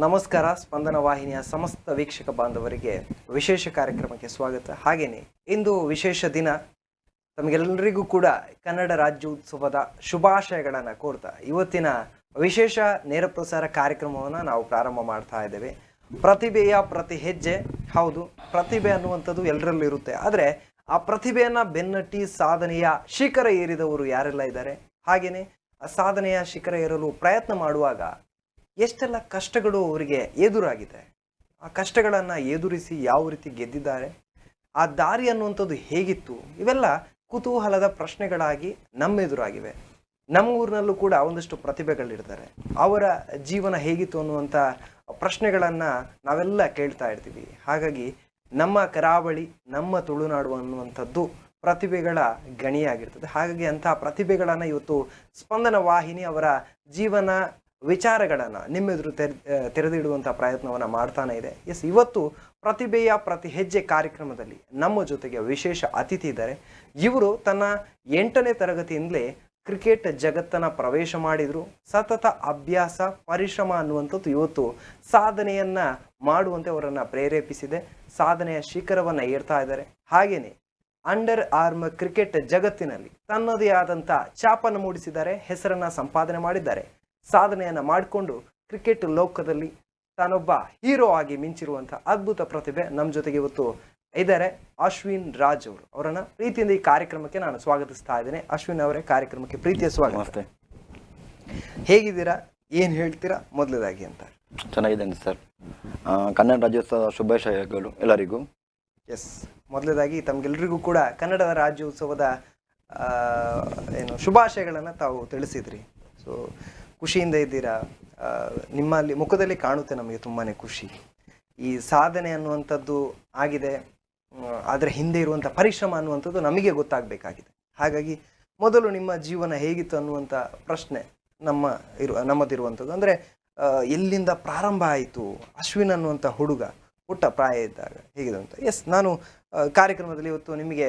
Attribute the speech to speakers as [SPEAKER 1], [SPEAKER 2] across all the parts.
[SPEAKER 1] ನಮಸ್ಕಾರ. ಸ್ಪಂದನ ವಾಹಿನಿಯ ಸಮಸ್ತ ವೀಕ್ಷಕ ಬಾಂಧವರಿಗೆ ವಿಶೇಷ ಕಾರ್ಯಕ್ರಮಕ್ಕೆ ಸ್ವಾಗತ. ಹಾಗೆಯೇ ಇಂದು ವಿಶೇಷ ದಿನ. ತಮಗೆಲ್ಲರಿಗೂ ಕೂಡ ಕನ್ನಡ ರಾಜ್ಯೋತ್ಸವದ ಶುಭಾಶಯಗಳನ್ನು ಕೋರ್ತಾ ಇವತ್ತಿನ ವಿಶೇಷ ನೇರ ಪ್ರಸಾರ ಕಾರ್ಯಕ್ರಮವನ್ನು ನಾವು ಪ್ರಾರಂಭ ಮಾಡ್ತಾ ಇದ್ದೇವೆ. ಪ್ರತಿಭೆಯ ಪ್ರತಿ ಹೆಜ್ಜೆ. ಹೌದು, ಪ್ರತಿಭೆ ಅನ್ನುವಂಥದ್ದು ಎಲ್ಲರಲ್ಲೂ ಇರುತ್ತೆ. ಆದರೆ ಆ ಪ್ರತಿಭೆಯನ್ನು ಬೆನ್ನಟ್ಟಿ ಸಾಧನೆಯ ಶಿಖರ ಏರಿದವರು ಯಾರೆಲ್ಲ ಇದ್ದಾರೆ, ಹಾಗೆಯೇ ಆ ಸಾಧನೆಯ ಶಿಖರ ಏರಲು ಪ್ರಯತ್ನ ಮಾಡುವಾಗ ಎಷ್ಟೆಲ್ಲ ಕಷ್ಟಗಳು ಅವರಿಗೆ ಎದುರಾಗಿದೆ, ಆ ಕಷ್ಟಗಳನ್ನು ಎದುರಿಸಿ ಯಾವ ರೀತಿ ಗೆದ್ದಿದ್ದಾರೆ, ಆ ದಾರಿ ಅನ್ನುವಂಥದ್ದು ಹೇಗಿತ್ತು, ಇವೆಲ್ಲ ಕುತೂಹಲದ ಪ್ರಶ್ನೆಗಳಾಗಿ ನಮ್ಮೆದುರಾಗಿವೆ. ನಮ್ಮ ಊರಿನಲ್ಲೂ ಕೂಡ ಒಂದಷ್ಟು ಪ್ರತಿಭೆಗಳಿರ್ತಾರೆ. ಅವರ ಜೀವನ ಹೇಗಿತ್ತು ಅನ್ನುವಂಥ ಪ್ರಶ್ನೆಗಳನ್ನು ನಾವೆಲ್ಲ ಕೇಳ್ತಾ ಇರ್ತೀವಿ. ಹಾಗಾಗಿ ನಮ್ಮ ಕರಾವಳಿ, ನಮ್ಮ ತುಳುನಾಡು ಅನ್ನುವಂಥದ್ದು ಪ್ರತಿಭೆಗಳ ಗಣಿಯಾಗಿರ್ತದೆ. ಹಾಗಾಗಿ ಅಂತಹ ಪ್ರತಿಭೆಗಳನ್ನು ಇವತ್ತು ಸ್ಪಂದನ ವಾಹಿನಿ ಅವರ ಜೀವನ ವಿಚಾರಗಳನ್ನು ನಿಮ್ಮೆದುರು ತೆರೆದಿಡುವಂಥ ಪ್ರಯತ್ನವನ್ನು ಮಾಡ್ತಾನೆ ಇದೆ. ಎಸ್, ಇವತ್ತು ಪ್ರತಿಭೆಯ ಪ್ರತಿ ಹೆಜ್ಜೆ ಕಾರ್ಯಕ್ರಮದಲ್ಲಿ ನಮ್ಮ ಜೊತೆಗೆ ವಿಶೇಷ ಅತಿಥಿ ಇದ್ದಾರೆ. ಇವರು ತನ್ನ 8ನೇ ತರಗತಿಯಿಂದಲೇ ಕ್ರಿಕೆಟ್ ಜಗತ್ತನ್ನು ಪ್ರವೇಶ ಮಾಡಿದರು. ಸತತ ಅಭ್ಯಾಸ, ಪರಿಶ್ರಮ ಅನ್ನುವಂಥದ್ದು ಇವತ್ತು ಸಾಧನೆಯನ್ನು ಮಾಡುವಂತೆ ಅವರನ್ನು ಪ್ರೇರೇಪಿಸಿದೆ. ಸಾಧನೆಯ ಶಿಖರವನ್ನು ಏರ್ತಾ ಇದ್ದಾರೆ. ಹಾಗೆಯೇ ಅಂಡರ್ ಆರ್ಮ್ ಕ್ರಿಕೆಟ್ ಜಗತ್ತಿನಲ್ಲಿ ತನ್ನದೇ ಆದಂಥ ಛಾಪನ್ನು ಮೂಡಿಸಿದ್ದಾರೆ, ಹೆಸರನ್ನು ಸಂಪಾದನೆ ಮಾಡಿದ್ದಾರೆ. ಸಾಧನೆಯನ್ನು ಮಾಡಿಕೊಂಡು ಕ್ರಿಕೆಟ್ ಲೋಕದಲ್ಲಿ ತಾನೊಬ್ಬ ಹೀರೋ ಆಗಿ ಮಿಂಚಿರುವಂಥ ಅದ್ಭುತ ಪ್ರತಿಭೆ ನಮ್ಮ ಜೊತೆಗೆ ಇವತ್ತು ಇದ್ದಾರೆ, ಅಶ್ವಿನ್ ರಾಜ್ ಅವರು. ಅವರನ್ನ ಪ್ರೀತಿಯಿಂದ ಈ ಕಾರ್ಯಕ್ರಮಕ್ಕೆ ನಾನು ಸ್ವಾಗತಿಸ್ತಾ ಇದ್ದೇನೆ. ಅಶ್ವಿನ್ ಅವರೇ, ಕಾರ್ಯಕ್ರಮಕ್ಕೆ ಪ್ರೀತಿಯ ಸ್ವಾಗತ.
[SPEAKER 2] ನಮಸ್ತೆ.
[SPEAKER 1] ಹೇಗಿದ್ದೀರಾ, ಏನು ಹೇಳ್ತೀರಾ ಮೊದಲದಾಗಿ ಅಂತ?
[SPEAKER 2] ಚೆನ್ನಾಗಿದ್ದೇನೆ ಸರ್. ಕನ್ನಡ ರಾಜ್ಯೋತ್ಸವ ಶುಭಾಶಯಗಳು ಎಲ್ಲರಿಗೂ.
[SPEAKER 1] ಎಸ್, ಮೊದಲದಾಗಿ ತಮಗೆಲ್ರಿಗೂ ಕೂಡ ಕನ್ನಡದ ರಾಜ್ಯೋತ್ಸವದ ಏನು ಶುಭಾಶಯಗಳನ್ನು ತಾವು ತಿಳಿಸಿದ್ರಿ. ಸೊ ಖುಷಿಯಿಂದ ಇದ್ದೀರಾ? ನಿಮ್ಮಲ್ಲಿ ಮುಖದಲ್ಲಿ ಕಾಣುತ್ತೆ ನಮಗೆ ತುಂಬಾ ಖುಷಿ. ಈ ಸಾಧನೆ ಅನ್ನುವಂಥದ್ದು ಆಗಿದೆ, ಅದರ ಹಿಂದೆ ಇರುವಂಥ ಪರಿಶ್ರಮ ಅನ್ನುವಂಥದ್ದು ನಮಗೆ ಗೊತ್ತಾಗಬೇಕಾಗಿದೆ. ಹಾಗಾಗಿ ಮೊದಲು ನಿಮ್ಮ ಜೀವನ ಹೇಗಿತ್ತು ಅನ್ನುವಂಥ ಪ್ರಶ್ನೆ ನಮ್ಮದಿರುವಂಥದ್ದು. ಅಂದರೆ ಎಲ್ಲಿಂದ ಪ್ರಾರಂಭ ಆಯಿತು, ಅಶ್ವಿನ್ ಅನ್ನುವಂಥ ಹುಡುಗ ಪುಟ್ಟ ಪ್ರಾಯ ಇದ್ದಾಗ ಹೇಗಿದೆ ಅಂತ. ಎಸ್, ನಾನು ಕಾರ್ಯಕ್ರಮದಲ್ಲಿ ಇವತ್ತು ನಿಮಗೆ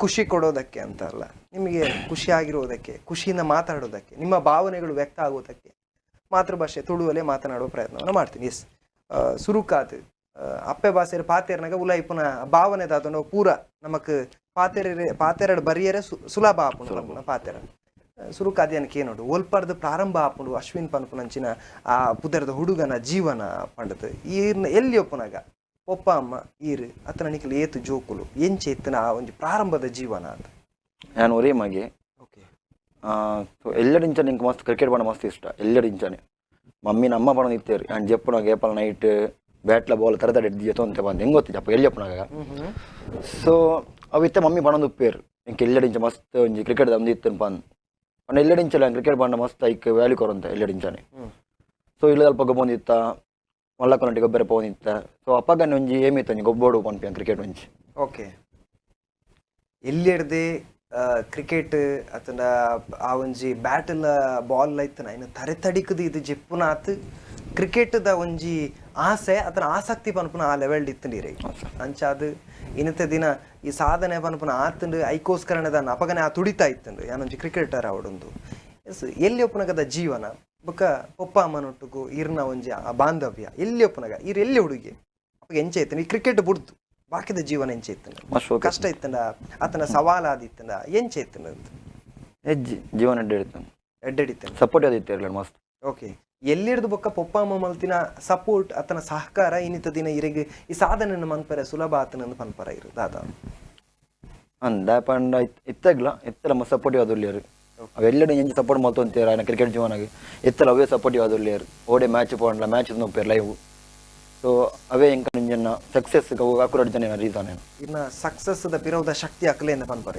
[SPEAKER 1] ಖುಷಿ ಕೊಡೋದಕ್ಕೆ ಅಂತ ಅಲ್ಲ, ನಿಮಗೆ ಖುಷಿಯಾಗಿರೋದಕ್ಕೆ, ಖುಷಿಯಿಂದ ಮಾತಾಡೋದಕ್ಕೆ, ನಿಮ್ಮ ಭಾವನೆಗಳು ವ್ಯಕ್ತ ಆಗೋದಕ್ಕೆ ಮಾತೃಭಾಷೆ ತುಳುವಲ್ಲೇ ಮಾತನಾಡುವ ಪ್ರಯತ್ನವನ್ನು ಮಾಡ್ತೀನಿ. ಎಸ್, ಸುರುಕಾತು ಅಪ್ಪೆ ಭಾಷೆ ಪಾತೆರ್ನಾಗ ಉಲಾಯಿಪುನ ಭಾವನೆ ದಾತಂಡ ಪೂರ ನಮಕ್ ಪಾತೆರೆ ಪಾತೆರಡು ಬರಿಯರೆ ಸುಲಭ ಆಪುಂಡು ಪನ್ಪುನ ಪಾತೆರ. ಸುರುಕಾದ್ಯನಕ್ಕೆ ಏನೋಡು ಒಲ್ಪರ್ದು ಪ್ರಾರಂಭ ಆಪುಂಡು ಅಶ್ವಿನ್ ಪನ್ಪುನಂಚಿನ ಆ ಪುದರ್ದ ಹುಡುಗನ ಜೀವನ ಪಂಡದು. ಈರ್ನ ಎಲ್ಲಿ ಒಪ್ಪುನಾಗ ಪೊಪ್ಪ ಅಮ್ಮ ಈರು ಅತನ ನಿಕಲ್ ಏತು ಜೋಕುಲು, ಎಂಚೆ ಇತ್ತನ ಆ ಒಂಜಿ ಪ್ರಾರಂಭದ ಜೀವನ ಅಂತ?
[SPEAKER 2] ನಾನು ಒರೇ ಮಗೆ. ಸೊ ಎಲ್ಲರಿಂಚನೆ ಇಂಕ್ ಮಸ್ತ್ ಕ್ರಿಕೆಟ್ ಪಂಡ ಮಸ್ತ್ ಇಷ್ಟ. ಎಲ್ಲರಿಂಚನೆ ಮಮ್ಮಿನ ಅಮ್ಮ ಪಣ ಇತ್ತೇರು ನಾನು ಜೆಪ್ಪುನಾಗ ಏಪಲ್ ನೈಟ್ ಬ್ಯಾಟ್ಲ ಬಾಲ್ ತರತಡೆ ಎತ್ತೊಂತೆ ಬಂದು ಹೆಂಗೆ ಗೊತ್ತಿತ್ತು ಅಪ್ಪ ಎಲ್ಲಿ ಜೆಪ್ಪುನಾಗ. ಸೊ ಅವು ಇತ್ತೆ ಮಮ್ಮಿ ಪಣೊಂದು ಉಪ್ಪೇರು ಇಂಕ್ ಎಲ್ಲರಿಂಚ ಮಸ್ತ್ ಒಂಜಿ ಕ್ರಿಕೆಟ್ ಒಂದು ಇತ್ತು ಪಂದ್ ಪಂಡ. ಎಲ್ಲರಿಂಚಲ ಕ್ರಿಕೆಟ್ ಪಂಡ ಮಸ್ತ್ ಐಕ್ ವ್ಯಾಲ್ಯೂ ಕೊರಂತ ಎಲ್ಲರಿಂಚನೆ. ಸೊ ಇಲ್ಲ ಅಲ್ಪ ಗೊಬ್ಬೊಂದಿತ್ತ, ಮಲ್ಲಕೊನಟಿ ಗೊಬ್ಬರ ಪೋಂದಿತ್ತ. ಸೊ ಅಪ್ಪಗನೆ ಒಂಜಿ ಏಮಿತ್ತು, ಒಂಜಿ ಗೊಬ್ಬೋಡು ಪನ್ಪಿ ಕ್ರಿಕೆಟ್ ಒಂಜಿ.
[SPEAKER 1] ಓಕೆ, ಎಲ್ಲಿ ಕ್ರಿಕೆಟ್ ಅತನ ಆ ಒಂಜಿ ಬ್ಯಾಟಲ್ ಬಾಲ್ ಐತನ ಇನ್ನು ತರೆ ತಡಿಕದು ಇದು ಜೆಪ್ಪುನಾತ್ ಕ್ರಿಕೆಟ್ದ ಒಂಜಿ ಆಸೆ ಅತನ ಆಸಕ್ತಿ ಪನ್ಪುನ ಆ ಲೆವೆಲ್ ಇತ್ತು. ಅಂಚಾದ್ ಇನ್ನತೆ ದಿನ ಈ ಸಾಧನೆ ಪನ್ಪುನ ಆತಂಡು ಐಕೋಸ್ಕರಣದ ಅಪಗನೆ ಆ ತುಡಿತಾ ಇತ್ತಂಡು ಯಾನೊಂಜಿ ಕ್ರಿಕೆಟರ್ ಅವಡೊಂದು. ಎಸ್, ಎಲ್ಲಿ ಒಪ್ಪುನಗದ ಜೀವನ ಬೊಕ್ಕ ಪೊಪ್ಪ ಅಮ್ಮನೊಟ್ಟುಗು ಇರ್ನ ಒಂಜಿ ಆ ಬಾಂಧವ್ಯ ಎಲ್ಲಿ ಒಪ್ಪುನಗ, ಇರ್ ಎಲ್ಲಿ ಹುಡುಗಿ ಅಪ್ಪಗೆ ಎಂಚೆ ಇತ್ತು? ಈ ಕ್ರಿಕೆಟ್ ಬುಡ್ತು ಬಾಕಿದ ಜೀವನ ಎಂಚೆ ಇತ್ತು?
[SPEAKER 2] ಮಸ್ತ್ ಶೋಕ್.
[SPEAKER 1] ಕಷ್ಟ ಇತ್ತಂಡ, ಆತನ ಸವಾಲಾದಿತ್ತಂಡ, ಎಂಚೆ ಇತ್ತಂಡ ಅಂತ?
[SPEAKER 2] ಹೆಜ್ಜೆ ಜೀವನ ಎಡ್ಡೆ ಇತ್ತು.
[SPEAKER 1] ಎಡ್ಡೆಡಿತ್ತಂಡ.
[SPEAKER 2] ಸಪೋರ್ಟ್ ಯಾವ್ದು ಇತ್ತು ಮಸ್ತ್.
[SPEAKER 1] ಓಕೆ, ಎಲ್ಲಿರ್ದು ಬೊಕ್ಕ ಪೊಪ್ಪ ಅಮ್ಮ ಮಲ್ತಿನ ಸಪೋರ್ಟ್ ಆತನ ಸಹಕಾರ ಇನ್ನಿತ ದಿನ ಇರೆಗ್ ಈ ಸಾಧನೆಯನ್ನು ಮನ್ಪರೆ ಸುಲಭ ಆತನಂದು ಪನ್ಪರ ಇರು ದಾದ?
[SPEAKER 2] ಅಂದ ಪಂಡ ಇತ್ತಗ್ಲ ಇತ್ತಲ ಮಸ್ತ್ ಸಪೋರ್ಟ್ ಯಾವ್ದು ಉಲ್ಲೇರು. ಅವೆಲ್ಲಡೆ ಎಂಚ ಸಪೋರ್ಟ್ ಮಲ್ತೊಂತೀರ ಆಯ್ನ ಕ್ರಿಕೆಟ್ ಜೀವನಗೆ ಇತ್ತಲ ಅವೇ ಸಪೋರ್ಟ್ ಯಾವ್ದು ಉಲ್ಲೇರು. ಓಡೆ ಮ್ಯಾಚ್ ಪೋಂಡ್ಲ ಮ್ಯಾಚ್ ನೋಪೇರು ಲೈವ್. ಸೊ ಅವೇ ಎಂಕ ಜನ ಸಕ್ಸಸ್ ಅಕುರಡ್ ಜನ ರೀಸನ್ ಏನು.
[SPEAKER 1] ಇನ್ನ ಸಕ್ಸಸ್ the ಪಿರೌದ ಶಕ್ತಿ ಅಕ್ಲೇನ ಪನ್ಪರ?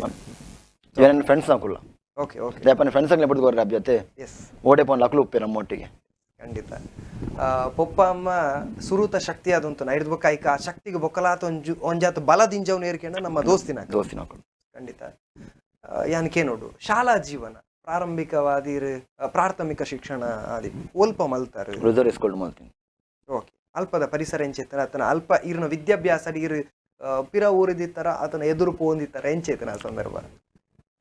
[SPEAKER 2] ಇವನ್ ಫ್ರೆಂಡ್ಸ್ ನಾಕುಲ್ಲ.
[SPEAKER 1] ಓಕೆ ಓಕೆ
[SPEAKER 2] ದೇಪನ ಫ್ರೆಂಡ್ಸ್ ಆಗ್ಲೇ ಬಿಡ್ದು ಅಭ್ಯತೆ. ಓಡೆ ಪೋಂಡ್ಲ ಅಕ್ಲು ಉಪ್ಪೆ ನಮ್ಮೊಟ್ಟಿಗೆ.
[SPEAKER 1] ಖಂಡಿತ. ಪೊಪ್ಪ ಅಮ್ಮ ಸುರೂತ ಶಕ್ತಿ ಅದಂತು ನಾ ಹಿಡ್ದು ಬೊಕ್ಕ ಐಕ ಆ ಶಕ್ತಿಗೆ ಬೊಕ್ಕಲಾತ ಒಂಜು ಒಂಜಾತ ಬಲದಿಂಜವ್ನ ಏರ್ಕೆಂಡ ನಮ್ಮ ದೋಸ್ತಿನ.
[SPEAKER 2] ದೋಸ್ತಿನ ಅಕುಲು.
[SPEAKER 1] ಖಂಡಿತ. ಯಾನಕ್ಕೆ ನೋಡು, ಶಾಲಾ ಜೀವನ ಪ್ರಾರಂಭಿಕವಾದಿರು ಪ್ರಾಥಮಿಕ ಶಿಕ್ಷಣ ಆದಿ ಒಲ್ಪ ಮಲ್ತಾರೆ?
[SPEAKER 2] ರಿಸರ್ವ್ ಸ್ಕೂಲ್ ಮಾಡ್ತೀನಿ.
[SPEAKER 1] ಓಕೆ, ಅಲ್ಪದ ಪರಿಸರ ಎಂಚೆತ್ತನ ಆತನ ಅಲ್ಪ ಇರ್ನ ವಿದ್ಯಾಭ್ಯಾಸ ಇರು ಪಿರ ಊರಿದಿತ್ತರ, ಆತನ ಎದುರು ಪೋಂದಿತ್ತರ, ಎಂಚೇತನ ಆ ಸಂದರ್ಭ?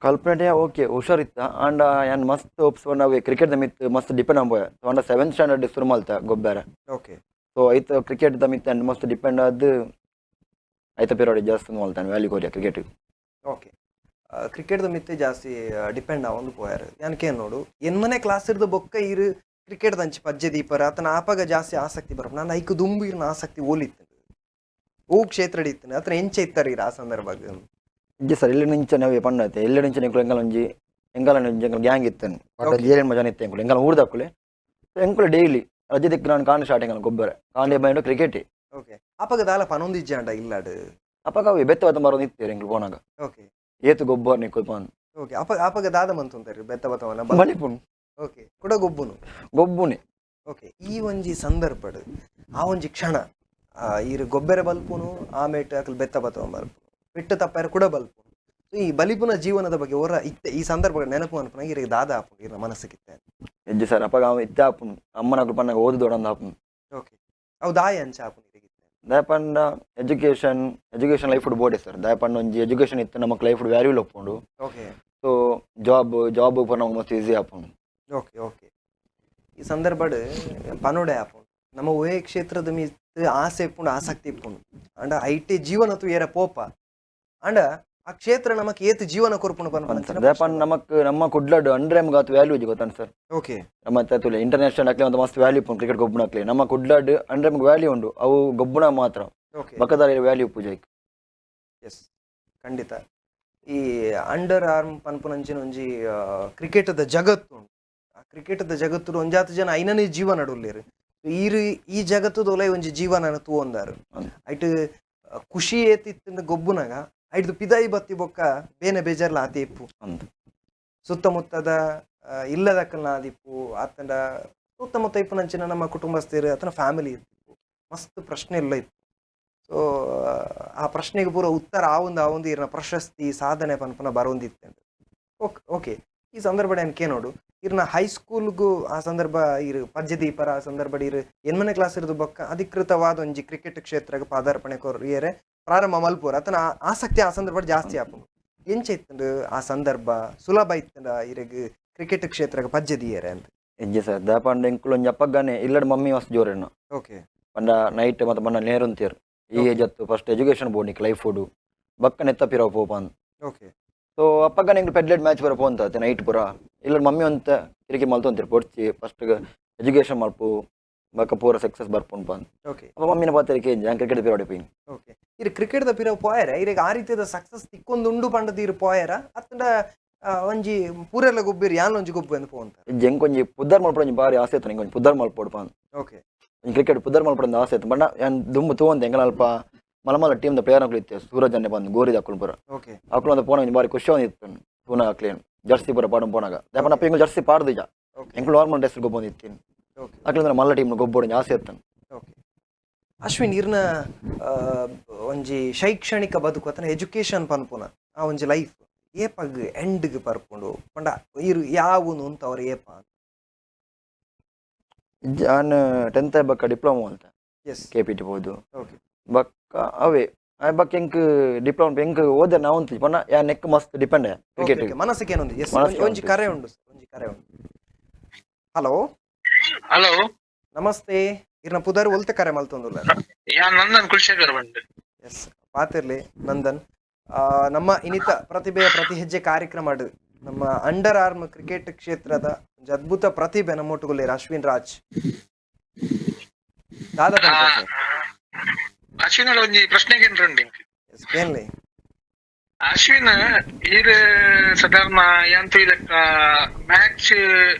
[SPEAKER 2] ಕಲ್ಪನೆ ಓಕೆ, ಹುಷಾರಿತ್ತ. ಆಂಡ ಯಾನ್ ಮಸ್ತ್ ಒಪ್ಸ್ ಅವೇ ಕ್ರಿಕೆಟ್ the ಮಿತ್ ಮಸ್ತ್ ಡಿಪೆಂಡ್ ಆಂಬೋಯ. ಆಂಡ ಸೆವೆಂತ್ ಸ್ಟ್ಯಾಂಡರ್ಡ್ ಶುರು ಮಲ್ತ ಗೊಬ್ಬರ. ಸೊ ಐತ ಕ್ರಿಕೆಟ್ the ಮಿತ್ and ಮಸ್ತ್ ಡಿಪೆಂಡ್ ಆದ್ ಐತ ಪಿರಿಯಡ್ ಜಾಸ್ತಿ ಮಲ್ತಾನೆ ವ್ಯಾಲ್ಯೂ ಕೊರಿಯ ಕ್ರಿಕೆಟ್.
[SPEAKER 1] ಓಕೆ, ಕ್ರಿಕೆಟ್ದ ಮಿತ್ತೆ ಜಾಸ್ತಿ ಡಿಪೆಂಡ್ ಆವೊಂದು ಪೋಯಾರು. ಯಾನ್ ನೋಡು, ಎನ್ಮನೆ ಕ್ಲಾಸ್ ಇರ್ದ ಬೊಕ್ಕ ಇರು ಕ್ರಿಕೆಟ್ ದಂಚಿ ಪಜ್ಜೆ ದೀಪರ ಆತನ ಆಪಗ ಜಾಸ್ತಿ ಆಸಕ್ತಿ ಬರಪ್ ನಾನು ಐಕ್ ದುಂಬು ಇರ್ನ ಆಸಕ್ತಿ ಓಲಿತ್ತು, ಓ ಕ್ಷೇತ್ರ ಇತ್ತು ಆತನ ಎಂಚ ಇತ್ತಾರೆ ಇರು ಆ ಸಂದರ್ಭ?
[SPEAKER 2] ಇಜ್ಜಿ ಸರ್, ಇಲ್ಲಿ ನಿಂಚನೆ ಅವೇ ಪಂಡತೆ ಎಲ್ಲ ನಿಂಚನೆ ಎಂಕುಲು ಎಂಕಲ ಒಂಜಿ ಎಂಕಲ ಒಂಜಿ ಎಂಕಲ್ ಗ್ಯಾಂಗ್ ಇತ್ತನು. ಏಳೆಂಟು ಜನ ಇತ್ತೆ ಎಂಕುಲು, ಎಂಕಲ ಊರ್ದಕ್ಕುಲೆ. ಎಂಕುಲು ಡೈಲಿ ರಜೆ ದಿಕ್ಕು ನಾನು ಕಾಂಡೆ ಸ್ಟಾರ್ಟ್ ಎಂಕಲ್ ಗೊಬ್ಬರ, ಕಾಂಡೆ ಬಂದು ಕ್ರಿಕೆಟ್.
[SPEAKER 1] ಓಕೆ, ಆಪಗ ದಾಲ ಪನೊಂದು ಇಜ್ಜಾಂಡ ಇಲ್ಲಾಡು?
[SPEAKER 2] ಅಪ್ಪಗ ಅವೇ ಬೆತ್ತ ಬತ್ತ ಮರೊಂದು ಇತ್ತೇರು ಎಂಕುಲು ಪೋನಾಗ. ಏತು ಗೊಬ್ಬರ ನಿಕ್ಕುಲು ಪಾನ್.
[SPEAKER 1] ಓಕೆ, ಅಪ ಆಪಗ ದಾದ ಮಂತುಂತಾರೆ ಬೆತ್ತ ಬತ್ತವನ?
[SPEAKER 2] ಬಲಿಪುನ್.
[SPEAKER 1] ಓಕೆ, ಕುಡ ಗೊಬ್ಬುನು?
[SPEAKER 2] ಗೊಬ್ಬುನಿ.
[SPEAKER 1] ಓಕೆ, ಈ ಒಂಜಿ ಸಂದರ್ಭಡ್ ಆ ಒಂಜಿ ಕ್ಷಣ, ಈರ್ ಗೊಬ್ಬರ ಬಲ್ಪುನು, ಆಮೇಟ್ ಅಕಲ್ ಬೆತ್ತ ಬತ್ತವ ಬಲ್ಪುನು, ಪೆಟ್ಟು ತಪ್ಪಾರ ಕೂಡ ಬಲ್ಪುನು. ಸೊ ಈ ಬಲಿಪುನ ಜೀವನದ ಬಗ್ಗೆ ಓರ ಇತ್ತೆ ಈ ಸಂದರ್ಭ ನೆನಪು ಅನ್ಪುನ ಈರಿಗೆ ದಾದ ಆಪುಂಡು ಈರ್ನ ಮನಸ್ಸಿಗಿತ್ತೆ?
[SPEAKER 2] ಇಜ್ಜಿ ಸರ್, ಅಪ್ಪಗ ಅವ ಇತ್ತೆ ಆಪುನು ಅಮ್ಮನಕುಲು ಪನ್ನಾಗ ಓದು ದೊಡಂದು ಆಪುನು.
[SPEAKER 1] ಓಕೆ, ಅವು ದಾಯ ಅಂಚ ಆಪುನು ಈರಿಗಿತ್ತೆ?
[SPEAKER 2] ದಯಪಂಡ education, education life ಬೋಡೆ sir. ದಯಪಂಡ ಒಂಜಿ ಎಜುಕೇಶನ್ ಇತ್ತು ನಮಕ್ ಲೈಫ್ ವ್ಯಾಲ್ಯೂ ಒಪ್ಪುಂಡು. So job job ಪೂರ ನಮಗೆ ಮಸ್ತ್ ಈಸಿ ಆಪುಂಡು.
[SPEAKER 1] ಓಕೆ ಓಕೆ, ಈ ಸಂದರ್ಭಡ್ ಪನೋಡೆ ಆಪುಂಡು, ನಮ್ಮ ಒಯೆ ಕ್ಷೇತ್ರದ ಮಿತ್ ಆಸೆ ಇಪ್ಪುಂಡು, ಆಸಕ್ತಿ ಇಪ್ಪುಂಡು. ಅಂಡ IT ಜೀವನ ತು ಏರ ಪೋಪ, ಅಂಡ ಆ ಕ್ಷೇತ್ರ ನಮಕ್ ಏತ್ ಜೀವನ ಕೊರ್ಪುಂಡು ಪನ್ಪುನ.
[SPEAKER 2] ದಯಪಂಡ ನಮಕ್ ನಮ್ಮ ಕುಡ್ಲಡ್ ಅಂಡ್ರೆ ಆತ್ ವ್ಯಾಲ್ಯೂ ಇಜ್ಜಿ ಗೊತ್ತಾನ ಸರ್. ನಮ್ಮ ತುಲೆ ಇಂಟರ್ನ್ಯಾಷನಲ್ ಹಾಕ್ಲಿ ಒಂದು ಮಸ್ತ್ ವ್ಯಾಲ್ಯೂ ಇಪ್ಪುಂಡು ಕ್ರಿಕೆಟ್ ಗೊಬ್ಬುನ ಹಾಕ್ಲಿ. ನಮ್ಮ ಕುಡ್ಲಡ್ ಅಂಡ್ರೆ ವ್ಯಾಲ್ಯೂ ಉಂಡು, ಅವು ಗೊಬ್ಬುನ ಮಾತ್ರ. ಬಕ್ಕದಾರಿ ವ್ಯಾಲ್ಯೂ ಪೂಜೆ.
[SPEAKER 1] ಎಸ್, ಖಂಡಿತ. ಈ ಅಂಡರ್ ಆರ್ಮ್ ಪನ್ಪುನಂಚಿನ ಒಂಜಿ ಕ್ರಿಕೆಟ್ದ ಜಗತ್ತು ಉಂಡು. ಆ ಕ್ರಿಕೆಟ್ದ ಜಗತ್ತು ಒಂಜಾತ್ ಜನ ಐನನೇ ಜೀವನ ನಡುಲ್ಲೇರು. ಈರು ಈ ಜಗತ್ತುದೊಲೆ ಒಂಜಿ ಜೀವನನ ತೂವೊಂದಾರು. ಐಟ್ ಖುಷಿ ಏತಿತ್ತಿಂದ ಗೊಬ್ಬುನಾಗ, ಐಟ್ದು ಪಿದಾಯಿ ಬತ್ತಿ ಬೊಕ್ಕ ಬೇನೆ ಬೇಜಾರ್ಲ ಆತೆ ಇಪ್ಪು. ಸುತ್ತಮುತ್ತದ ಇಲ್ಲದಕ್ಕಲ್ನ ಆದಿಪ್ಪು, ಆತಂಡ ಸುತ್ತಮುತ್ತ ಇಪ್ಪುನಂಚಿನ ನಮ್ಮ ಕುಟುಂಬಸ್ಥರು ಆತನ ಫ್ಯಾಮಿಲಿ ಇತ್ತು, ಮಸ್ತ್ ಪ್ರಶ್ನೆ ಎಲ್ಲ ಇತ್ತು. ಸೊ ಆ ಪ್ರಶ್ನೆಗೆ ಪೂರ ಉತ್ತರ ಆವೊಂದು ಆವೊಂದು ಇರ್ನ ಪ್ರಶಸ್ತಿ ಸಾಧನೆ ಪನ್ಪುನ ಬರೋಂದಿತ್ತು. ಓಕೆ ಓಕೆ, ಈ ಸಂದರ್ಭ ಏನ್ ನೋಡು, ಇರ್ನ ಹೈಸ್ಕೂಲ್ಗೂ ಆ ಸಂದರ್ಭ ಇರು ಪಜ್ಜೆ ದೀಪರ ಆ ಸಂದರ್ಭ ಇರು ಎನ್ಮನೆ ಕ್ಲಾಸ್ ಇರೋದು ಬೊಕ್ಕ ಅಧಿಕೃತವಾದ ಒಂಜಿ ಕ್ರಿಕೆಟ್ ಕ್ಷೇತ್ರಕ್ಕೆ ಪಾದಾರ್ಪಣೆ ಕೊರಿಯರೆ ಪ್ರಾರಂಭ ಮಲ್ಪುರ ಆತನ ಆಸಕ್ತಿ ಆ ಸಂದರ್ಭ ಜಾಸ್ತಿ ಆಪುಂಡು. ಎಂಚ ಇತ್ತಂಡು ಆ ಸಂದರ್ಭ? ಸುಲಭ ಇತ್ತಂಡ ಇರೆಗ್ ಕ್ರಿಕೆಟ್ ಕ್ಷೇತ್ರಕ್ಕೆ ಪಜ್ಜೆ ದೀಯರೆ ಅಂತ?
[SPEAKER 2] ಇಜ್ಜಿ ಸರ್, ದಯಪಂಡ ಎಂಕುಲು ಒಂಜಿ ಅಪ್ಪಗ್ಗಾನೆ ಇಲ್ಲಡ್ ಮಮ್ಮಿ ಮಸ್ತ್ ಜೋರೇನು. ಪಂಡ ನೈಟ್ ಮತ್ತೆ ಬಣ್ಣ ನೇರುಂತೇರು ಈ ಏಜ್ ಅತ್ತು, first education board life food ಬಕ್ಕ ನೆತ್ತ ಪಿರವು ಪೋಪಾನ್. ಸೊ ಅಪ್ಪಗ್ಗಾನೆ ಎಂಕುಲು ಪೆಡ್ಲೆಟ್ ಮ್ಯಾಚ್ ಪೂರ ಪೋಂತ ನೈಟ್ ಪೂರ. ಇಲ್ಲ ಮಮ್ಮಿ ಒಂತ ಕಿರಿಕಿ ಮಲ್ತೊಂತೀರು, ಪೊಡ್ಚಿ ಫಸ್ಟ್ ಎಜುಕೇಶನ್ ಮಲ್ಪು, ಬಕ್ಕ ಪೂರ ಸಕ್ಸಸ್ ಬರ್ಪುಂಡು ಪಾನ್. ಅಪ್ಪ ಮಮ್ಮಿನ ಪಾತ್ರಿಕೆ ನಾನು ಕ್ರಿಕೆಟ್ ಪಿರೋಡೆ ಪೋಯಿನ್.
[SPEAKER 1] ಓಕೆ, ಇರು ಕ್ರಿಕೆಟ್ ದ ಪಿರವು ಪೋಯರ, ಇರೆಗ್ ಆ ರೀತಿಯ ಸಕ್ಸಸ್ ತಿಕ್ಕೊಂದುಂಡು ಪಂಡದ ಇರು ಪೋಯರ, ಅತ್ತಂಡ ಒಂಜಿ ಪೂರೆಲ್ಲ ಗೊಬ್ಬಿರು ಯಾನ್ ಒಂಜಿ ಗೊಬ್ಬು ಎಂದು ಪೋಂತ?
[SPEAKER 2] ಎಂಕೊಂಜಿ ಪುದ್ದಾರ್ ಮಲ್ಪಡ ಒಂಜಿ ಬಾರಿ ಆಸೆ ಇತ್ತು, ಒಂಜಿ ಪುದ್ದಾರ್ ಮಲ್ಪೊಡು ಪಾನ್. ಒಂಜಿ ಕ್ರಿಕೆಟ್ ಪುದ್ದಾರ್ ಮಲ್ಪಡ ಆಸೆ ಇತ್ತು. ಬಣ್ಣ ಯಾನ್ ದುಂಬು ತೂವಂತೆ ಎಂಕಲ ಅಲ್ಪ ಮಲ ಮಲ ಟೀಮ್ ದ ಪ್ಲೇಯರ್ ಅಕ್ಲು ಇತ್ತೆ, ಸೂರಜ್ ಅನ್ನೆ ಬಂದು ಗೋರಿದ ಅಕ್ಕಲು ಪೂರ. ಅಕ್ಲು ಒಂದು ಪೋನ ಒಂಜಿ ಬಾರಿ ಖುಷಿ ಇತ್ತು ತೂನ ಅಕ್ಲೇನು ಜರ್ಸಿ ಪೂರ ಪಾಡಂ ಪೋನಾಗ. ದಯಪಂಡ ಅಪ್ಪ ಎಂಕುಲು ಜರ್ಸಿ ಪಾಡ್ದಿಜ. ಎಂಕುಲು ನಾರ್ಮಲ್ ಡ್ರೆಸ್ ಗೊಬ್ಬೊಂದು ಇತ್ತೀನಿ. ಅಕ್ಲು ಅಂದ್ರೆ ಮಲ್ಲ ಟೀಮ್ ಗೊಬ್ಬೊಡು ಒಂಜಿ ಆಸೆ ಇತ್ತು.
[SPEAKER 1] ಓಕೆ ಅಶ್ವಿನ್, ಇರ್ನ ಒಂಜಿ ಶೈಕ್ಷಣಿಕ ಬದುಕು ಅಥವಾ ಎಜುಕೇಶನ್ ಪನ್ಪುನ ಆ ಒಂಜಿ ಲೈಫ್ ಏಪಗ್ ಎಂಡ್ಗ್ ಪರ್ಪುಂಡು ಪಂಡ ಇರು ಯಾವುನು ಅಂತ ಅವ್ರ ಏಪ?
[SPEAKER 2] ನಾನು ಟೆಂತ್ ಬಕ್ಕ ಡಿಪ್ಲೊಮಾ ಅಂತ K P T ಪೋದು. ಬಕ್ಕ ಅವೇ ಆ ಬಕ್ಕ ಎಂಕ್ ಡಿಪ್ಲೊಮಾ ಎಂಕ್ ಓದ ನಾವು ಅಂತ ಪಂಡ ಯಾ ನೆಕ್ ಮಸ್ತ್ ಡಿಪೆಂಡ್ ಕ್ರಿಕೆಟ್.
[SPEAKER 1] ಮನಸ್ಸಿಗೆ ಏನೊಂದು ಎಸ್
[SPEAKER 2] ಮನಸ್ಸಿಗೆ
[SPEAKER 1] ಒಂಜಿ
[SPEAKER 2] ಒಂದು.
[SPEAKER 1] ಕರೆ ಉಂಡು sir, ಒಂಜಿ ಕರೆ ಉಂಡು. ಹಲೋ.
[SPEAKER 3] ಹಲೋ.
[SPEAKER 1] ನಮಸ್ತೆ, ಇರ್ನ ಪುದರ್, ಒಲ್ತೆ ಕರೆ ಮಲ್ತೊಂದುಲ್ಲ?
[SPEAKER 3] ಯಾ ನಂದನ್ ಕುಲಶೇಖರ್ ಬಂದ್.
[SPEAKER 1] ಎಸ್, ಪಾತಿರ್ಲಿ ನಂದನ್. ನಮ್ಮ ಇನಿತ ಪ್ರತಿಭೆಯ ಪ್ರತಿ ಹೆಜ್ಜೆ ಕಾರ್ಯಕ್ರಮ ನಮ್ಮ under arm cricket ಕ್ಷೇತ್ರದ ಒಂಜಿ ಅದ್ಭುತ ಪ್ರತಿಭೆ ನಮ್ಮೊಟ್ಟುಗುಲ್ಲೇರ್ ಅಶ್ವಿನ್ ರಾಜ್. ದಾದ ಪನ್ಪರ್ ಸರ್?
[SPEAKER 3] ಅಶ್ವಿನ್ ಒಂಜಿ ಪ್ರಶ್ನೆಗೆ ಉಂಡು.
[SPEAKER 1] ಎಸ್, ಕೇನ್ಲಿ.
[SPEAKER 3] ಅಶ್ವಿನ್, ಈರ್ ಸಾಧಾರಣ ಯಾಂತು ಲೆಕ್ಕ ಮ್ಯಾಚ್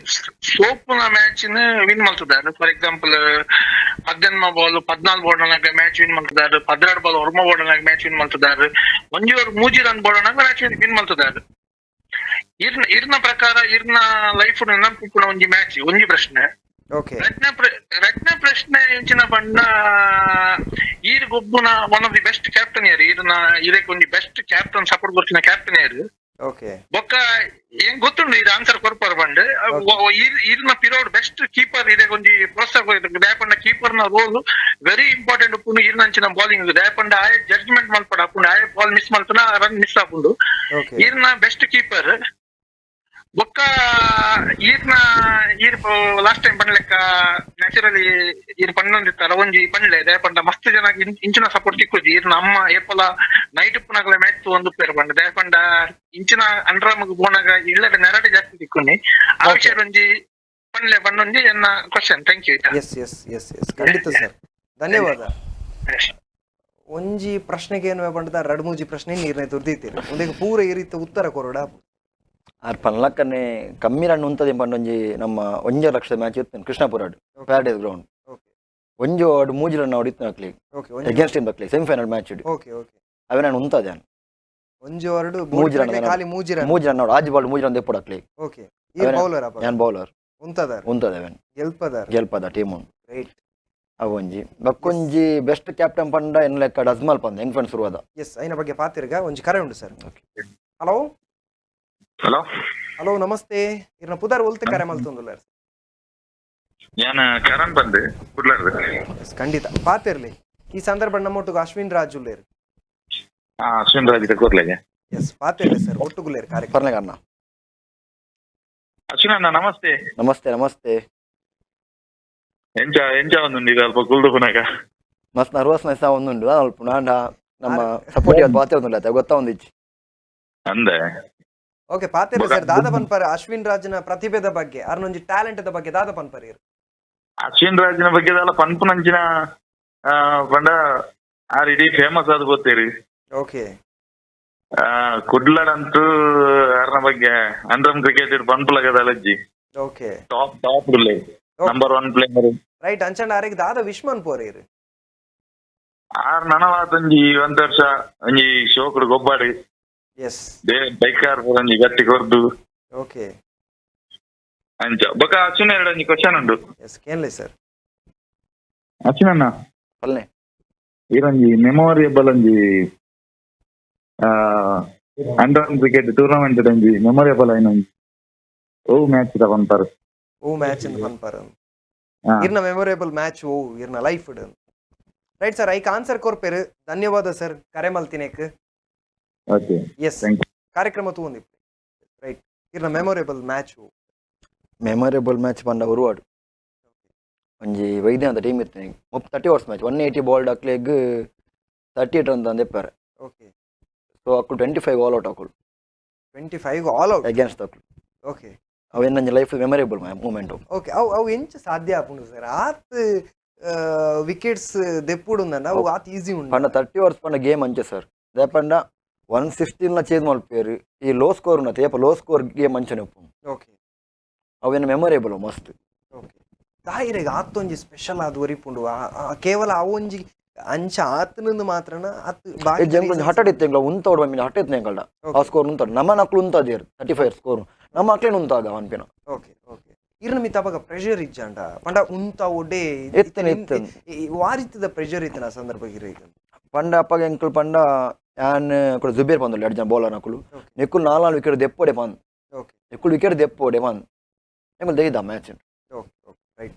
[SPEAKER 3] ಸೋಪುನ ಮ್ಯಾಚ್ ವಿನ್ ಮಲ್ತದಾರೆ. For example, 18 ball 14 ball match win ಮಲ್ತದಾರೆ, 12 ball ಒರ್ಮ ball match win ಮಲ್ತದಾರೆ, ಒಂಜಿ ಮೂಜಿ ರನ್ ball match win ಮಲ್ತದಾರೆ. ಇರ್ನ ಇರ್ನ ಪ್ರಕಾರ ಇರ್ನ ಲೈಫ್ ನೆನಪುನ ಒಂಜಿ ಮ್ಯಾಚ್ ಒಂಜಿ ಪ್ರಶ್ನೆ. ರತ್ನ ಪ್ರಶ್ನೆ ಎಂಚಿನ ಪಂಡ, ಈರ್ ಗೊಬ್ಬುನ one of the best captain ಯಾರು? ಈರ್ನ ಇರಕ್ ಒಂಜಿ best captain support ಕೊರ್ತಿನ captain ಯಾರು?
[SPEAKER 1] ಓಕೆ.
[SPEAKER 3] ಬೊಕ್ಕ ಏನ್ ಗೊತ್ತುಂಡು ಇದು ಆನ್ಸರ್ ಕೊರ್ಪರ್ ಪಂಡ್. ಇರ್ನ ಪಿರೋಡ್ ಬೆಸ್ಟ್ ಕೀಪರ್ ಇದೆ, ಒಂಜಿ ಪ್ರೋತ್ಸಾಹ ದಯಪಂಡ ಕೀಪರ್ ನ ರೋಲ್ ವೆರಿ ಇಂಪಾರ್ಟೆಂಟ್ ಉಪ್ಪುಂಡು ಇರ್ನಂಚಿನ ಬೌಲಿಂಗ್. ದಯಪಂಡ ಆಯೆ ಜಡ್ಜ್ಮೆಂಟ್ ಮಲ್ಪಡ ಅಪ್ಪುಂಡು, ಆಯೆ ಬಾಲ್ ಮಿಸ್ ಮಲ್ಪನ ರನ್ ಮಿಸ್ ಆಪುಂಡು. ಈರ್ನ ಬೆಸ್ಟ್ ಕೀಪರ್. ಬೊಕ್ಕ ಈರ್ನ ಈರ್ ಲಾಸ್ಟ್ ಟೈಮ್ ಪನ್ಲೆಕ್ಕ ನ್ಯಾಚುರಲಿ ಈರ್ ಪಣ್ಣೊಂದಿತ್ತಾರ ಒಂಜಿ ಪಂಡ್ಲೆ, ದಯಪಂಡ ಮಸ್ತ್ ಜನ ಇಂಚಿನ ಸಪೋರ್ಟ್ ತಿಕ್ಕುಜಿ. ಈರ್ನ ಅಮ್ಮ ಏಪಲ ನೈಟ್ ಉಪ್ಪುನಾಗಲ ಮ್ಯಾಚ್ ಒಂದು ಪೇರ್ ಪಂಡ. ದಯಪಂಡ ಇಂಚಿನ ಅಂಡ್ರಾಮಗ್ ಪೋನಾಗ ಇಲ್ಲದ ನೆರಡೆ ಜಾಸ್ತಿ ತಿಕ್ಕುನಿ. ಆ ವಿಷಯ ಒಂಜಿ ಪಂಡ್ಲೆ ಪಣ್ಣೊಂಜಿ ಎನ್ನ question. Thank you.
[SPEAKER 1] Yes, ಖಂಡಿತ ಸರ್, ಧನ್ಯವಾದ. ಒಂಜಿ ಪ್ರಶ್ನೆಗೆ ಏನು ಪಂಡದ ರಡ್ ಮೂಜಿ ಪ್ರಶ್ನೆ ನೀರ್ನೆ ತುರ್ದಿತ್ತೀರಿ, ಒಂದಕ್ಕೆ ಪೂರ ಈ ರೀತಿ ಉತ್ತರ ಕೊರಡ.
[SPEAKER 2] ಆರ್ ಪನ್ಲಕ್ಕನೆ ಕಮ್ಮಿ ರನ್ ಉಂತದೆ ಪಂಡ. ಒಂಜಿ ನಮ್ಮ 1.5 ಲಕ್ಷದ ಮ್ಯಾಚ್ ಇತ್ತು ಕೃಷ್ಣಾಪುರ ಪ್ಯಾರಡೈಸ್ ಗ್ರೌಂಡ್. ಒಂಜಿ ಓಡ್ ಮೂಜಿ ರನ್ ಹೊಡಿತು ಅಕ್ಲಿ.
[SPEAKER 1] ಒಂಜಿ
[SPEAKER 2] ಅಗೇನ್ಸ್ಟ್ ಟೀಮ್ ಅಕ್ಲಿ ಸೆಮಿಫೈನಲ್ ಮ್ಯಾಚ್.
[SPEAKER 1] ಓಕೆ ಓಕೆ
[SPEAKER 2] ಅವೇ ನಾನು ಉಂತದೆ.
[SPEAKER 1] ಒಂಜಿ ಹೊರಡು
[SPEAKER 2] ಮೂಜಿ ರನ್.
[SPEAKER 1] ಖಾಲಿ ಮೂಜಿ ರನ್.
[SPEAKER 2] ಮೂಜಿ ರನ್ ಆಜಿ ಬಾಲ್ ಮೂಜಿ ರನ್ ದೆಪ್ಪುಡು ಅಕ್ಲಿ.
[SPEAKER 1] ಓಕೆ, ಈ ಬೌಲರ್ ಅಪ್ಪ?
[SPEAKER 2] ಯಾನ್ ಬೌಲರ್.
[SPEAKER 1] ಉಂತದಾರ್?
[SPEAKER 2] ಉಂತದೆ ಅವೇನ್.
[SPEAKER 1] ಗೆಲ್ಪದಾರ್?
[SPEAKER 2] ಗೆಲ್ಪದ ಟೀಮ್.
[SPEAKER 1] ರೈಟ್.
[SPEAKER 2] ಅವೊಂಜಿ ಬಕ್ಕೊಂಜಿ ಬೆಸ್ಟ್ ಕ್ಯಾಪ್ಟನ್ ಪಂಡ ಎನ್ ಲೆಕ್ಕ ಅಜ್ಮಲ್ ಪಂದ ಹೆಂಗ್ ಫ್ರೆಂಡ್ಸ್ ಶುರುವಾದ.
[SPEAKER 1] ಎಸ್, ಐನ ಬಗ್ಗೆ ಪಾತಿರ್ಗ ಒಂಜಿ ಕರೆ ಉಂಡು ಸರ್. ಹಲೋ.
[SPEAKER 4] ಹಲೋ.
[SPEAKER 1] ಹಲೋ, ನಮಸ್ತೆ. ಇರ್ನ ಪುದರ್, ಒಲ್ತೆ ಕರೆ ಮಲ್ತೊಂದುಲ್ಲಾರ್?
[SPEAKER 4] ಯಾನ್ ಕರಣ್ ಬಂದೆ ಕುಡ್ಲಾರ್ದು.
[SPEAKER 1] ಎಸ್, ಖಂಡಿತ ಪಾತಿರ್ಲಿ. ಈ ಸಂದರ್ಭ ನಮ್ಮೊಟ್ಟಿಗೆ ಅಶ್ವಿನ್ ರಾಜ್ ಉಲ್ಲೇರ್.
[SPEAKER 4] ಹಾ, ಅಶ್ವಿನ್ ರಾಜ್ ಕೂರ್ಲೆಗೆ.
[SPEAKER 1] ಎಸ್, ಪಾತಿರ್ಲಿ ಸರ್, ಒಟ್ಟುಗುಲ್ಲೇರ್ ಕಾರ್ಯಕ್ರಮ.
[SPEAKER 2] ಪರ್ಲೆಗ ಅಣ್ಣ.
[SPEAKER 4] ಅಶ್ವಿನ್ ಅಣ್ಣ, ನಮಸ್ತೆ.
[SPEAKER 2] ನಮಸ್ತೆ ನಮಸ್ತೆ.
[SPEAKER 4] ಎಂಚ ಎಂಚ ಒಂದುಂಡು ಇದು ಅಲ್ಪ ಕುಲ್ದು ಪುನಗ?
[SPEAKER 2] ಮಸ್ತ್ ನರ್ವಸ್ ನೈಸ ಒಂದುಂಡು ಅಲ್ಪ. ನಾಂಡ ನಮ್ಮ ಸಪೋರ್ಟ್ ಇವತ್ತು ಪಾತ್ರ ಒಂದುಂಡು, ಗೊತ್ತಾ ಒಂದಿಚ್ಚಿ.
[SPEAKER 4] ಅಂದೆ.
[SPEAKER 1] ಓಕೆ, ಪಾತಿರ್ಲಿ ಸರ್. ದಾದ ಪನ್ಪರ್ ಅಶ್ವಿನ್ ರಾಜ್ನ ಪ್ರತಿಭೆದ ಬಗ್ಗೆ, ಅರ್ನೊಂಜಿ ಟ್ಯಾಲೆಂಟ್ the ಬಗ್ಗೆ ದಾದ ಪನ್ಪರ್ ಇರ್?
[SPEAKER 4] ಅಶ್ವಿನ್ ರಾಜ್ನ ಬಗ್ಗೆ ದಾಲ ಪನ್ಪುನಂಚಿನ ಪಂಡ ಆರ್ ಇಡೀ ಫೇಮಸ್ ಆದ್ ಗೊತ್ತೀರಿ. ಕುಡ್ಲಡಂತೂ ಆರ್ನ ಬಗ್ಗೆ ಅಂಡ್ರಮ್ ಕ್ರಿಕೆಟ್ ಪನ್ಪುಲಗದ ಅಲಜ್ಜಿ. Top top number 1 player.
[SPEAKER 1] Right, ಅಂಚಂಡ ಆರೆಗ್ ದಾದ ವಿಶ್ ಮನ್ಪೋರ್ ಇರ್?
[SPEAKER 4] ಆರ್ ನನವಾತೊಂಜಿ ಒಂದ್ ವರ್ಷ ಒಂಜಿ ಶೋಕುಡು ಗೊಬ್ಬಾಡಿ. ಬೈಕಾರ್ ಒಂಜಿ ಗಟ್ಟಿ ಕೊರ್ದು. ಅಂಚ ಬೊಕ ಅಶ್ವಿನ್, ಎರಡು ಒಂಜಿ ಕ್ವಶನ್ ಉಂಡು.
[SPEAKER 1] S, ಕೇನ್ಲೆ sir.
[SPEAKER 4] ಅಶ್ವಿನ್ ಅಣ್ಣ.
[SPEAKER 2] ಪಲ್ನೆ.
[SPEAKER 4] ಈರೊಂಜಿ ಮೆಮೊರಿಯಬಲ್ ಒಂಜಿ ಅಂಡರ್ ಕ್ರಿಕೆಟ್ ಟೂರ್ನಮೆಂಟ್ ಒಂಜಿ ಮೆಮೊರಿಯಬಲ್ ಆಯಿನ ಒಂಜಿ ಓ ಮ್ಯಾಚ್ ತಗೊಂತಾರೆ?
[SPEAKER 1] ಓ ಮ್ಯಾಚ್ ಅಂತ ಪನ್ಪರ್? ಇರ್ನ ಮೆಮೊರೇಬಲ್ ಮ್ಯಾಚ್ ಓ ಇರ್ನ ಲೈಫ್? ರೈಟ್ ಸರ್, ಐಕ್ ಆನ್ಸರ್ ಕೊರ್ಪೇರು. ಧನ್ಯವಾದ ಸರ್ ಕರೆ ಮಲ್ತಿನೇಕ್.
[SPEAKER 4] ಓಕೆ.
[SPEAKER 1] ಎಸ್.
[SPEAKER 4] Thank you.
[SPEAKER 1] ಕಾರ್ಯಕ್ರಮ ತೂಂದಿ. ರೈಟ್, ಇರ್ನ ಮೆಮೊರೇಬಲ್ ಮ್ಯಾಚ್ ಓ?
[SPEAKER 2] ಮೆಮೊರೇಬಲ್ ಮ್ಯಾಚ್ ಪಂಡ ಉರುವಾಡು ಒಂಜಿ ವೈದ್ಯನಾಥ ಟೀಮ್ ಇತ್ತು. 30 ಓವರ್ಸ್ ಮ್ಯಾಚ್, 180 ಬಾಲ್ ಅಕ್ಲೆಗ್ 38 ರನ್ ತಂದೆಪ್ಪಾರೆ. ಸೊ ಅಕ್ಕುಲು 25 ಆಲ್ ಔಟ್ ಅಕುಲು.
[SPEAKER 1] 25 ಆಲ್ ಔಟ್?
[SPEAKER 2] ಅಗೇನ್ಸ್ಟ್ ಅಕುಲು. ಅವು ನನ್ನ ಲೈಫ್ ಮೆಮೊರೇಬಲ್ ಮೂಮೆಂಟ್.
[SPEAKER 1] ಓಕೆ, ಅವು ಅವು ಎಂಚ ಸಾಧ್ಯ ಆಪುಂಡು ಸರ್? ಆತ್ ವಿಕೆಟ್ಸ್ ದೆಪ್ಪುಡು ಅವು ಆತ್ ಈಸಿ ಉಂಡು?
[SPEAKER 2] ಪಂಡ 30 ಓವರ್ಸ್ ಪಂಡ ಗೇಮ್ ಅಂಚೆ ಸರ್. ಪಂಡ 116ನ ಚೇಂಜ್ ಮಲ್ಪೇರು. ಈ ಲೋ ಸ್ಕೋರ್ ಉನ್ನತೆ ಏಪ ಲೋ ಸ್ಕೋರ್ ಗೇಮ್ ಅಂಚನೆ ಉಪ್ಪುಂಡು. ಅವೇನು ಮೆಮೊರೇಬಲ್ ಮಸ್ತ್.
[SPEAKER 1] ಓಕೆ, ದಾಯಿರೆಗ್ ಆತೊಂಜಿ ಸ್ಪೆಷಲ್ ಆದ್ ಒರಿಪುಂಡು ಕೇವಲ ಅವೊಂಜಿ ಅಂಚ ಆತನಂದು ಮಾತ್ರನ ಆತ್ ಬಾಕಿ
[SPEAKER 2] ಜಂಗ್
[SPEAKER 1] reasons?
[SPEAKER 2] ಹಠ ಇತ್ತು ಎಂಗ್ಲ ಉಂತ ಓಡ್ ಬಂದಿನ ಹಠ ಇತ್ತು ಎಂಕಲ್ಡ. ಆ ಸ್ಕೋರ್ ಉಂತಾಡು, ನಮ್ಮ ನಕ್ಲು ಉಂತಾದೇರು 35 ಸ್ಕೋರ್, ನಮ್ಮ ಅಕ್ಲೇನು ಉಂತಾದ ಅನ್ಪಿನ.
[SPEAKER 1] ಓಕೆ ಓಕೆ ಇರ್ನ ಮಿತ್ತ ಅಪಗ ಪ್ರೆಷರ್ ಇಜ್ಜಾಂಡ? ಪಂಡ ಉಂತ ಒಡ್ಡೆ
[SPEAKER 2] ಇತ್ತನೆ, ಇತ್ತನೆ.
[SPEAKER 1] ವಾರಿತದ ಪ್ರೆಷರ್ ಇತ್ತಿನ ಸಂದರ್ಭ ಇರ?
[SPEAKER 2] ಪಂಡ ಅಪ್ಪಗ ಎಂಕುಲು ಪಂಡ ಯಾನ್ ಅಕುಲು ಜುಬೇರ್ ಬಂದಲ್ಲ, ಎರಡು ಜನ ಬೌಲರ್ ನಕುಲು. ನಿಕ್ಕುಲು ನಾಲ್ ನಾಲ್ ವಿಕೆಟ್ ದೆಪ್ಪೋಡೆ ಪಂದ್. ನಿಕ್ಕುಲು ವಿಕೆಟ್ ದೆಪ್ಪೋಡೆ ಪಂದ್, ಎಂಕುಲು ದೈದ ಮ್ಯಾಚ್.
[SPEAKER 1] ಓಕೆ ಓಕೆ ರೈಟ್,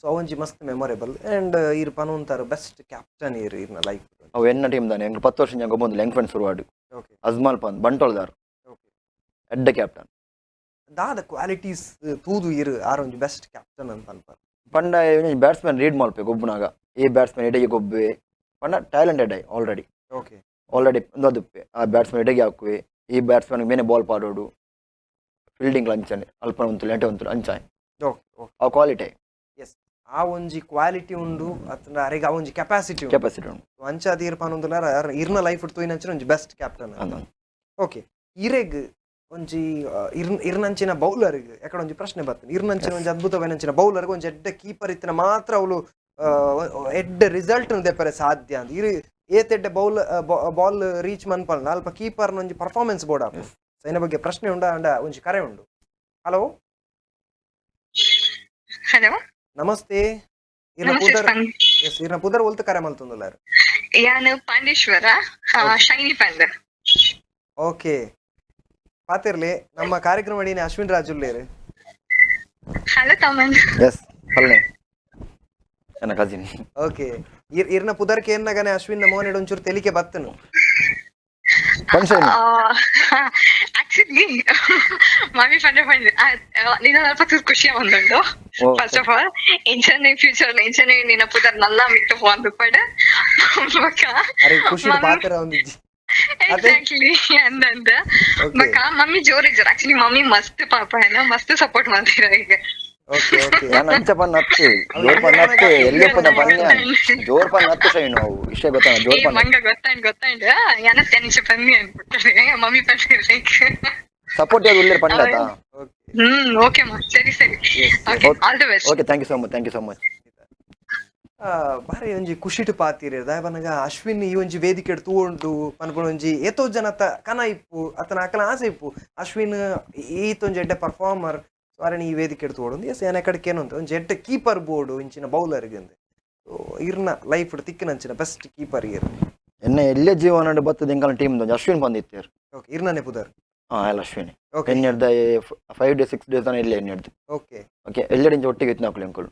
[SPEAKER 1] ಸೊ ಅವೊಂಜಿ ಮಸ್ತ್ ಮೆಮೊರೇಬಲ್. ಅಂಡ್ ಇರ್ ಪನೊಂತಾರು ಬೆಸ್ಟ್ ಕ್ಯಾಪ್ಟನ್ ಇರ್ ಇರ್ನ ಲೈಫ್?
[SPEAKER 2] ಅವು ಎನ್ನ ಟೀಮ್ ದಾನೆ, ಎಂಕುಲು 10 ವರ್ಷ ಎಂಕ ಬಂದಿಲ್ಲ ಎಂಕ್ ಫ್ರೆಂಡ್ಸ್ ಶುರುವಾಡು. ಅಜ್ಮಾಲ್ ಪಂದ್ ಬಂಟೋಲ್ದಾರ್. ಎಡ್ಡ ಕ್ಯಾಪ್ಟನ್.
[SPEAKER 1] ದಾದ ಕ್ವಾಲಿಟೀಸ್ ತೂದು ಇರ್ ಆರೊಂಜಿ ಬೆಸ್ಟ್ ಕ್ಯಾಪ್ಟನ್ ಅಂತ ಅನ್ಪಾರ?
[SPEAKER 2] ಪಂಡ ಬ್ಯಾಟ್ಸ್ಮನ್ ರೀಡ್ ಮಲ್ಪೆ ಗೊಬ್ಬುನಾಗ, ಈ ಬ್ಯಾಟ್ಸ್ಮನ್ ಎಡೆಗೆ ಗೊಬ್ಬೆ ಪಂಡ ಟ್ಯಾಲೆಂಟೆಡ್ I already. Already ಒಂದದುಪ್ಪೆ ಆ ಬ್ಯಾಟ್ಸ್ಮನ್ ಎಡೆಗೆ ಹಾಕುವೆ, ಈ ಬ್ಯಾಟ್ಸ್ಮನ್ ಮೇನೆ ಬಾಲ್ ಪಾಡೋಡು, ಫೀಲ್ಡಿಂಗ್ ಅಂಚನೆ ಅಲ್ಪ ಉಂತು ಲೆಂಟೆ ಉಂತು ಅಂಚಾಯ್.
[SPEAKER 1] ಓಕೆ ಓಕೆ
[SPEAKER 2] ಆ ಕ್ವಾಲಿಟಿ.
[SPEAKER 1] ಆ ಒಂಜಿ ಕ್ವಾಲಿಟಿ ಉಂಡು ಅತ್ತಂಡ ಅರೆಗ್ ಆ ಒಂಜಿ ಕೆಪಾಸಿಟಿ ಉಂಡು.
[SPEAKER 2] ಕೆಪಾಸಿಟಿ ಉಂಡು.
[SPEAKER 1] ಅಂಚ ಅದು ಇರ್ ಪನೊಂದುಲ್ಲ ಇರ್ನ ಲೈಫ್ ತೂಯಿನಂಚಿನ ಒಂಜಿ ಬೆಸ್ಟ್ ಕ್ಯಾಪ್ಟನ್.
[SPEAKER 2] ಅಂದ.
[SPEAKER 1] ಓಕೆ, ಇರೆಗ್ ಒಂಜಿ ಇರ್ನಂಚಿನ ಬೌಲರ್ಗ್ ಎಕಡೆ ಒಂಜಿ ಪ್ರಶ್ನೆ ಬರ್ತದೆ. ಇರ್ನಂಚಿನ ಒಂಜಿ ಅದ್ಭುತವಾಯಿನಂಚಿನ ಬೌಲರ್ಗ್ ಒಂಜಿ ಎಡ್ಡೆ ಕೀಪರ್ ಇತ್ತಿನ ಮಾತ್ರ ಅವಳು ಎಡ್ಡೆ ರಿಸಲ್ಟ್ ದೆಪ್ಪರೆ ಸಾಧ್ಯ ಅಂತ. ಇರು ಏತ್ ಎಡ್ಡೆ ಬಾಲ್ ರೀಚ್ ಮನ್ಪಲ್ಲ, ಅಲ್ಪ ಕೀಪರ್ ಒಂಜಿ ಪರ್ಫಾರ್ಮೆನ್ಸ್ ಬೋರ್ಡ್ ಆಪ. ಐನ ಬಗ್ಗೆ ಪ್ರಶ್ನೆ ಉಂಡ ಅಂಡ ಒಂಜಿ ಕರೆ ಉಂಡು. ಹಲೋ.
[SPEAKER 5] ಹಲೋ.
[SPEAKER 1] ನಮಸ್ತೆ, ಇರ್ನ
[SPEAKER 5] ನಮಸ್ತೆ.
[SPEAKER 1] ಪುದರ್?
[SPEAKER 5] ಸ್ಪಂದ್.
[SPEAKER 1] ಎಸ್, ಇರ್ನ ಪುದರ್, ಒಲ್ತು ಕರೆ ಮಲ್ತೊಂದುಲ್ಲಾರ್?
[SPEAKER 5] ಯಾನ್ ಪಾಂಡೇಶ್ವರ, ಶೈನಿ ಪಂದ್.
[SPEAKER 1] ಓಕೆ. ಪಾತಿರ್ಲಿ, ನಮ್ಮ ಕಾರ್ಯಕ್ರಮ ಅಡಿನ ಅಶ್ವಿನ್ ರಾಜ್ ಉಲ್ಲೇರು.
[SPEAKER 5] ಹಲೋ ತಮನ್.
[SPEAKER 2] ಎಸ್, ಪಲ್ಲೆ ನನ್ನ ಕಸಿನ್.
[SPEAKER 1] ಓಕೆ, ಇರ್ನ ಪುದರ್ಕೆ ಏನ್ನಗನೆ ಅಶ್ವಿನ್ ಮೋನೆಡ್ ಒಂಚೂರು ತೆಲಿಕೆ ಬತ್ತನು.
[SPEAKER 2] ಫಂಕ್ಷನ್.
[SPEAKER 5] ಆಕ್ಚುಲಿ ಮಮ್ಮಿ ಪಂಡೆ ಪಂಡೆ ನಿನ್ನ ಅಲ್ಪ ಖುಷಿ ಬಂದುಂಡು. First of all ಇಂಚನೆ future ಇಂಚನೆ ನಿನ್ನ ಪುದರ್ ನಲ್ಲ ಮಿಟ್ಟು ಒಂದು ಪಡ.
[SPEAKER 1] ಅರೆ, ಖುಷಿ ಪಾತ್ರ ಒಂದಿಜ್ಜಿ.
[SPEAKER 5] ಎಕ್ಸಾಕ್ಟ್ಲಿ ಅಂದಂದ. ಬೊಕ್ಕ ಮಮ್ಮಿ ಜೋರ್ ಇಜ್ಜಾರ್. ಆಕ್ಚುಲಿ ಮಮ್ಮಿ ಮಸ್ತ್ ಪಾಪ ಏನ ಮಸ್ತ್ ಸಪೋರ್ಟ್ ಮಾಡ್ತೀರ ಈಗ.
[SPEAKER 1] ಓಕೆ ಓಕೆ
[SPEAKER 2] ನಾನು ಅಂಚ ಪನ್ನ ಹತ್ತು ಜೋರ್ ಪನ್ನ ಹತ್ತು ಎಲ್ಲಿ ಪನ್ನ ಜೋರ್ ಪನ್ನ ಹತ್ತು ಶೈನು ಅವು ವಿಷಯ ಗೊತ್ತಾ ಜೋರ್
[SPEAKER 5] ಏ
[SPEAKER 2] ಪನ್ನ.
[SPEAKER 5] ಮಂಗ ಗೊತ್ತಾಂಡ್ ಗೊತ್ತಾಂಡ್ ಯಾನ ಟೆನ್ಷನ್ ಪನ್ನಿ ಅನ್ಬಿಡ್ತಾರೆ ಮಮ್ಮಿ ಪನ್ನಿ ಲೈಕ್.
[SPEAKER 2] ಸಪೋರ್ಟ್ ಯಾವ್ದು ಉಳ್ಳೇರ್ ಪಂಡಾತ.
[SPEAKER 1] ಓಕೆ.
[SPEAKER 5] ಓಕೆ ಮಾ, ಸರಿ ಸರಿ, okay, all the best.
[SPEAKER 2] Okay, thank you so much, thank you so much.
[SPEAKER 1] ಬಾರಿ ಒಂಜಿ ಖುಷಿಟ್ ಪಾತಿರಿ ದಾಯಬನಗ ಅಶ್ವಿನ್ ಈ ಒಂಜಿ ವೇದಿಕೆ ತೂಂಡು ಪನ್ಪುನ ಒಂಜಿ ಏತೋ ಜನತ ಕನ ಇಪ್ಪು ಅತನ ಅಕಲ ಆಸೆ ಇಪ್ಪು. ಅಶ್ವಿನ್ ಈತೊಂಜಿ ಎಡ್ಡೆ ಪರ್ಫಾರ್ಮರ್, ಸೊ ಅರಣ ಈ ವೇದಿಕೆ ತೋಡೊಂದು ಎಸ್ ಏನ ಕಡೆ ಏನಂತ ಒಂಜಿ ಎಡ್ಡೆ ಕೀಪರ್ ಬೋರ್ಡು ಇಂಚಿನ ಬೌಲರ್ಗೆ ಅಂದೆ. ಸೊ ಇರ್ನ ಲೈಫ್ ತಿಕ್ಕಿನಂಚಿನ ಬೆಸ್ಟ್ ಕೀಪರ್ ಇರ್?
[SPEAKER 2] ಎನ್ನ ಎಲ್ಲೇ ಜೀವನ ಬತ್ತದ ಎಂಕಲ್ನ ಟೀಮ್ ಅಶ್ವಿನ್ ಬಂದಿತ್ತೇರು.
[SPEAKER 1] ಓಕೆ, ಇರ್ನನೆ ಪುದರ್?
[SPEAKER 2] ಹಾ, ಎಲ್ಲ ಅಶ್ವಿನ್.
[SPEAKER 1] ಓಕೆ.
[SPEAKER 2] ಎನ್ನೆಡ್ದ 5 ಡೇಸ್ 6 ಡೇಸ್ ತಾನೆ ಇಲ್ಲೇ ಎನ್ನೆಡ್ದು.
[SPEAKER 1] ಓಕೆ.
[SPEAKER 2] ಓಕೆ, ಎಲ್ಲೆడింಚ ಒಟ್ಟಿಗೆ ಇತ್ತು ನಾಕುಲು ಎಂಕುಲು.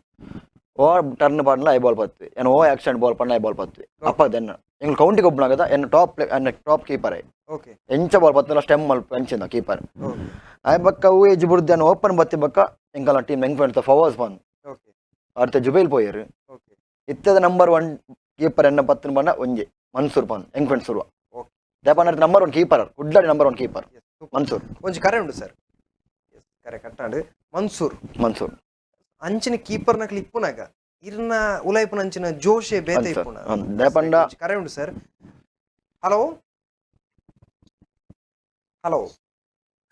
[SPEAKER 2] ಓ ಟರ್ನ್ ಪಾಡ್ಲ I ball ಪತ್ವಿ ಏನ್, ಓ ಆಕ್ಷನ್ ಬಾಲ್ ಪಣ್ಣ I ball ಪತ್ವಿ ಅಪ್ಪ ದೆನ್ನ ಎಂಕುಲು ಕೌಂಟಿಗೆ ಒಬ್ಬನಾಗದ ಎನ್ನ ಟಾಪ್ ಎನ್ನ ಟಾಪ್ ಕೀಪರ್ I. ಎಂಚ ಬಾಲ್ ಪತ್ತಲ ಸ್ಟೆಮ್ ಮಲ್ಪ ಎಂಚಿಂದ ಕೀಪರ್. ಆಯ್ ಬಕ್ಕ ಹೂ ಏಜ್ ಬುಡ್ದು ಎನ್ನ ಓಪನ್ ಬತ್ತಿ ಬಕ್ಕ ಎಂಕಲ್ನ ಟೀಮ್ ಎಂಕ್ ಫ್ರೆಂಡ್ಸ್ ಫವಾಸ್ ಬಂದು ಅರ್ಥ ಜುಬೈಲ್ ಪೋಯರು. ಇತ್ತದ ನಂಬರ್ 1 ಕೀಪರ್ ಎನ್ನ ಪತ್ತನ ಬಣ್ಣ ಒಂಜೆ ಮನ್ಸೂರ್ ಪನ್ ಎಂಕ್ ಫ್ರೆಂಡ್ಸ್ ಸುರುವ. ದೇಪನ್ನ ನಂಬರ್ 1 ಕೀಪರ್ ಕುಡ್ಲಾಡಿ, ನಂಬರ್ 1 ಕೀಪರ್ ಮನ್ಸೂರ್.
[SPEAKER 1] ಒಂಜಿ ಕರೆ ಉಂಡು ಸರ್. ಕರೆ ಕಟ್ಟಾಂಡು. ಮನ್ಸೂರ್.
[SPEAKER 2] ಮನ್ಸೂರ್.
[SPEAKER 1] ಅಂಚಿನ ಕೀಪರ್ ನಕಲಿ ಇಪ್ಪುನಾಗ ಇರ್ನ ಉಲೈಪುನ ಅಂಚಿನ ಜೋಶೆ ಬೇತೆ ಇಪ್ಪುನ.
[SPEAKER 2] ದೇಪಂಡ
[SPEAKER 1] ಒಂಜಿ ಕರೆ ಉಂಡು sir. Hello hello.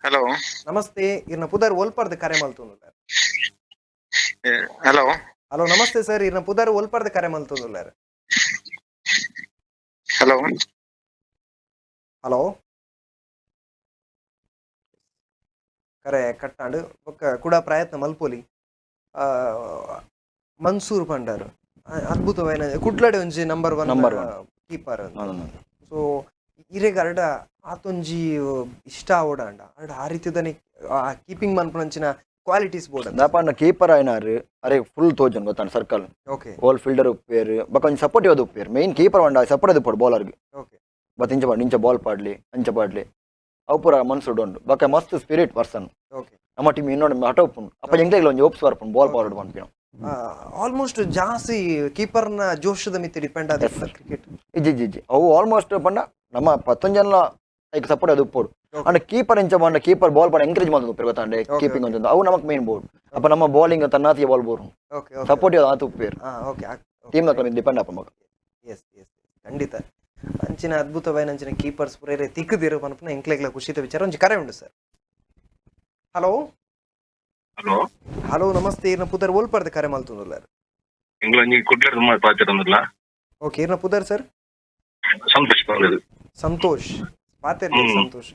[SPEAKER 3] Hello.
[SPEAKER 1] Namaste, ಇರ್ನ ಪುದರ್, ಒಲ್ಪರ್ದ ಕರೆ ಮಲ್ತೊಂದುಲ್ಲಾರ್?
[SPEAKER 3] ಹಲೋ.
[SPEAKER 1] ಹಲೋ, ನಮಸ್ತೆ ಸರ್, ಇರ್ನ ಪುದರ್, ಒಲ್ಪರ್ದ ಕರೆ ಮಲ್ತೊಂದುಲ್ಲಾರ್?
[SPEAKER 3] ಹಲೋ.
[SPEAKER 1] ಹಲೋ, ಕರೆ ಕಟ್ಟಾಂಡು. ಬೊಕ್ಕ ಕೂಡ ಪ್ರಯತ್ನ ಮಲ್ಪೊಲಿ. ಮನ್ಸೂರ್ ಪಂಡರ್ ಅದ್ಭುತವಾಯಿನ ಕುಡ್ಲಡೆ ಒಂಜಿ number 1
[SPEAKER 2] Number one.
[SPEAKER 1] Keeper. So ಇರೆಗ್ ಅರಡ ಆತೊಂಜಿ ಇಷ್ಟ ಆವೋಡಾಂಡ ಅರಡ ಆ ರೀತಿದನೆ ಆ ಕೀಪಿಂಗ್ ಮನ್ಪುನಂಚಿನ ಕ್ವಾಲಿಟೀಸ್ ಬೋರ್ಡ್.
[SPEAKER 2] ದಾಪಂಡ ಕೀಪರ್ ಆಯ್ನಾರು ಅರೆ ಫುಲ್ ತೋಜನ್ ಗೊತ್ತಾನ circle. All fielder ಉಪ್ಪೇರು ಬೊಕ ಒಂಜಿ ಸಪೋರ್ಟ್ ಯಾವ್ದು ಉಪ್ಪೇರು ಮೇನ್ ಕೀಪರ್ వంಡ ಸಪೋರ್ಟ್ ಅದು ಬೌಲರ್ಗೆ. ಬತ್ ಇಂಚ ಪಾಡ್ ಇಂಚ ಬಾಲ್ ಪಾಡ್ಲಿ ಅಂಚ ಪಾಡ್ಲಿ ಅವು ಪೂರ ಮನ್ಸುಡ್ ಉಂಡು. ಬೊಕ ಮಸ್ತ್ ಸ್ಪಿರಿಟ್ ಪರ್ಸನ್. ನಮ್ಮ ಟೀಮ್ ಇನ್ನೊಂದು ಹಠ ಉಪ್ಪುಂಡು ಅಪ್ಪ ಎಂಕ್ಲೆಗ್ಲ ಒಂಜಿ ಹೋಪ್ಸ್ ಬರ್ಪುಂಡು ಬಾಲ್ ಫಾರ್ವರ್ಡ್ ಪನ್ಪಿನ.
[SPEAKER 1] ಆಲ್ಮೋಸ್ಟ್ ಜಾಸ್ತಿ ಕೀಪರ್ನ ಜೋಶದ ಮಿತ್ತೆ ಡಿಪೆಂಡ್ ಆದ
[SPEAKER 2] Yes, sir.
[SPEAKER 1] Cricket.
[SPEAKER 2] ಇಜ್ಜಿ ಇಜ್ಜಿ ಇಜ್ಜಿ, ಅವು ಆಲ್ಮೋಸ್ಟ್ ಪಂಡ ನಮ್ಮ ಪತ್ತೊಂದು ಜನ ಐಕ್ ಸಪೋರ್ಟ್ ಅದು ಉಪ್ಪೋಡು. ಅಂಡ್ ಕೀಪರ್ ಎಂಚ ಪಂಡ ಕೀಪರ್ ಬಾಲ್ ಪಾಡ ಎಂಕರೇಜ್ ಮಾಡ್ತದೆ ಉಪ್ಪೇರು ಗೊತ್ತಾಂಡೆ. ಕೀಪಿಂಗ್ ಅಂತ ಅವು ನಮಕ್ ಮೇನ್ ಬೋರ್ಡ್ ಅಪ್ಪ ನಮ್ಮ ಬೌಲಿಂಗ್ ತನ್ನಾತಿಗೆ ಬಾಲ್ ಬೋರು
[SPEAKER 1] okay okay
[SPEAKER 2] support ಆತು ಉಪ್ಪೇರು.
[SPEAKER 1] ಓಕೆ
[SPEAKER 2] ಟೀಮ್ ದಕ್ಲ ಡಿಪೆಂಡ್ ಅಪ್ಪ ಮಗ.
[SPEAKER 1] ಎಸ್ ಎಸ್, ಖಂಡಿತ. ಅಂಚಿನ ಅದ್ಭುತವಾಯಿನ ಅಂಚಿನ ಕೀಪರ್ಸ್ ಪೂರ ತಿಕ್ಕದಿರು ಪನ್ಪುನ ಎಂಕ್ಲೆಗ್ಲ ಖುಷಿತ ವಿಚಾರ. ಒಂಜಿ ಕರೆ ಉಂಡು sir. Hello.
[SPEAKER 4] Hello.
[SPEAKER 1] Hello, namaste, ಇರ್ನ ಪುದರ್, ಒಲ್ಪರ್ದ ಕರೆ ಮಲ್ತೊಂದುಲ್ಲಾರ್?
[SPEAKER 4] ಎಂಗ್ಲ ಕುಡ್ಲಡ್ ಪಾತಿರಂದಿಲ್ಲ.
[SPEAKER 1] ಓಕೆ, ಇರ್ನ ಪುದರ್ ಸರ್?
[SPEAKER 4] ಸಂತೋಷ್ ಬಂದது.
[SPEAKER 1] ಸಂತೋಷ್, ಪಾತೆರ್ಲಿ. ಸಂತೋಷ್,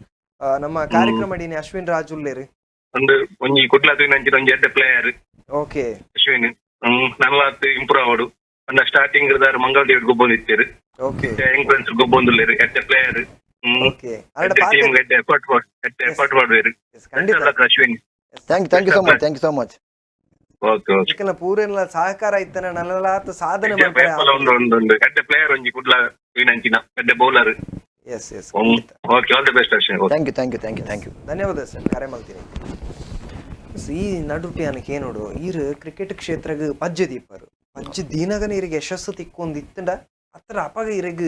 [SPEAKER 1] ನಮ್ಮ ಕಾರ್ಯಕ್ರಮ ಅಡಿನಿ ಅಶ್ವಿನ್ ರಾಜ್ ಉಲ್ಲೇರು.
[SPEAKER 4] ಒಂದು ಒಂಜಿ ಕುಡ್ಲ ನಂಚಿನ ಒಂಜಿ ಎಡ್ಡೆ ಪ್ಲೇಯರ್. ಅಶ್ವಿನ್ ನಲ್ಲಾತ್ ಇಂಪ್ರೂವ್ ಆವಡು ಅಂಡ ಸ್ಟಾರ್ಟಿಂಗ್ ದಾರ್ ಮಂಗಳ್ ದೇವ್ ಗೊಬ್ಬೊಂದಿತ್ತೇರು. ಯಂಗ್ ಫ್ರೆಂಡ್ಸ್ ಗೊಬ್ಬೊಂದುಲ್ಲೇರು, ಎಡ್ಡೆ ಪ್ಲೇಯರ್.
[SPEAKER 1] ಓಕೆ, ಅರಡ
[SPEAKER 4] ಎಡ್ಡೆ ಟೀಮ್
[SPEAKER 1] ಪಾತೆರ್.
[SPEAKER 4] ಎಡ್ಡೆ ಎಫರ್ಟ್ ಎಡ್ಡೆ ಎಫರ್ಟ್ ಮಾಡುವೇರು.
[SPEAKER 1] ಖಂಡಿತ.
[SPEAKER 4] Ashwin.
[SPEAKER 2] Thank you so much, thank you so much.
[SPEAKER 4] Okay okay.
[SPEAKER 1] ಇದಕ್ಕೆಲ್ಲ ಪೂರೆಲ್ಲ ಸಹಕಾರ ಇತ್ತನ ನಲ್ಲಲಾತ್ ಸಾಧನೆ ಮಲ್ಪರೆ.
[SPEAKER 4] ಒಂದು ಒಂದು ಒಂದು ಎಡ್ಡೆ ಪ್ಲೇಯರ್ ಒಂಜಿ ಕುಡ್ಲ ನಂಚಿನ ಎಡ್ಡೆ bowler.
[SPEAKER 1] S S, ಖಂಡಿತ.
[SPEAKER 4] Okay, all the best Ashwin.
[SPEAKER 2] Thank you, thank you, thank you, thank you.
[SPEAKER 1] ಧನ್ಯವಾದ ಸರ್ ಕರೆ ಮಲ್ತೀನಿ. ಈ ನಡುಟಿ ಅನಕ್ಕೆ ಏನೋಡು ಈರ್ ಕ್ರಿಕೆಟ್ ಕ್ಷೇತ್ರಗ್ ಪಜ್ಜೆ ದೀಪರು ಪಜ್ಜೆ ದೀನಗನ ಇರಿಗೆ ಯಶಸ್ಸು ತಿಕ್ಕೊಂದು ಇತ್ತಂಡ ಅತ್ರ ಅಪಗ ಇರಗ್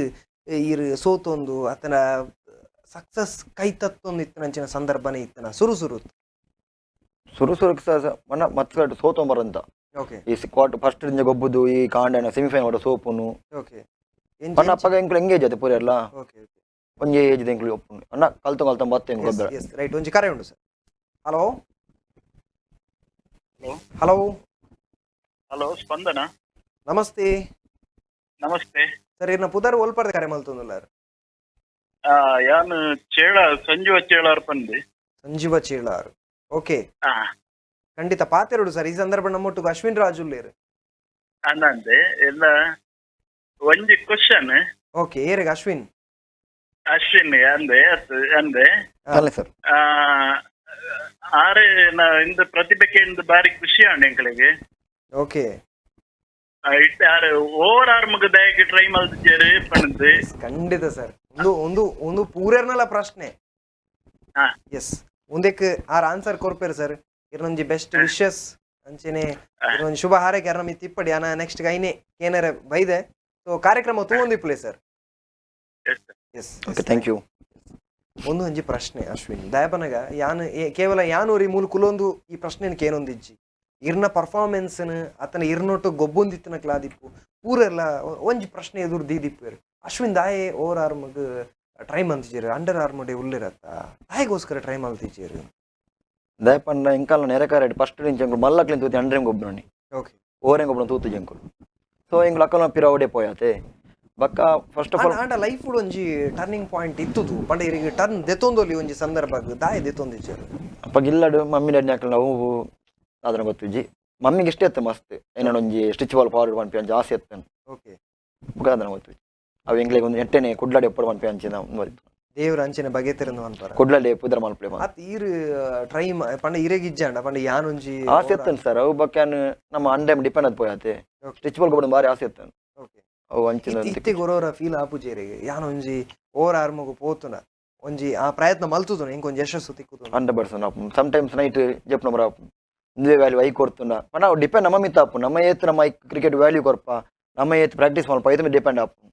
[SPEAKER 1] ಈರ್ ಸೋತೊಂದು ಅತನ ಸಕ್ಸಸ್ ಕೈ ತತ್ತೊಂದು ಇತ್ತನಂಚಿನ ಸಂದರ್ಭನೇ ಇತ್ತನ ಸುರು ಸುರು.
[SPEAKER 2] ಸುರು ಸುರುಕ್ ಸಹ ಮನ್ನ ಮತ್ತೆ ಸೋತೊಂಬರಂತ. ಈ ಕ್ವಾರ್ಟರ್ ಫಸ್ಟ್ ಇಂಜ ಗೊಬ್ಬುದು ಈ ಕಾಂಡನ ಸೆಮಿಫೈನಲ್ ಸೋಪುನು. ಪನ್ನ ಅಪ್ಪಗ ಎಂಕುಲು ಎಂಗೇಜ್ ಆಯ್ತು ಪೂರ ಎಲ್ಲ.
[SPEAKER 1] ಓಕೆ
[SPEAKER 2] ಒಂಜಿ ಏಜ್ ಎಂಕುಲು ಒಪ್ಪುನು ಅಣ್ಣ ಕಲ್ತ ಕಲ್ತ ಬತ್ತೆ ಎಂಕುಲು ಗೊಬ್ಬರ.
[SPEAKER 1] Yes, right. ಒಂಜಿ ಕರೆ ಉಂಡು sir. Hello. Hello.
[SPEAKER 6] Hello, Spandana.
[SPEAKER 1] ನಮಸ್ತೆ.
[SPEAKER 6] ನಮಸ್ತೆ.
[SPEAKER 1] ಸರ್, ಇರ್ನ ಪುದರ್, ಒಲ್ಪರ್ದ ಕರೆ ಮಲ್ತೊಂದುಲ್ಲಾರ್?
[SPEAKER 6] ಯಾನ್ ಚೇಳ ಸಂಜೀವ ಚೇಳಾರ್ ಪಂದಿ.
[SPEAKER 1] ಸಂಜೀವ ಚೇಳಾರ್, ಓಕೆ. ಖಂಡಿತ ಪಾತೆರಡು ಸರ್. ಈ ಸಂದರ್ಭ ನಮ್ಮೊಟ್ಟಿಗೆ ಅಶ್ವಿನ್ ರಾಜ್ ಉಲ್ಲೇರು.
[SPEAKER 6] ಅಂದಂದೆ ಎಲ್ಲ ಒಂಜಿ ಕ್ವಶನ್.
[SPEAKER 1] ಓಕೆ, ಏರೆಗ್ ಅಶ್ವಿನ್?
[SPEAKER 6] ಅಶ್ವಿನ್ ಅಂದೆ ಅಂದೆ.
[SPEAKER 2] ಅಲ್ಲ ಸರ್.
[SPEAKER 6] ಆರೆ ಇಂದ ಪ್ರತಿಭೆಗೆ ಇಂದ ಬಾರಿ ಖುಷಿ ಆಂಡ್ ಎಂಕಲೆಗೆ.
[SPEAKER 1] ಓಕೆ.
[SPEAKER 6] ಇತ್ತೆ ಆರೆ ಓವರ್ ಆರ್ಮ್ ದಯಕ್ಕೆ ಟ್ರೈ ಮಲ್ತಿದ್ದೇರು ಪಂಡ್ದು.
[SPEAKER 1] ಖಂಡಿತ ಸರ್, ಒಂದು ಒಂದು ಒಂದು ಪೂರೆರ್ನಲ ಪ್ರಶ್ನೆ. ಎಸ್, ಒಂದಕ್ಕೆ ಆರ್ ಆನ್ಸರ್ ಕೊರ್ಪೇರು ಸರ್. ಇರ್ನೊಂಜಿ ಬೆಸ್ಟ್ ವಿಶಸ್ ಅಂಚೆನೆ ಇರ್ನೊಂಜಿ ಶುಭ ಹಾರೈಕೆ ಅರ್ನ ಮಿತ್ ಇಪ್ಪಡಿ. ಅನ ನೆಕ್ಸ್ಟ್ ಗೈನೆ ಕೇನರೆ ಬೈದೆ. ಸೊ ಕಾರ್ಯಕ್ರಮ ತೂವೊಂದಿಪ್ಪುಲೆ sir.
[SPEAKER 6] Yes.
[SPEAKER 1] S.
[SPEAKER 2] Okay, thank you.
[SPEAKER 1] ಒಂದು ಒಂಜಿ ಪ್ರಶ್ನೆ ಅಶ್ವಿನ್, ದಯಪನಗ ಯಾನ್ ಕೇವಲ ಯಾನೂರಿ ಮೂಲ ಕುಲೊಂದು ಈ ಪ್ರಶ್ನೆನ ಕೇನೊಂದಿಜ್ಜಿ. ಇರ್ನ ಪರ್ಫಾರ್ಮೆನ್ಸ್ನ ಅತನ ಇರ್ನೊಟ್ಟು ಗೊಬ್ಬೊಂದಿತ್ತಿನ ಕ್ಲಾದಿಪ್ಪು ಪೂರೆಲ್ಲ ಒಂಜಿ ಪ್ರಶ್ನೆ ಎದುರು ದೀದಿಪ್ಪೇರು. ಅಶ್ವಿನ್ ದಾಯೆ ಓವರ್ ಆರ್ಮ್ಗ್ ಟ್ರೈ ಮಲ್ತಿಜೇರು, ಅಂಡರ್ ಆರ್ಮ್ ಡೇ ಉಲ್ಲಿರತ್ತ, ದಾಯೆಗೋಸ್ಕರ ಟ್ರೈ ಮಲ್ತಿಜೇರು?
[SPEAKER 2] ದಯ ಪಂಡ ಎಂಕಾಲ ನೆರೆಕಾರ ಫಸ್ಟ್ ಇಂಚ ಎಂಕುಲು ಮಲ್ಲಕ್ಲಿನ್ ತೂತಿ ಅಂಡ್ರೆಂ ಗೊಬ್ಬನಿ. ಓರೆಂ ಗೊಬ್ಬನ ತೂತು ಜಂಕುಲು. ಸೊ ಎಂಕುಲು ಅಕ್ಕಲ ಪಿರ ಓಡೆ ಪೋಯಾತೆ ಬಕ್ಕ ಫಸ್ಟ್ ಆಫ್ ಆಲ್.
[SPEAKER 1] ಆಂಡ ಲೈಫ್ ಒಂಜಿ ಟರ್ನಿಂಗ್ ಪಾಯಿಂಟ್ ಇತ್ತುದು ಪಂಡ ಇರಿಗೆ ಟರ್ನ್ ದೆತ್ತೊಂದೊಲಿ ಒಂಜಿ ಸಂದರ್ಭ ದಾಯೆ ದೆತ್ತೊಂದಿಜ್ಜೇರು?
[SPEAKER 2] ಅಪ್ಪ ಗಿಲ್ಲಡು ಮಮ್ಮಿ ಡ್ಯಾಡಿ ಅಕ್ಕಲು ನಾವು ಅದನ್ನ ಗೊತ್ತಿಜ್ಜಿ. ಮಮ್ಮಿಗೆ ಇಷ್ಟ ಇತ್ತು ಮಸ್ತ್ ಏನೋ ಒಂಜಿ ಸ್ಟಿಚ್ ಬಾಲ್ ಫಾರ್ವರ್ಡ್ ಪನ್ಪಿ ಅಂಚ ಆಸೆ ಇತ್ತು. ಬೊಕ ಅದನ್ನ ಗೊತ್ತಿಜ್ಜಿ ಅವು ಎಂಗ್ಲಿಗೆ ಒಂದು ಎಟ್ಟೆನೆ ಕುಡ್ಲಾಡಿ ಒಪ್ಪಡು ಪನ್ಪಿ ಅಂಚಿನ ಒಂದು.
[SPEAKER 1] ದೇವ್ರ ಅಂಚಿನ ಬಗೆತಿರಂದು ಅನ್ಪರ.
[SPEAKER 2] ಕುಡ್ಲಾಡಿ ಪುದರ್ ಮಲ್ಪಲೆ.
[SPEAKER 1] ಅತ್ ಈರ್ ಟ್ರೈ ಪಂಡ ಇರೆಗಿಜ್ಜಾಂಡ ಪಂಡ ಯಾನೊಂಜಿ
[SPEAKER 2] ಆಸೆ ಇತ್ತು ಸರ್. ಅವು ಬಕ್ಕ ನಮ್ಮ ಅಂಡೆ ಡಿಪೆಂಡ್ ಅದು ಪೋಯಾತೆ. ಸ್ಟಿಚ್ ಬಾಲ್ ಗೊಬ್ಬರ ಭಾರಿ ಆಸೆ ಇತ್ತು. ಅವು ಅಂಚಿನ.
[SPEAKER 1] ಇತ್ತೆ ಗೊರೋರ ಫೀಲ್ ಆಪುಜೇರಿಗೆ ಯಾನೊಂಜಿ ಓವರ್ ಆರ್ಮಗು ಪೋತುನ ಒಂಜಿ ಆ ಪ್ರಯತ್ನ ಮಲ್ತುದುನ ಇಂಕೊಂಜಿ ಯಶಸ್ಸು ತಿಕ್ಕುದು?
[SPEAKER 2] 100% ಆಪುಂಡು. ಸಮ್ ಟೈಮ್ಸ್ ನೈಟ್ ಜೆಪ್ನ ಆಪುಂಡು, ಇಂದುವೆ ವ್ಯಾಲ್ಯೂ I ಕೊಡ್ತುಂಡ ಪಂಡ ಅವು ಡಿಪೆಂಡ್ ನಮ್ಮ ಮಿತ್ತ ಆಪುಂಡು. ನಮ್ಮ ಏತ್ ನಮ್ಮ ಕ್ರಿಕೆಟ್ ವ್ಯಾಲ್ಯೂ ಕೊರ್ಪ, ನಮ್ಮ ಏತ್ ಪ್ರಾಕ್ಟೀಸ್ ಮಲ್ಪ, ಐತ ಡಿಪೆಂಡ್ ಆಪುಂಡು.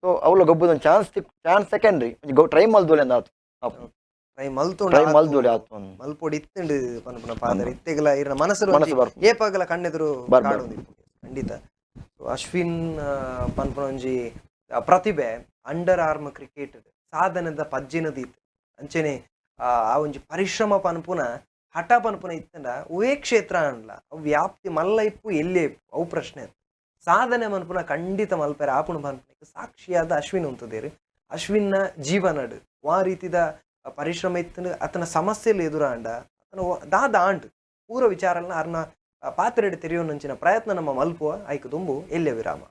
[SPEAKER 2] ಸೊ ಅವಳ ಗೊಬ್ಬದ ಒಂದು ಚಾನ್ಸ್ ಚಾನ್ಸ್ ಸೆಕೆಂಡ್ರಿ ಟ್ರೈ ಮಲ್ದೋಲೆ ಅಂದ ಆತು ಆಪುಂಡು.
[SPEAKER 1] ಟ್ರೈ ಮಲ್ತು.
[SPEAKER 2] ಟ್ರೈ ಮಲ್ದೋಲೆ ಆತು ಒಂದು.
[SPEAKER 1] ಮಲ್ಪೊಡಿ ಇತ್ತುಂಡು ಪನ್ಪುನ ಪಾದರ್ ಇತ್ತೆಗಲ ಇರ್ನ ಮನಸ್ಸು
[SPEAKER 2] ಮನಸ್ಸು ಬರ್ಪುಂಡು.
[SPEAKER 1] ಏಪಾಗಲ ಕಣ್ಣೆದುರು
[SPEAKER 2] ಬರ್ ಬರ್.
[SPEAKER 1] ಕಾಡೊಂದಿಪ್ಪು ಖಂಡಿತ. So, Ashwin ಪನ್ಪುನ ಒಂಜಿ ಪ್ರತಿಭೆ ಅಂಡರ್ ಆರ್ಮ್ ಕ್ರಿಕೆಟ್ ಸಾಧನದ ಪಜ್ಜಿನದೀತ್ ಅಂಚೆನೆ ಆ ಆ ಒಂಜಿ ಪರಿಶ್ರಮ ಪನ್ಪುನ ಹಠ ಪನ್ಪುನ ಇತ್ತಂಡ ಒವೇ ಕ್ಷೇತ್ರ ಅನ್ಲ ಅವು ವ್ಯಾಪ್ತಿ ಮಲ್ಲ ಇಪ್ಪು ಎಲ್ಲೇ ಇಪ್ಪು ಅವು ಪ್ರಶ್ನೆ ಅತ್ತ್. ಸಾಧನೆ ಮನ್ಪುನ ಖಂಡಿತ ಮಲ್ಪೆರೆ ಆಪುಣ ಪನ್ಪುನಕ್ಕೆ ಸಾಕ್ಷಿಯಾದ ಅಶ್ವಿನ್ ಉಂತುದೇರು. ಅಶ್ವಿನ್ನ ಜೀವನಡ್ ವಾ ರೀತಿದ ಪರಿಶ್ರಮ ಇತ್ತಂಡು, ಆತನ ಸಮಸ್ಯೆಲು ಎದುರಾಂಡ ಆತನ ದಾದ ಆಂಡ್ ಪೂರ ವಿಚಾರಲ್ನ ಅರ್ನ ಪಾತ್ರೆಡ್ ತೆರೆಯೋನಂಚಿನ ಪ್ರಯತ್ನ ನಮ್ಮ ಮಲ್ಪುವ. ಐಕ್ ದುಂಬು ಎಲ್ಲೆ ವಿರಾಮ.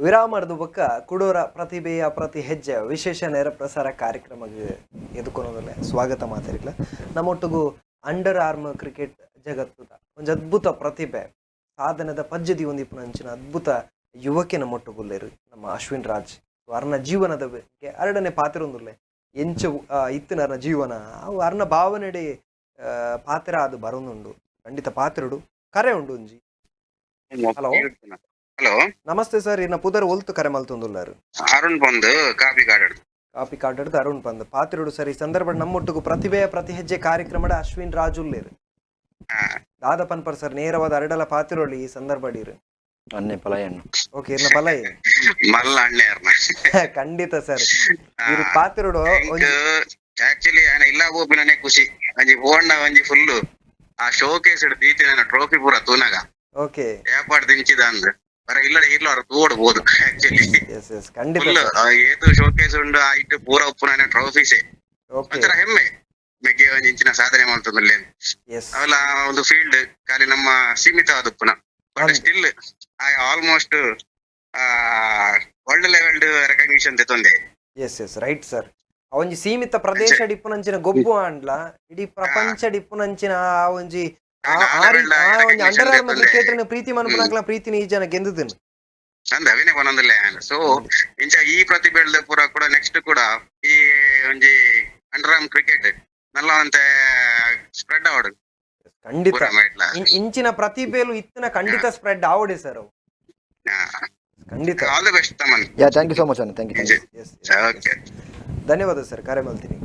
[SPEAKER 1] ವಿರಾಮದ ಬೊಕ್ಕ ಕುಡೋರ ಪ್ರತಿಭೆಯ ಪ್ರತಿ ಹೆಜ್ಜೆ ವಿಶೇಷ ನೇರ ಪ್ರಸಾರ ಕಾರ್ಯಕ್ರಮಕ್ಕೆ ಎದುಕೊನೋದಲ್ಲ ಸ್ವಾಗತ ಮಾತಾಡಿಲ್ಲ. ನಮ್ಮೊಟ್ಟಿಗೂ ಅಂಡರ್ ಆರ್ಮ್ ಕ್ರಿಕೆಟ್ ಜಗತ್ತುದ ಒಂಜಿ ಅದ್ಭುತ ಪ್ರತಿಭೆ, ಸಾಧನದ ಪಜ್ಜದಿ ಒಂದಿಪ್ಪುನ ಅಂಚಿನ ಅದ್ಭುತ ಯುವಕೆ ನಮ್ಮೊಟ್ಟುಗುಲ್ಲೇರು ನಮ್ಮ ಅಶ್ವಿನ್ ರಾಜ್. ಅರ್ನ ಜೀವನದ ಬಗ್ಗೆ ಅರಡನೆ ಪಾತ್ರೊಂದುಲ್ಲೆ ಎಂಚ ಇತ್ತಿನ ಅರ್ನ ಜೀವನ ಅವು ಅರ್ನ ಭಾವನೆಡೆ ಪಾತ್ರ ಅದು ಬರೋನುಂಡು. ಖಂಡಿತ ಪಾತ್ರಡು ಕರೆ ಉಂಡು ಒಂಜಿ. ಹಲೋ.
[SPEAKER 7] ಹಲೋ.
[SPEAKER 1] ನಮಸ್ತೆ ಸರ್, ಇನ್ನ ಪುದರ್, ಒಲ್ತು ಕರೆ ಮಲ್ತೊಂದುಲ್ಲಾರು?
[SPEAKER 7] ಅರುಣ್ ಬಂದು ಕಾಫಿ ಕಾರ್ಡ್.
[SPEAKER 1] ಕಾಪಿ ಕಾಟಡ್ದು ಅರುಣ್ ಪಂದ್ ಪಾತ್ರೆಡು. ಸರ್, ಈ ಸಂದರ್ಭ ನಮ್ಮೊಟ್ಟಿಗೂ ಪ್ರತಿಭೆಯ ಪ್ರತಿ ಹೆಜ್ಜೆ ಕಾರ್ಯಕ್ರಮದ ಅಶ್ವಿನ್ ರಾಜುಲ್ಲೇರು. ದಾದ ಪನ್ಪರ್ ಸರ್, ನೇರವಾದ ಅರಡಲ ಪಾತಿರೊಳ್ಳಿ ಈ ಸಂದರ್ಭ ಡೀರು.
[SPEAKER 2] ಅನ್ನೆ ಪಲಯಣ್ಣು.
[SPEAKER 1] ಓಕೆ, ಇರ್ನ ಪಲೈ.
[SPEAKER 7] ಮಲ್ಲ ಅಣ್ಣೆ.
[SPEAKER 1] ಖಂಡಿತ ಸರ್, ಇರು ಪಾತಿರುಡು ಒಂಜಿ.
[SPEAKER 7] ಆಕ್ಚುಲಿ ಇಲ್ಲ ಗೋಪಿನೇ ಖುಷಿ ಒಂಜಿ ಫೋನ್ ಒಂಜಿ ಫುಲ್ ಆ ಶೋ ಕೇಸ್ ದೀತಿ ಟ್ರೋಫಿ ಪೂರ ತೂನಾಗ. ಏಪಾಡ್ ದಿಂಚಿದ ಅಂದ್ ಬರ ಇಲ್ಲ ಇಲ್ಲ ಅವ್ರು ತೋಡ್ಬೋದು ಆಕ್ಚುಲಿ.
[SPEAKER 1] ಎಸ್ ಎಸ್, ಖಂಡಿತ.
[SPEAKER 7] Full
[SPEAKER 1] sir.
[SPEAKER 7] ಏತು ಶೋ ಕೇಸ್ ಉಂಡು ಇಟ್ಟು ಪೂರ ಉಪ್ಪುನ ಟ್ರೋಫೀಸೆ. ಒಂಥರ ಹೆಮ್ಮೆ ಮೆಗ್ಗೆ ಒಂಜಿ ಇಂಚಿನ ಸಾಧನೆ ಮಾಡ್ತದಲ್ಲಿ. ಅವೆಲ್ಲ ಒಂದು ಫೀಲ್ಡ್ ಖಾಲಿ ನಮ್ಮ ಸೀಮಿತವಾದ ಉಪ್ಪುನ but still I almost world level recognition ತೆತ್ತೊಂದೆ.
[SPEAKER 1] S S, right sir. ಒಂಜಿ ಸೀಮಿತ ಪ್ರದೇಶ ಡಿಪ್ಪುನಂಚಿನ ಗೊಬ್ಬು ಆಂಡ್ಲ ಇಡೀ ಪ್ರಪಂಚ ಡಿಪ್ಪುನಂಚಿನ ಆ ಒಂಜಿ ಆ ಒಂಜಿ ಅಂಡರ್ ಆರ್ಮ್ ಕ್ರಿಕೆಟ್ ಪ್ರೀತಿ ಮನ್ಪುನಕ್ಲ ಪ್ರೀತಿನ ಈ ಜನ ಗೆಂದುದಿನ.
[SPEAKER 7] ಅಂದ ಅವಿನೇ ಪನೊಂದಿಲ್ಲ. ಸೊ ಇಂಚ ಈ ಪ್ರತಿಭೆ ಪೂರ ಕೂಡ ನೆಕ್ಸ್ಟ್ ಕೂಡ ಈ ಒಂಜಿ ಅಂಡರ್ ಆರ್ಮ್ ಕ್ರಿಕೆಟ್ ನಲ್ಲ ಒಂತೆ ಸ್ಪ್ರೆಡ್ ಅವಡು.
[SPEAKER 1] ಖಂಡಿತ.
[SPEAKER 7] ಪೂರ ಮೈಟ್ಲ.
[SPEAKER 1] ಇಂಚಿನ ಪ್ರತಿಭೆಲು ಇತ್ತಿನ ಖಂಡಿತ ಸ್ಪ್ರೆಡ್ ಆವಡೆ ಸರ್ ಅವು ಖಂಡಿತ.
[SPEAKER 7] ಆಲ್ the best Thaman.
[SPEAKER 2] Yeah, thank you so much ಅಣ್ಣ, thank you, thank you.
[SPEAKER 1] S.
[SPEAKER 7] Okay.
[SPEAKER 1] ಧನ್ಯವಾದ ಸರ್, ಕರೆ ಮಲ್ತೀನಿ.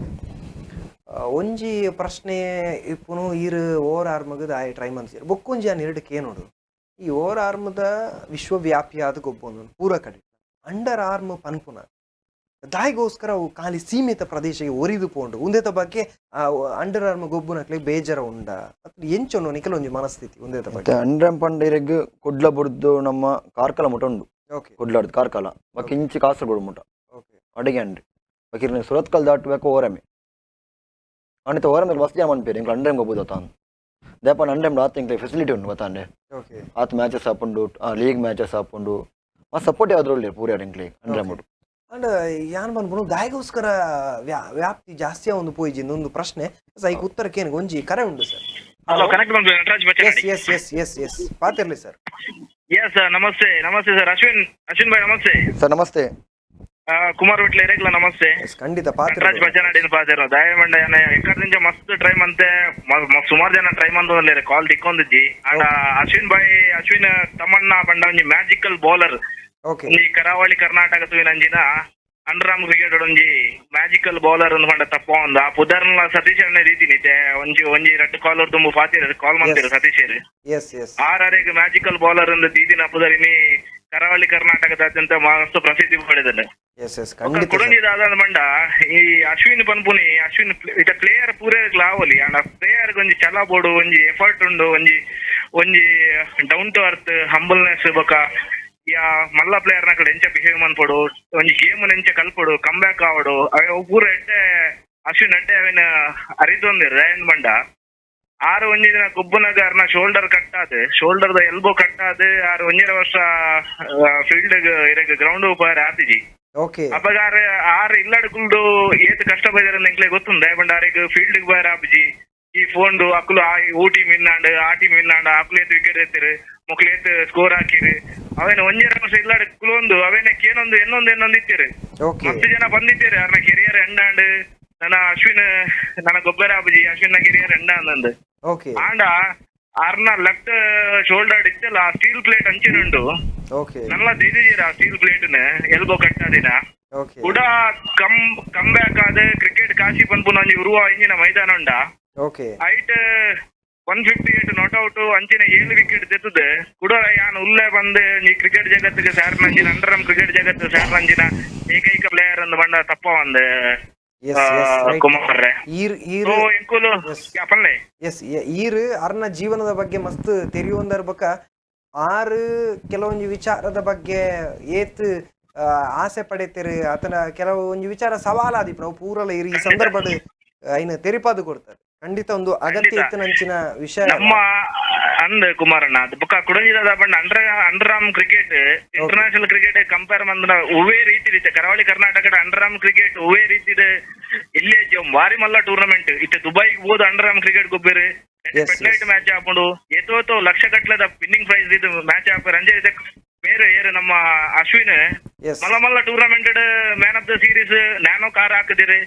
[SPEAKER 1] ಒಂಜಿ ಪ್ರಶ್ನೆ ಇಪ್ಪುನು, ಈರ್ ಓವರ್ ಆರ್ಮಗದ ಆಯ್ ಟ್ರೈ ಮನ್ಸಿರ್ ಬೊಕ್ಕೊಂಜಿ ಆ ನಿರಡು ಕೇನೋಡು. ಈ ಓವರ್ ಆರ್ಮದ ವಿಶ್ವವ್ಯಾಪಿಯಾದ ಗೊಬ್ಬೊಂದು ಪೂರ ಕಡೆ ಅಂಡರ್ ಆರ್ಮ್ ಪನ್ಪುನ. ದಾಯಿಗೋಸ್ಕರ ಅವು ಖಾಲಿ ಸೀಮಿತ ಪ್ರದೇಶಕ್ಕೆ ಒರಿದು ಪೋಂಡು ಉಂದೆತ ಬಗ್ಗೆ ಅಂಡರ್ ಆರ್ಮ್ ಗೊಬ್ಬುನಕ್ಲೆ ಬೇಜಾರ ಉಂಡ ಅತ್ತ್ ಎಂಚೊನ್ನು ನಿಕಲ ಒಂಜಿ ಮನಸ್ಥಿತಿ ಉಂದೆತ ಬಗ್ಗೆ.
[SPEAKER 2] ಅಂಡ್ರಮ್ ಪಂಡ ಇರೆಗ್ ಕುಡ್ಲ ಬುಡ್ದು ನಮ್ಮ ಕಾರ್ಕಳ ಮುಟ ಉಂಡು.
[SPEAKER 1] ಓಕೆ.
[SPEAKER 2] ಕುಡ್ಲಾಡ್ದು ಕಾರ್ಕಳ ಬೊಕ್ಕ ಇಂಚಿ ಕಾಸರಗೋಡು ಮುಟ.
[SPEAKER 1] ಓಕೆ.
[SPEAKER 2] ಅಡಿಗೆ ಅಂಡ್ರಿ ಬೊಕ್ಕ ಇರ್ನ ಸುರತ್ಕಲ್ ದಾಟ್ಬೇಕು ಓರಮೆ ಅಣಿತ ಓರಮೆ ಮಸ್ತ್ ಜನ ಮನ್ಪೇರು ಎಂಕ್ಲ ಅಂಡ್ರಮ್ ಗೊಬ್ಬುದು ತಾನು ದೇಪನ ಅಂಡ್ರಮ್ ಆತ ಎಂಕ್ಲೆ ಫೆಸಿಲಿಟಿ ಉಂಡು ಗೊತ್ತಾಂಡೆ.
[SPEAKER 1] ಓಕೆ.
[SPEAKER 2] ಆತ ಮ್ಯಾಚಸ್ ಆಪುಂಡು, ಲೀಗ್ ಮ್ಯಾಚಸ್ ಆಪುಂಡು, ಮಸ್ತ್ ಸಪೋರ್ಟ್ ಯಾವ್ದು ಉಳ್ಳಿ ಪೂರ ಎಂಕ್ಲೆ ಅಂಡ್ರಮ್ ಮುಟು.
[SPEAKER 1] ಅಂಡ್ ಯಾನ್ ಪನ್ಪುನು ದಾಯಿಗೋಸ್ಕರ ವ್ಯಾಪ್ತಿ ಜಾಸ್ತಿ ಒಂದು ಪೋಯಿಜಿ ಒಂದು ಪ್ರಶ್ನೆ ಸರ್. ಐಕ್ ಉತ್ತರಕ್ಕೆ ಏನು ಒಂಜಿ ಕರೆ ಉಂಡು sir.
[SPEAKER 6] Hello, connect ಮಾಡ್ಬೋದು Nataraj.
[SPEAKER 1] S S S S S, ಪಾತಿರ್ಲಿ sir.
[SPEAKER 6] S, ನಮಸ್ತೆ ನಮಸ್ತೆ ಸರ್. ಅಶ್ವಿನ್ ಅಶ್ವಿನ್ ಭಾಯ್ ನಮಸ್ತೆ.
[SPEAKER 2] ಸರ್ ನಮಸ್ತೆ.
[SPEAKER 6] ಕುಮಾರ್ ವಿಟ್ಲ ಇರೇಗ್ಲ ನಮಸ್ತೆ.
[SPEAKER 1] ಎಸ್, ಖಂಡಿತ.
[SPEAKER 6] ನಟರಾಜ್
[SPEAKER 1] ಪಾತಿರ್ಲಿ.
[SPEAKER 6] ಬಜಾನಾಡಿನ ಪಾತಿರ ದಯಮಂಡ ಎಕ್ಕಡ నుంచి ಮಸ್ತ್ ಟ್ರೈ ಮಂತೆ ಸುಮಾರು ಜನ ಟ್ರೈ ಮಂತೊಂದುಲ್ಲೆರ್ ಕಾಲ್ ತಿಕ್ಕೊಂದಿಜ್ಜಿ. ಆಂಡ ಅಶ್ವಿನ್ ಭಾಯ್, ಅಶ್ವಿನ್ ತಮ್ಮಣ್ಣ ಪಂಡ ಒಂಜಿ magical bowler.
[SPEAKER 1] Okay.
[SPEAKER 6] ಒಂಜಿ ಕರಾವಳಿ ಕರ್ನಾಟಕ ತೂಯಿನಂಚಿನ under arm cricket ಒಂಜಿ ಮ್ಯಾಜಿಕಲ್ ಬೌಲರ್ ಅಂದ್ ಪಂಡ ತಪ್ಪ ಒಂದು ಆ ಪುದರ್ನ ಸತೀಶ್ ಅಣ್ಣ ರೀತಿನಿ ಒಂಜಿ ಒಂಜಿ ರಡ್ಡ್ ಕಾಲ್ ತುಂಬು ಪಾತಿರ ಕಾಲ್ ಮಂತಿರು ಸತೀಶ್.
[SPEAKER 1] S S.
[SPEAKER 6] R ಆರೆಗ್ magical bowler ಅಂದ್ ದೀದಿನ ಪುದರಿನಿ ಕರಾವಳಿ ಕರ್ನಾಟಕದಾದ್ಯಂತ ಮಸ್ತ್ ಪ್ರಸಿದ್ಧಿ ಪಡೆದನು.
[SPEAKER 1] ಎಸ್ ಎಸ್, ಖಂಡಿತ ಸರ್.
[SPEAKER 6] ಕುಡೊಂಜಿ ದಾದ ಬಂಡ ಈ ಅಶ್ವಿನ್ ಪನ್ಪುನಿ ಅಶ್ವಿನ್ ಇತ್ತ ಪ್ಲೇಯರ್ ಪೂರ ಲಾವಲಿ ಅಂಡ ಪ್ಲೇಯರ್ ಒಂಜಿ ಛಲ ಬೋಡು, ಒಂಜಿ ಎಫರ್ಟ್ ಉಂಡು, ಒಂಜಿ ಒಂಜಿ down to earth humbleness ಬೊಕ ಯಾ ಮಲ್ಲ ಪ್ಲೇಯರ್ ನಕಲು ಎಂಚ ಬಿಹೇವ್ ಮನ್ಪೊಡು, ಒಂಜಿ ಗೇಮ್ ಎಂಚ ಕಲ್ಪೊಡು, ಕಮ್ ಬ್ಯಾಕ್ ಆವಡು, ಅವೆ ಅವು ಪೂರ ಎಡ್ಡೆ ಅಶ್ವಿನ್ ಎಡ್ಡೆ ಅವೆನ್ ಅರಿತೊಂದಿರ್. ಏನ್ ಬಂಡ ಆರು ಒಂಜಿ ದಿನ ಗೊಬ್ಬುನಗ ಅರ್ನ ಶೋಲ್ಡರ್ ಕಟ್ ಆದ್, shoulder the elbow cut ಆದ್ ಆರು ಒಂಜರ ವರ್ಷ ಫೀಲ್ಡ್ ಇರೆಗ್ ಗ್ರೌಂಡ್ ಪೋಯರೆ ಆತಿಜಿ.
[SPEAKER 1] ಓಕೆ.
[SPEAKER 6] ಅಪಗ ಆರ್ ಆರ್ ಇಲ್ಲಡ್ ಕುಲ್ದು ಏತ್ ಕಷ್ಟ ಬೈದಾರ ಎಂಕ್ಲೆ ಗೊತ್ತುಂಡೆ. ಬಂಡ ಆರೆಗ್ ಫೀಲ್ಡ್ ಪೋಯರೆ ಆಪಿಜಿ. ಈ ಫೋನ್ ಅಕ್ಲು ಆ ಊ ಟೀಮ್ ವಿನ್ ಆಂಡ್, ಆ ಟೀಮ್ ವಿನ್ ಆಂಡ್, ಅಕ್ಲು ಏತ್ ವಿಕೆಟ್ ಎತ್ತಿರು, ಮೊಕ್ಲು ಏತ್ ಸ್ಕೋರ್ ಹಾಕಿರು, ಅವೇನ ಒಂಜರ ವರ್ಷ ಇಲ್ಲಡ್ ಕುಲೊಂದು ಅವೇನ ಕೇನೊಂದು ಎನ್ನೊಂದು ಎನ್ನೊಂದು ಇತ್ತೀರು.
[SPEAKER 1] ಓಕೆ.
[SPEAKER 6] ಮಸ್ತ್ ಜನ ಬಂದಿದ್ದೀರಿ ಅರ್ನ ಕೆರಿಯರ್ ಎಂಡ್ ಆಂಡ್, ನನ್ನ ಅಶ್ವಿನ್ ನನ್ನ ಗೊಬ್ಬರ ಆಪುಜಿ, ಅಶ್ವಿನ್ ಕೆರಿಯರ್ ಎಂಡ್ ಅಂದಂದು.
[SPEAKER 1] ಓಕೆ.
[SPEAKER 6] ಆಂಡ ಅರ್ನ ಲೆಫ್ಟ್ ಶೋಲ್ಡರ್ ಇತ್ತಲ್ಲ, ಆ ಸ್ಟೀಲ್ ಪ್ಲೇಟ್ ಅಂಚಿನುಂಡು.
[SPEAKER 1] ಓಕೆ.
[SPEAKER 6] ನನ್ನ ದೈದಿಜೀರ ಆ ಸ್ಟೀಲ್ ಪ್ಲೇಟ್ ಎಲ್ಬೋ ಕಟ್ ಆದಿನ.
[SPEAKER 1] ಓಕೆ.
[SPEAKER 6] ಕೂಡ come come back ಆದ ಕ್ರಿಕೆಟ್ ಕಾಶಿ ಪನ್ಪುನ ಒಂಜಿ ಉರುವ ಇಂಜಿನ ಮೈದಾನ ಉಂಡ.
[SPEAKER 1] ಓಕೆ.
[SPEAKER 6] ಐಟ್ 158 not out ಅಂಚಿನ 7 ವಿಕೆಟ್ ತೆತ್ತದೆ ಕುಡ ಯಾನ್ ಉಲ್ಲೇ ಬಂದು ಈ ಕ್ರಿಕೆಟ್ ಜಗತ್ತಿಗೆ ಸ್ಯಾರ್ ನಂಜಿನ under arm cricket ಜಗತ್ತು ಸ್ಯಾರ್ ನಂಜಿನ ಏಕೈಕ ಪ್ಲೇಯರ್ ಅಂದ್ ಬಂಡ ತಪ್ಪ ಒಂದು.
[SPEAKER 1] S S, right.
[SPEAKER 6] Kumar
[SPEAKER 1] ಈರ್ ಈರ್
[SPEAKER 6] ಸೊ ಎಂಕುಲು ಪನ್ಲೆ.
[SPEAKER 1] ಎಸ್, ಈರ್ ಅರ್ನ ಜೀವನದ ಬಗ್ಗೆ ಮಸ್ತ್ ತೆರಿಯೊಂದರ್ ಬೊಕ ಆರು ಕೆಲವೊಂಜಿ ವಿಚಾರದ ಬಗ್ಗೆ ಏತ್ ಆಸೆ ಪಡೆತಿರು ಆತನ ಕೆಲವೊಂಜಿ ವಿಚಾರ ಸವಾಲಾದಿಪ್ಪು ನಾವು ಪೂರಲ ಇರು ಈ ಸಂದರ್ಭದ ಐನ ತೆರಿಪಾದು ಕೊಡ್ತಾರೆ. ಖಂಡಿತ ಒಂದು ಅಗತ್ಯ ಇತ್ತಿನಂಚಿನ ವಿಷಯ.
[SPEAKER 6] ನಮ್ಮ ಅಂದ್ ಕುಮಾರಣ್ಣ ಅದು ಬೊಕ್ಕ ಕುಡಂಜಿದ ಬಂಡ under arm cricket international cricket compare Mandra ಒವ್ವೇ ರೀತಿ ರೀತಿ ಕರಾವಳಿ ಕರ್ನಾಟಕದ under arm cricket ಒವ್ವೇ ರೀತಿ ಇದೆ ಇಲ್ಲೇ ಭಾರಿ ಮಲ್ಲ ಟೂರ್ನಮೆಂಟ್ ಇತ್ತೆ ದುಬೈಗೆ ಹೋದ under arm cricket ಗೊಬ್ಬಿರಿ ಪೆಟ್ಲೈಟ್ ಮ್ಯಾಚ್ ಆಪುಂಡು, ಏತೋತೋ ಲಕ್ಷ ಗಟ್ಟಲೆದ ವಿನ್ನಿಂಗ್ ಪ್ರೈಸ್ ಇದು ಮ್ಯಾಚ್ ಆಪ ರಂಜೆ ಬೇರೆ ಏರು ನಮ್ಮ ಅಶ್ವಿನ್ ಮಲ್ಲ ಮಲ್ಲ tournament man of the series nano car ಹಾಕಿದಿರಿ,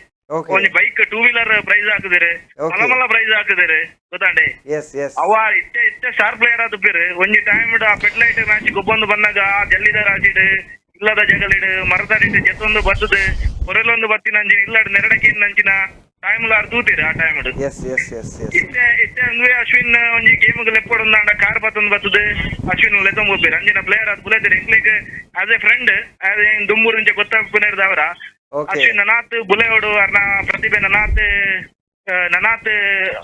[SPEAKER 6] ಒಂಜಿ bike two wheeler price ಹಾಕಿದಿರಿ, ಮಲ್ಲ ಮಲ್ಲ ಪ್ರೈಸ್ ಹಾಕಿದಿರಿ ಗೊತ್ತಾಂಡೆ.
[SPEAKER 1] Yes yes.
[SPEAKER 6] ಅವ ಇತ್ತೆ ಇತ್ತೆ ಸ್ಟಾರ್ ಪ್ಲೇಯರ್ ಆದ ಬೇರೆ ಒಂಜಿ ಟೈಮ್ ಆ ಪೆಟ್ಲೈಟ್ ಮ್ಯಾಚ್ ಗೊಬ್ಬೊಂದು ಬಂದಾಗ ಆ ಜಲ್ಲಿದ ರಾಜಿಡ್ ಇಲ್ಲದ ಜಗಲಿಡ್ ಮರದಡಿಡ್ ಜೆತ್ತೊಂದು ಬತ್ತದ ಹೊರಲೊಂದು ಬತ್ತಿನ ಅಂಚಿನ ಇಲ್ಲಡ್ ನೆರಡಕ್ಕೆ ಅಂಚಿನ ಟೈಮ್ ಲಾರ್ ತೂತಿರ್ ಆ time.
[SPEAKER 1] S S S S.
[SPEAKER 6] ಇತ್ತೆ ಇತ್ತೆ ಅಂದ್ವೆ ಅಶ್ವಿನ್ ಒಂಜಿ ಗೇಮ್ ಲೆಪ್ಪೊಡೊಂದಾಂಡ ಕಾರ್ ಬತ್ತೊಂದು ಬತ್ತದ ಅಶ್ವಿನ್ ಲೆತ್ತೊಂದು ಹೋಗ್ಬೇರು ಅಂಚಿನ ಪ್ಲೇಯರ್ ಆದ್ ಬುಲೆತಿರ್ ಎಂಕ್ಲೆಗ್ as A friend ದುಂಬೂರು ಇಂಚ ಗೊತ್ತಾಪುನೇರ್ದವರ. ಅಶ್ವಿನ್ ನನಾತ್ ಬುಲೆಯೋಡು, ಅರ್ನ ಪ್ರತಿಭೆ ನನಾತ್ ನನಾತ್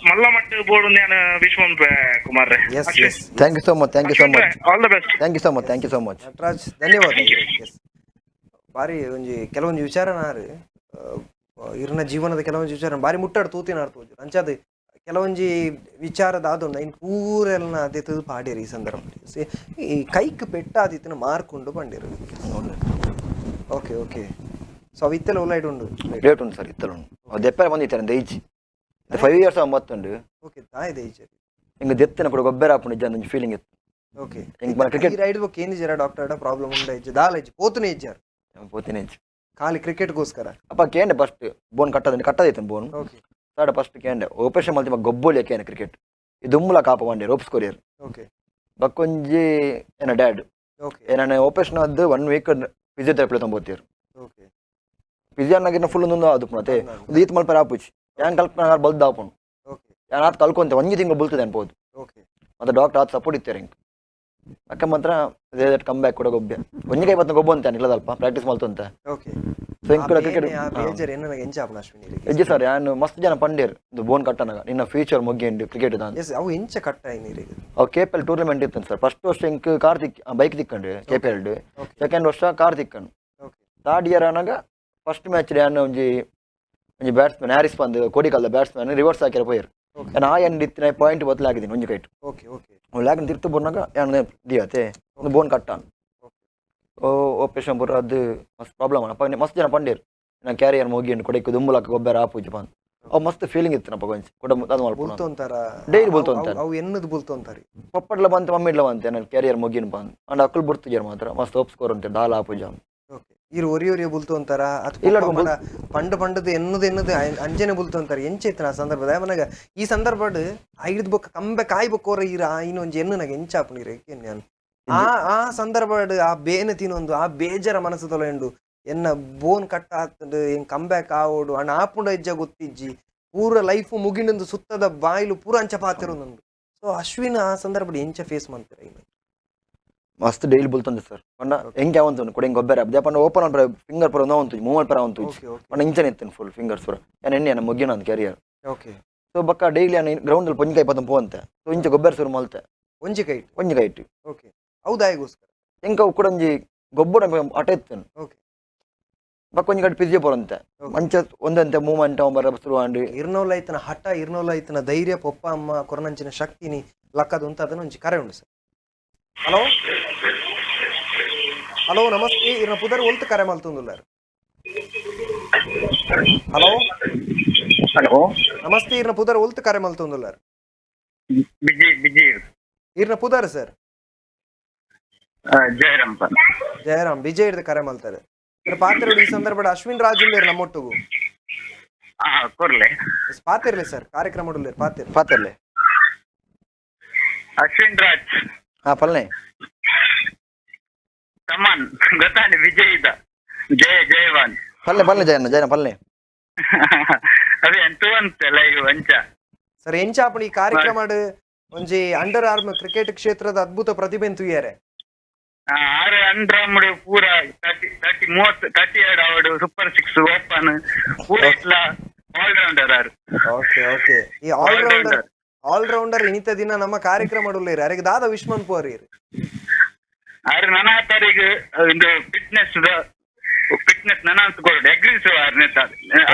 [SPEAKER 6] ಮಲ್ಲ ಮಟ್ಟ ಬೋರ್ಡ್ ನಾನು ವಿಶ್ ಮನ್ಪೆ Kumar.
[SPEAKER 1] S S.
[SPEAKER 2] Thank you so much, thank you so much.
[SPEAKER 6] All the best.
[SPEAKER 2] Thank you so much, thank you so much.
[SPEAKER 1] Nataraj, ಧನ್ಯವಾದ. ಎಸ್, ಬಾರಿ ಒಂಜಿ ಕೆಲವೊಂಜಿ ವಿಚಾರನಾರು ಇರ್ನ ಜೀವನದ ಕೆಲವೊಂಜಿ ವಿಚಾರ ಬಾರಿ ಮುಟ್ಟಾಡು ತೂತಿನಾರ್ ತೋಜು ಅಂಚಾದ ಕೆಲವೊಂಜಿ ವಿಚಾರದ ಆದೊಂದು ಇನ್ ಪೂರೆಲ್ನ ಅದೇ ತುದು ಪಾಡಿರಿ ಈ ಸಂದರ್ಭ ಈ ಕೈಕ್ ಪೆಟ್ಟಾದಿತ್ತಿನ ಮಾರ್ಕೊಂಡು ಬಂಡಿರು. Okay okay, so ಅವು ಇತ್ತೆಲ್ಲ ಉಲ್ಲೈಟ್ ಉಂಡು?
[SPEAKER 2] ಪ್ಲೇಟ್ ಉಂಟು ಸರ್, ಇತ್ತಲ್ಲ ಉಂಡು. ಅವು ದೆಪ್ಪರೆ ಬಂದಿತ್ತಾರೆ ದೈಜಿ 5 ಇಯರ್ಸ್ ಮತ್ತುಂಡು.
[SPEAKER 1] ಓಕೆ, ತಾಯಿ ದೈಜಿ.
[SPEAKER 2] ಹಿಂಗೆ ದೆತ್ತಿನ ಕೂಡ ಗೊಬ್ಬರ ಆಪುಂಡು ಇಜ್ಜ ಒಂಜಿ ಫೀಲಿಂಗ್ ಇತ್ತು.
[SPEAKER 1] ಓಕೆ.
[SPEAKER 2] ಹಿಂಗೆ మన ಕ್ರಿಕೆಟ್
[SPEAKER 1] ಈ ರೈಡ್ ಬೊಕ್ಕ ಏನಿಜಾರ ಡಾಕ್ಟರ್ ಪ್ರಾಬ್ಲಮ್ ಉಂಡ ಇಜ್ಜಿ ದಾಲ ಇಜ್ಜಿ ಪೋತುನೆ ಇಜ್ಜಾರ್?
[SPEAKER 2] ಪೋತಿನ ಇಜ್ಜಿ.
[SPEAKER 1] ಖಾಲಿ ಕ್ರಿಕೆಟ್ಗೋಸ್ಕರ.
[SPEAKER 2] ಅಪ್ಪ ಕೇಂಡೆ ಫಸ್ಟ್ ಬೋನ್ ಕಟ್ಟದ ಕಟ್ಟದೈತೆ ಬೋನ್.
[SPEAKER 1] ಓಕೆ.
[SPEAKER 2] ಸಾಡ ಫಸ್ಟ್ ಕೇಂಡೆ ಆಪರೇಷನ್ ಮಲ್ತಿ ಗೊಬ್ಬೊಲಿ ಕೇಂಡೆ ಕ್ರಿಕೆಟ್ ಈ ದುಮ್ಮಲ ಕಾಪ ಬಂಡೆ ropes courier.
[SPEAKER 1] Okay.
[SPEAKER 2] ಬಕ್ಕೊಂಜಿ ಏನ ಡ್ಯಾಡ್.
[SPEAKER 1] ಓಕೆ.
[SPEAKER 2] ಏನ ಆಪರೇಷನ್ ಆದ್ದು 1 ವೀಕ್ ಫಿಸಿಯೋಥೆರಪಿ ತೊಂಬೋತೀರು.
[SPEAKER 1] ಓಕೆ.
[SPEAKER 2] ಫಿಸಿಯೋ ಅನ್ನಗಿನ ಫುಲ್ ಒಂದು ಅದು ಮತ್ತೆ ಒಂದು ಈತ್ ಮಲ್ಪರ ಆಪುಚಿ ಯಾನ್ ಕಲ್ಪನ ಬಲ್ದ ಆಪುಂಡು.
[SPEAKER 1] ಓಕೆ.
[SPEAKER 2] ಯಾನ್ ಆತ್ ಕಲ್ಕೊಂತೆ ಒಂಜಿ ತಿಂಗಳು ಬುಲ್ತದೆ ಅನ್ಬೋದು.
[SPEAKER 1] ಓಕೆ.
[SPEAKER 2] ಮತ್ತೆ ಡಾಕ್ಟರ್ ಆತ್ ಸಪೋರ್ಟ್ ಇತ್ತಾರೆ ಹಿಂಗೆ ಅಕ್ಕ ಮಾತ್ರ ಕಮ್ ಬ್ಯಾಕ್ ಕೂಡ ಗೊಬ್ಬೆ ಒಂಜಿ ಕೈ ಬತ್ತ ಗೊಬ್ಬ ಅಂತ ಇಲ್ಲದಲ್ಪ ಪ್ರಾಕ್ಟೀಸ್ ಮಲ್ತಂತ.
[SPEAKER 1] ಓಕೆ.
[SPEAKER 2] ಸೊ ಎಂಕುಲ ಕ್ರಿಕೆಟ್
[SPEAKER 1] ಬೇಜಾರ್ ಎನ್ನ ಎಂಚ ಆಪುನ ಅಶ್ವಿನಿ?
[SPEAKER 2] ಎಜ್ಜಿ ಸರ್, ಯಾನ್ ಮಸ್ತ್ ಜನ ಪಂಡೇರ್ ಇದು ಬೋನ್ ಕಟ್ಟನಾಗ ನಿನ್ನ ಫ್ಯೂಚರ್ ಮುಗಿಯಂಡು ಕ್ರಿಕೆಟ್ ದಾನ್.
[SPEAKER 1] ಎಸ್, ಅವು ಎಂಚ ಕಟ್ಟ ನೀರಿಗೆ?
[SPEAKER 2] ಅವು ಕೆಪಿಎಲ್ ಟೂರ್ನಮೆಂಟ್ ಇತ್ತು ಸರ್. ಫಸ್ಟ್ ವರ್ಷ ಎಂಕ್ ಕಾರ್ ತಿಕ್ ಬೈಕ್ ತಿಕ್ಕಂಡು ಕೆಪಿಎಲ್. ಸೆಕೆಂಡ್ ವರ್ಷ ಕಾರ್ ತಿಕ್ಕಂಡು. ಥರ್ಡ್ ಇಯರ್ ಆನಾಗ ಫಸ್ಟ್ ಮ್ಯಾಚ್ ಯಾನ್ ಒಂಜಿ ಒಂಜಿ ಬ್ಯಾಟ್ಸ್ಮನ್ ಹ್ಯಾರಿಸ್ ಬಂದು ಕೋಡಿಕಲ್ದ ಬ್ಯಾಟ್ಸ್ಮನ್ ರಿವರ್ಸ್ ಹಾಕಿರ ಪೋಯರ್. ಯಾನ್ ಆ ಎಂಡ್ ಇತ್ತಿನ ಪಾಯಿಂಟ್ ಬದಲಾಗಿದ್ದೀನಿ ಒಂಜಿ ಕೈಟ್.
[SPEAKER 1] ಓಕೆ ಓಕೆ
[SPEAKER 2] ಲ್ಯಾಗ್ ತಿರ್ತು ಬೊನ್ನಾಗ ಯಾನ್ ದಿಯತೆ ಒಂದು ಬೋನ್ ಕಟ್ಟಾನ್. ಓ ಆಪರೇಷನ್ ಪೂರ ಅದು ಮಸ್ತ್ ಪ್ರಾಬ್ಲಮ್ ಅಪ್ಪ. ಮಸ್ತ್ ಜನ ಪಂಡೇರ್ ನಾ ಕ್ಯಾರಿಯರ್ ಮುಗಿಂಡು ಕೊಡಕ್ಕೆ ದುಂಬುಲಕ್ಕ ಗೊಬ್ಬರ ಆಪೂಜಿ ಪಂದ್. ಅವು ಮಸ್ತ್ ಫೀಲಿಂಗ್ ಇತ್ತು ನಪ್ಪ ಕೊಂಚ ಕೊಡ ಅದು ಮಲ್ಪುನ.
[SPEAKER 1] ಬುಲ್ತೊಂತಾರ?
[SPEAKER 2] Daily ಬುಲ್ತೊಂತಾರ.
[SPEAKER 1] ಅವು ಎನ್ನದು ಬುಲ್ತೊಂತಾರಿ?
[SPEAKER 2] ಪಪ್ಪಡ್ಲ ಬಂತ, ಮಮ್ಮಿಡ್ಲ ಬಂತೆ ನನ್ನ ಕ್ಯಾರಿಯರ್ ಮುಗಿನ ಬಂದ್. ಅಂಡ್ ಅಕ್ಕುಲ್ ಬುಡ್ತಿಜಾರ ಮಾತ್ರ ಮಸ್ತ್ ಹೋಪ್ ಸ್ಕೋರ್ ಅಂತೆ ದಾಲ ಆಪೂಜ.
[SPEAKER 1] ಓಕೆ, ಈರ್ ಒರಿ ಒರಿಯ ಬುಲ್ತೊಂತಾರ?
[SPEAKER 2] ಇಲ್ಲ,
[SPEAKER 1] ಅಥವಾ ಪಂಡ ಪಂಡದ ಎನ್ನದು ಎನ್ನದು ಅಂಜನೆ ಬುಲ್ತೊಂತಾರ? ಎಂಚ ಇತ್ತು ಆ ಸಂದರ್ಭದ ಮನಗ? ಈ ಸಂದರ್ಭಡ್ ಐದು ಬೊಕ್ಕ ಕಂಬೆ ಕಾಯ್ಬೊಕ್ಕೋರ ಈರ ಇನ್ನೊಂಜಿ ಎನ್ನು ನಂಗೆ ಎಂಚ ಆಪುಂಡು ಈರ್ ನಾನು ಆ ಆ ಸಂದರ್ಭಡ್ ಆ ಬೇನೆ ತಿನ್ನೊಂದು ಆ ಬೇಜಾರ ಮನಸ್ಸು ತೊಲೆಂಡು ಎನ್ನ ಬೋನ್ ಕಟ್ಟ ಆತಂಡು ಏನ್ ಕಂಬ್ಯಾಕ್ ಆವೋಡು ಅಣ್ಣ ಆಪುಂಡ ಹೆಜ್ಜ ಗೊತ್ತಿಜ್ಜಿ, ಪೂರ ಲೈಫ್ ಮುಗಿಂಡೊಂದು ಸುತ್ತದ ಬಾಯಿಲು ಪೂರ ಅಂಚ ಪಾತಿರೋದೊಂದು. ಸೊ ಅಶ್ವಿನ್ ಆ ಸಂದರ್ಭಡ್ ಎಂಚ ಫೇಸ್ ಮಾಡ್ತೀರ ಇನ್ನು?
[SPEAKER 2] ಮಸ್ತ್ ಡೈಲಿ ಬುಲ್ತೊಂದೆ ಸರ್. ಪಂಡ ಹೆಂಗೆ ಅವಂತು ಕೊಡ ಹೆಂಗೆ ಗೊಬ್ಬರ ಅದೇ ಪಂಡ ಓಪನ್ ಪರ ಫಿಂಗರ್ ಪೂರ ನೋವಂತು, ಮೂವ್ಮೆಂಟ್ ಪರ ಅವಂತು.
[SPEAKER 1] ಓಕೆ ಓಕೆ
[SPEAKER 2] ಪಂಡ ಇಂಚನೆ ಇತ್ತು ಫುಲ್ ಫಿಂಗರ್ಸ್ ಪೂರ. ಯಾನ್ ಎಣ್ಣೆ ಮುಗಿನ ಅಂತ ಕ್ಯಾರಿಯರ್. ಸೊ ಬಕ್ಕ ಡೈಲಿ ನಾನು ಗ್ರೌಂಡ್ ಅಲ್ಲಿ ಪೊಂಜಿಕಾಯಿ ಪತ್ತಂ ಪೋಂತೆ. ಸೊ ಇಂಚ ಗೊಬ್ಬರ ಶುರು ಮಲ್ತೆ.
[SPEAKER 1] ಒಂಜಿ ಕೈಟ್?
[SPEAKER 2] ಒಂಜಿ ಕೈಟ್.
[SPEAKER 1] ಓಕೆ, ಹೌದಾಯಿಗೋಸ್ಕರ?
[SPEAKER 2] ಎಂಕ ಅವು ಕೂಡ ಒಂಜಿ ಗೊಬ್ಬರ ಅಟ ಇತ್ತನು. ಬಕ್ಕ ಒಂಜಿ ಕಡೆ ಫಿಸಿಯೋ ಪೋರಂತೆ. ಮಂಚ ಒಂದಂತೆ ಮೂವ್ಮೆಂಟ್ ಅವ ಬರ ಶುರು ಆಂಡ್.
[SPEAKER 1] ಇರ್ನೋಲ ಐತನ ಹಠ, ಇರ್ನೋಲ ಐತನ ಧೈರ್ಯ, ಪೊಪ್ಪ ಅಮ್ಮ ಕೊರನಂಚಿನ ಶಕ್ತಿನಿ ಲಕ್ಕದ ಉಂತ. ಅದನ್ನ ಒಂಜಿ ಕರೆ ಉಂಡು ಸರ್. ಹಲೋ, ಹಲೋ, ನಮಸ್ತೆ. ಇರ್ನ ಪುದರ್, ಒಲ್ತು ಕರೆ ಮಲ್ತೊಂದುಲ್ಲಾರ್? ಹಲೋ.
[SPEAKER 6] ಹಲೋ.
[SPEAKER 1] ನಮಸ್ತೆ, ಇರ್ನ ಪುದರ್, ಒಲ್ತು ಕರೆ ಮಲ್ತೊಂದುಲ್ಲಾರ್?
[SPEAKER 6] Busy busy.
[SPEAKER 1] ಇರ್ನ ಪುದರ್ ಸರ್?
[SPEAKER 6] ಜಯರಾಮ್.
[SPEAKER 1] ಜಯರಾಮ್ ವಿಜಯ್ ಹಿಡ್ದು ಕರೆ ಮಲ್ತಾರೆ. ಇವ್ರ ಪಾತ್ರ ಈ ಸಂದರ್ಭದ ಅಶ್ವಿನ್ ರಾಜ್ ಉಲ್ಲೇರ್ ನಮ್ಮೊಟ್ಟುಗು.
[SPEAKER 6] ಹಾ, ಕೊರ್ಲೆ.
[SPEAKER 1] ಎಸ್, ಪಾತಿರ್ಲಿ ಸರ್, ಕಾರ್ಯಕ್ರಮ ಉಲ್ಲೇರ್, ಪಾತಿರ್.
[SPEAKER 2] ಪಾತಿರ್ಲೆ.
[SPEAKER 6] ಅಶ್ವಿನ್ ರಾಜ್.
[SPEAKER 2] ಹಾ, ಪಲ್ನೆ.
[SPEAKER 6] ಕಮಾನ್ ಗೊತ್ತಾನೆ ವಿಜಯ್ ಇದ ಜಯ ಜಯವಾನ್.
[SPEAKER 2] ಪಲ್ನೆ ಪಲ್ನೆ ಜಯಣ್ಣ, ಜಯಣ್ಣ ಪಲ್ನೆ.
[SPEAKER 6] ಅದೇ ಎಂತೂ ಅಂತ ಲೈವ್ ಅಂಚ.
[SPEAKER 1] ಸರ್, ಎಂಚಾಪುಣಿ ಈ ಕಾರ್ಯಕ್ರಮ ಒಂಜಿ ಅಂಡರ್ ಆರ್ಮ್ ಕ್ರಿಕೆಟ್ ಕ್ಷೇತ್ರದ ಅದ್ಭುತ ಪ್ರತಿಭೆ ತುಯ್ಯಾರೆ.
[SPEAKER 6] ಆರು ಅಂಡ್ರಾಮುಡು ಪೂರ 30 30 30 32 ಅವಡು ಸೂಪರ್ ಸಿಕ್ಸ್ ಓಪನ್ ಪೂರ ಇಟ್ಲ ಆಲ್ರೌಂಡರ್ ಆರು.
[SPEAKER 1] ಓಕೆ ಓಕೆ, ಈ ಆಲ್ರೌಂಡರ್ ಆಲ್ರೌಂಡರ್ ಇನಿತ ದಿನ ನಮ್ಮ ಕಾರ್ಯಕ್ರಮ ಉಲ್ಲೇರಿ, ಅರೆಗೆ ದಾದ ವಿಶ್ಮನ್ ಪೋರಿ?
[SPEAKER 6] ಆರು ನನ್ನ ತಾರೀಗ್ ಒಂದು ಫಿಟ್ನೆಸ್ ಫಿಟ್ನೆಸ್ ನನ್ನ ಅನ್ಸ್ಕೊಳ್ಡು ಅಗ್ರೆಸಿವ್ ಆರ್ನೆ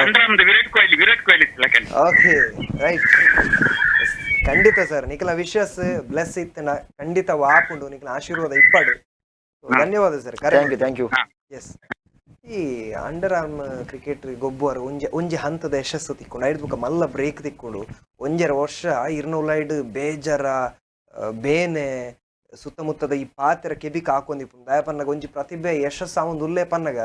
[SPEAKER 6] ಅಂಡ್ರಾಮ್ದು ವಿರಾಟ್ ಕೊಹ್ಲಿ, ವಿರಾಟ್ ಕೊಹ್ಲಿ ಇತ್ತಲಕನ್.
[SPEAKER 1] ಓಕೆ ರೈಟ್, ಖಂಡಿತ ಸರ್, ನಿಖಲ ವಿಶಸ್ ಬ್ಲೆಸ್ ಇತ್ತನ ಖಂಡಿತ ವಾಪುಂಡು, ನಿಖಲ ಆಶೀರ್ವಾದ ಇಪ್ಪಾಡು. ಧನ್ಯವಾದ ಸರ್ ಕರೆ.
[SPEAKER 2] Thank you, thank you.
[SPEAKER 1] S, ಈ ಅಂಡರ್ ಆರ್ಮ್ ಕ್ರಿಕೆಟ್ ಗೊಬ್ಬುವರು ಒಂಜಿ ಒಂಜಿ ಹಂತದ ಯಶಸ್ಸು ತಿಕ್ಕೊಂಡು ಐದು ಬುಕ್ಕ ಮಲ್ಲ ಬ್ರೇಕ್ ತಿಕ್ಕೊಂಡು ಒಂಜರ ವರ್ಷ ಇರ್ನೋಲೈಡ್ ಬೇಜಾರ ಬೇನೆ ಸುತ್ತಮುತ್ತದ ಈ ಪಾತ್ರ ಕೆಬಿಕ್ ಹಾಕೊಂದಿಪ್ಪು. ದಯಪನ್ನಗ ಒಂಜಿ ಪ್ರತಿಭೆ ಯಶಸ್ಸು ಆ ಒಂದು ಉಲ್ಲೆ ಪನ್ನಗ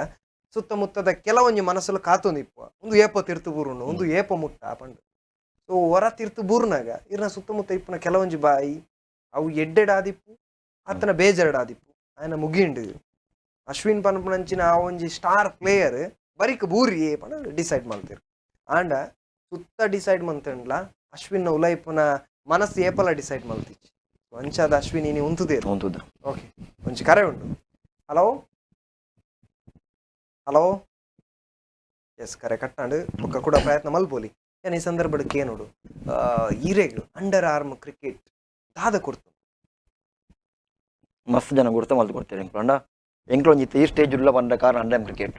[SPEAKER 1] ಸುತ್ತಮುತ್ತದ ಕೆಲವೊಂಜಿ ಮನಸ್ಸಲ್ಲಿ ಕಾತೊಂದಿಪ್ಪು, ಒಂದು ಏಪ ತಿರ್ತು ಬೂರುಂಡು, ಒಂದು ಏಪ ಮುಟ್ಟ ಪಂಡು. ಸೊ ಹೊರ ತಿರ್ತು ಬೂರ್ನಾಗ ಇರ್ನ ಸುತ್ತಮುತ್ತ ಇಪ್ಪುನ ಕೆಲವೊಂಜಿ ಬಾಯಿ ಅವು ಎಡ್ಡೆಡಾದಿಪ್ಪು ಆತನ ಬೇಜಾರಡಾದಿಪ್ಪು. ఆయన ಮುಗಿಂಡು ಅಶ್ವಿನ್ ಪನ್ಪುನಂಚಿನ ಆ ಒಂಜಿ ಸ್ಟಾರ್ ಪ್ಲೇಯರ್ ಬರಿಕ್ ಬೂರಿ ಪಂಡ ಡಿಸೈಡ್ ಮಲ್ತೆರ್. ಆಂಡ ಸುತ್ತ ಡಿಸೈಡ್ ಮಂತಂಡ್ಲ ಅಶ್ವಿನ್ ಉಲೈಪುನ ಮನಸ್ಸು ಏಪಲ ಡಿಸೈಡ್ ಮಲ್ತಿಚ್ಚಿ. ಅಂಚಾದ ಅಶ್ವಿನ್ ಇನಿ ಉಂತುದೇರು.
[SPEAKER 2] ಉಂತುದ.
[SPEAKER 1] ಓಕೆ, ಒಂಜಿ ಕರೆ ಉಂಟು. Hello, hello. ಎಸ್, ಕರೆ ಕಟ್ಟಾಂಡು. ಬೊಕ್ಕ ಕೂಡ ಪ್ರಯತ್ನ ಮಲ್ಪೋಲಿ. ಏನ್ ಈ ಸಂದರ್ಭಡ್ ಕೇನೋಡು, ಈರೆಗ್ ಅಂಡರ್ ಆರ್ಮ್ ಕ್ರಿಕೆಟ್ ದಾದ ಕೊಡ್ತು?
[SPEAKER 2] ಮಸ್ತ್ ಜನ ಗುರ್ತ ಮಲ್ತು ಕೊಡ್ತಾರೆ ಎಂಕ್ಲು. ಅಂಡ ಎಂಕ್ಲು ಒಂಜಿ ಈ ಸ್ಟೇಜ್ ಉಲ್ಲ ಪಂಡ ಕಾರಣ ಅಂಡರ್ ಕ್ರಿಕೆಟ್.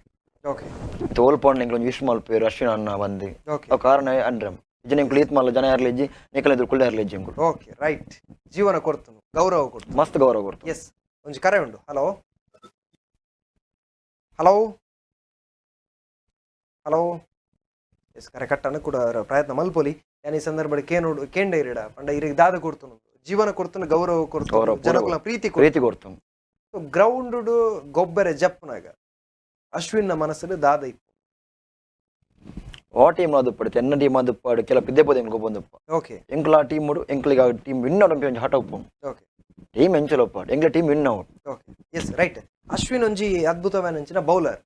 [SPEAKER 2] ತೋಲ್ ಪೋಂಡ ಎಂಕ್ಲು ಒಂಜಿ ವಿಶ್ ಮಲ್ಪೇರು ಅಶ್ವಿನ್ ಅಣ್ಣ ಬಂದು. ಅವು ಕಾರಣ ಅಂಡ್ರಮ್ ಇಜ್ಜನ ಎಂಕ್ಲು ಈತ್ ಮಲ್ಲ ಜನ ಯಾರ್ಲ ಇಜ್ಜಿ, ನಿಕಲ ಎದುರು ಕುಳ್ಳ ಯಾರ್ಲ ಇಜ್ಜಿ ಎಂಕುಲು.
[SPEAKER 1] ಓಕೆ ರೈಟ್, ಜೀವನ ಕೊಡ್ತನು, ಗೌರವ ಕೊಡ್ತು.
[SPEAKER 2] ಮಸ್ತ್ ಗೌರವ ಕೊಡ್ತು.
[SPEAKER 1] ಎಸ್, ಒಂಜಿ ಕರೆ ಉಂಟು. Hello, hello, hello. ಎಸ್, ಕರೆ ಕಟ್ಟನ್ನು ಕೂಡ ಪ್ರಯತ್ನ ಮಲ್ಪೊಲಿ. ಯಾನ್ ಈ ಸಂದರ್ಭಡ್ ಕೇನೋಡು ಕೇಂಡ ಇರಿಡ ಪಂಡ ಇರಿಗೆ ದಾದ ಕೊಡ್ತನು? ಜೀವನ ಕೊಡ್ತನು, ಗೌರವ ಕೊಡ್ತು,
[SPEAKER 2] ಗೌರವ, ಪೂರ
[SPEAKER 1] ಜನಕುಲ ಪ್ರೀತಿ ಕೊಡ್ತು.
[SPEAKER 2] ಪ್ರೀತಿ ಕೊಡ್ತು.
[SPEAKER 1] ಗ್ರೌಂಡ್ ಗೊಬ್ಬರ ಜಪ್ಪುನಾಗ ಅಶ್ವಿನ್ನ ಮನಸ್ಸು ದಾದ ಇಪ್ಪು?
[SPEAKER 2] ಆ ಟೀಮ್ ಅದು ಪಡುತ್ತೆ, ಎನ್ನ ಟೀಮ್ ಅದು ಪಾಡು ಕೆಲ ಪಿದ್ದೆ ಪೋದೆ ಎಂಕ್ ಗೊಬ್ಬೊಂದಪ್ಪ. ಎಂಕ್ಲ ಆ ಟೀಮ್ ಎಂಕ್ಲಿಗೆ ಆ ಟೀಮ್ ವಿನ್ ಆಡಂಪಿ ಒಂಜಿ ಹಠ ಉಪ್ಪು. ಟೀಮ್ ಎಂಚಲ ಒಪ್ಪಾಡು, ಎಂಕ್ಲ ಟೀಮ್ ವಿನ್ ಆವಡ್.
[SPEAKER 1] ಓಕೆ, ಎಸ್ ರೈಟ್, ಅಶ್ವಿನ್ ಒಂಜಿ ಅದ್ಭುತವಾದ ಬೌಲರ್.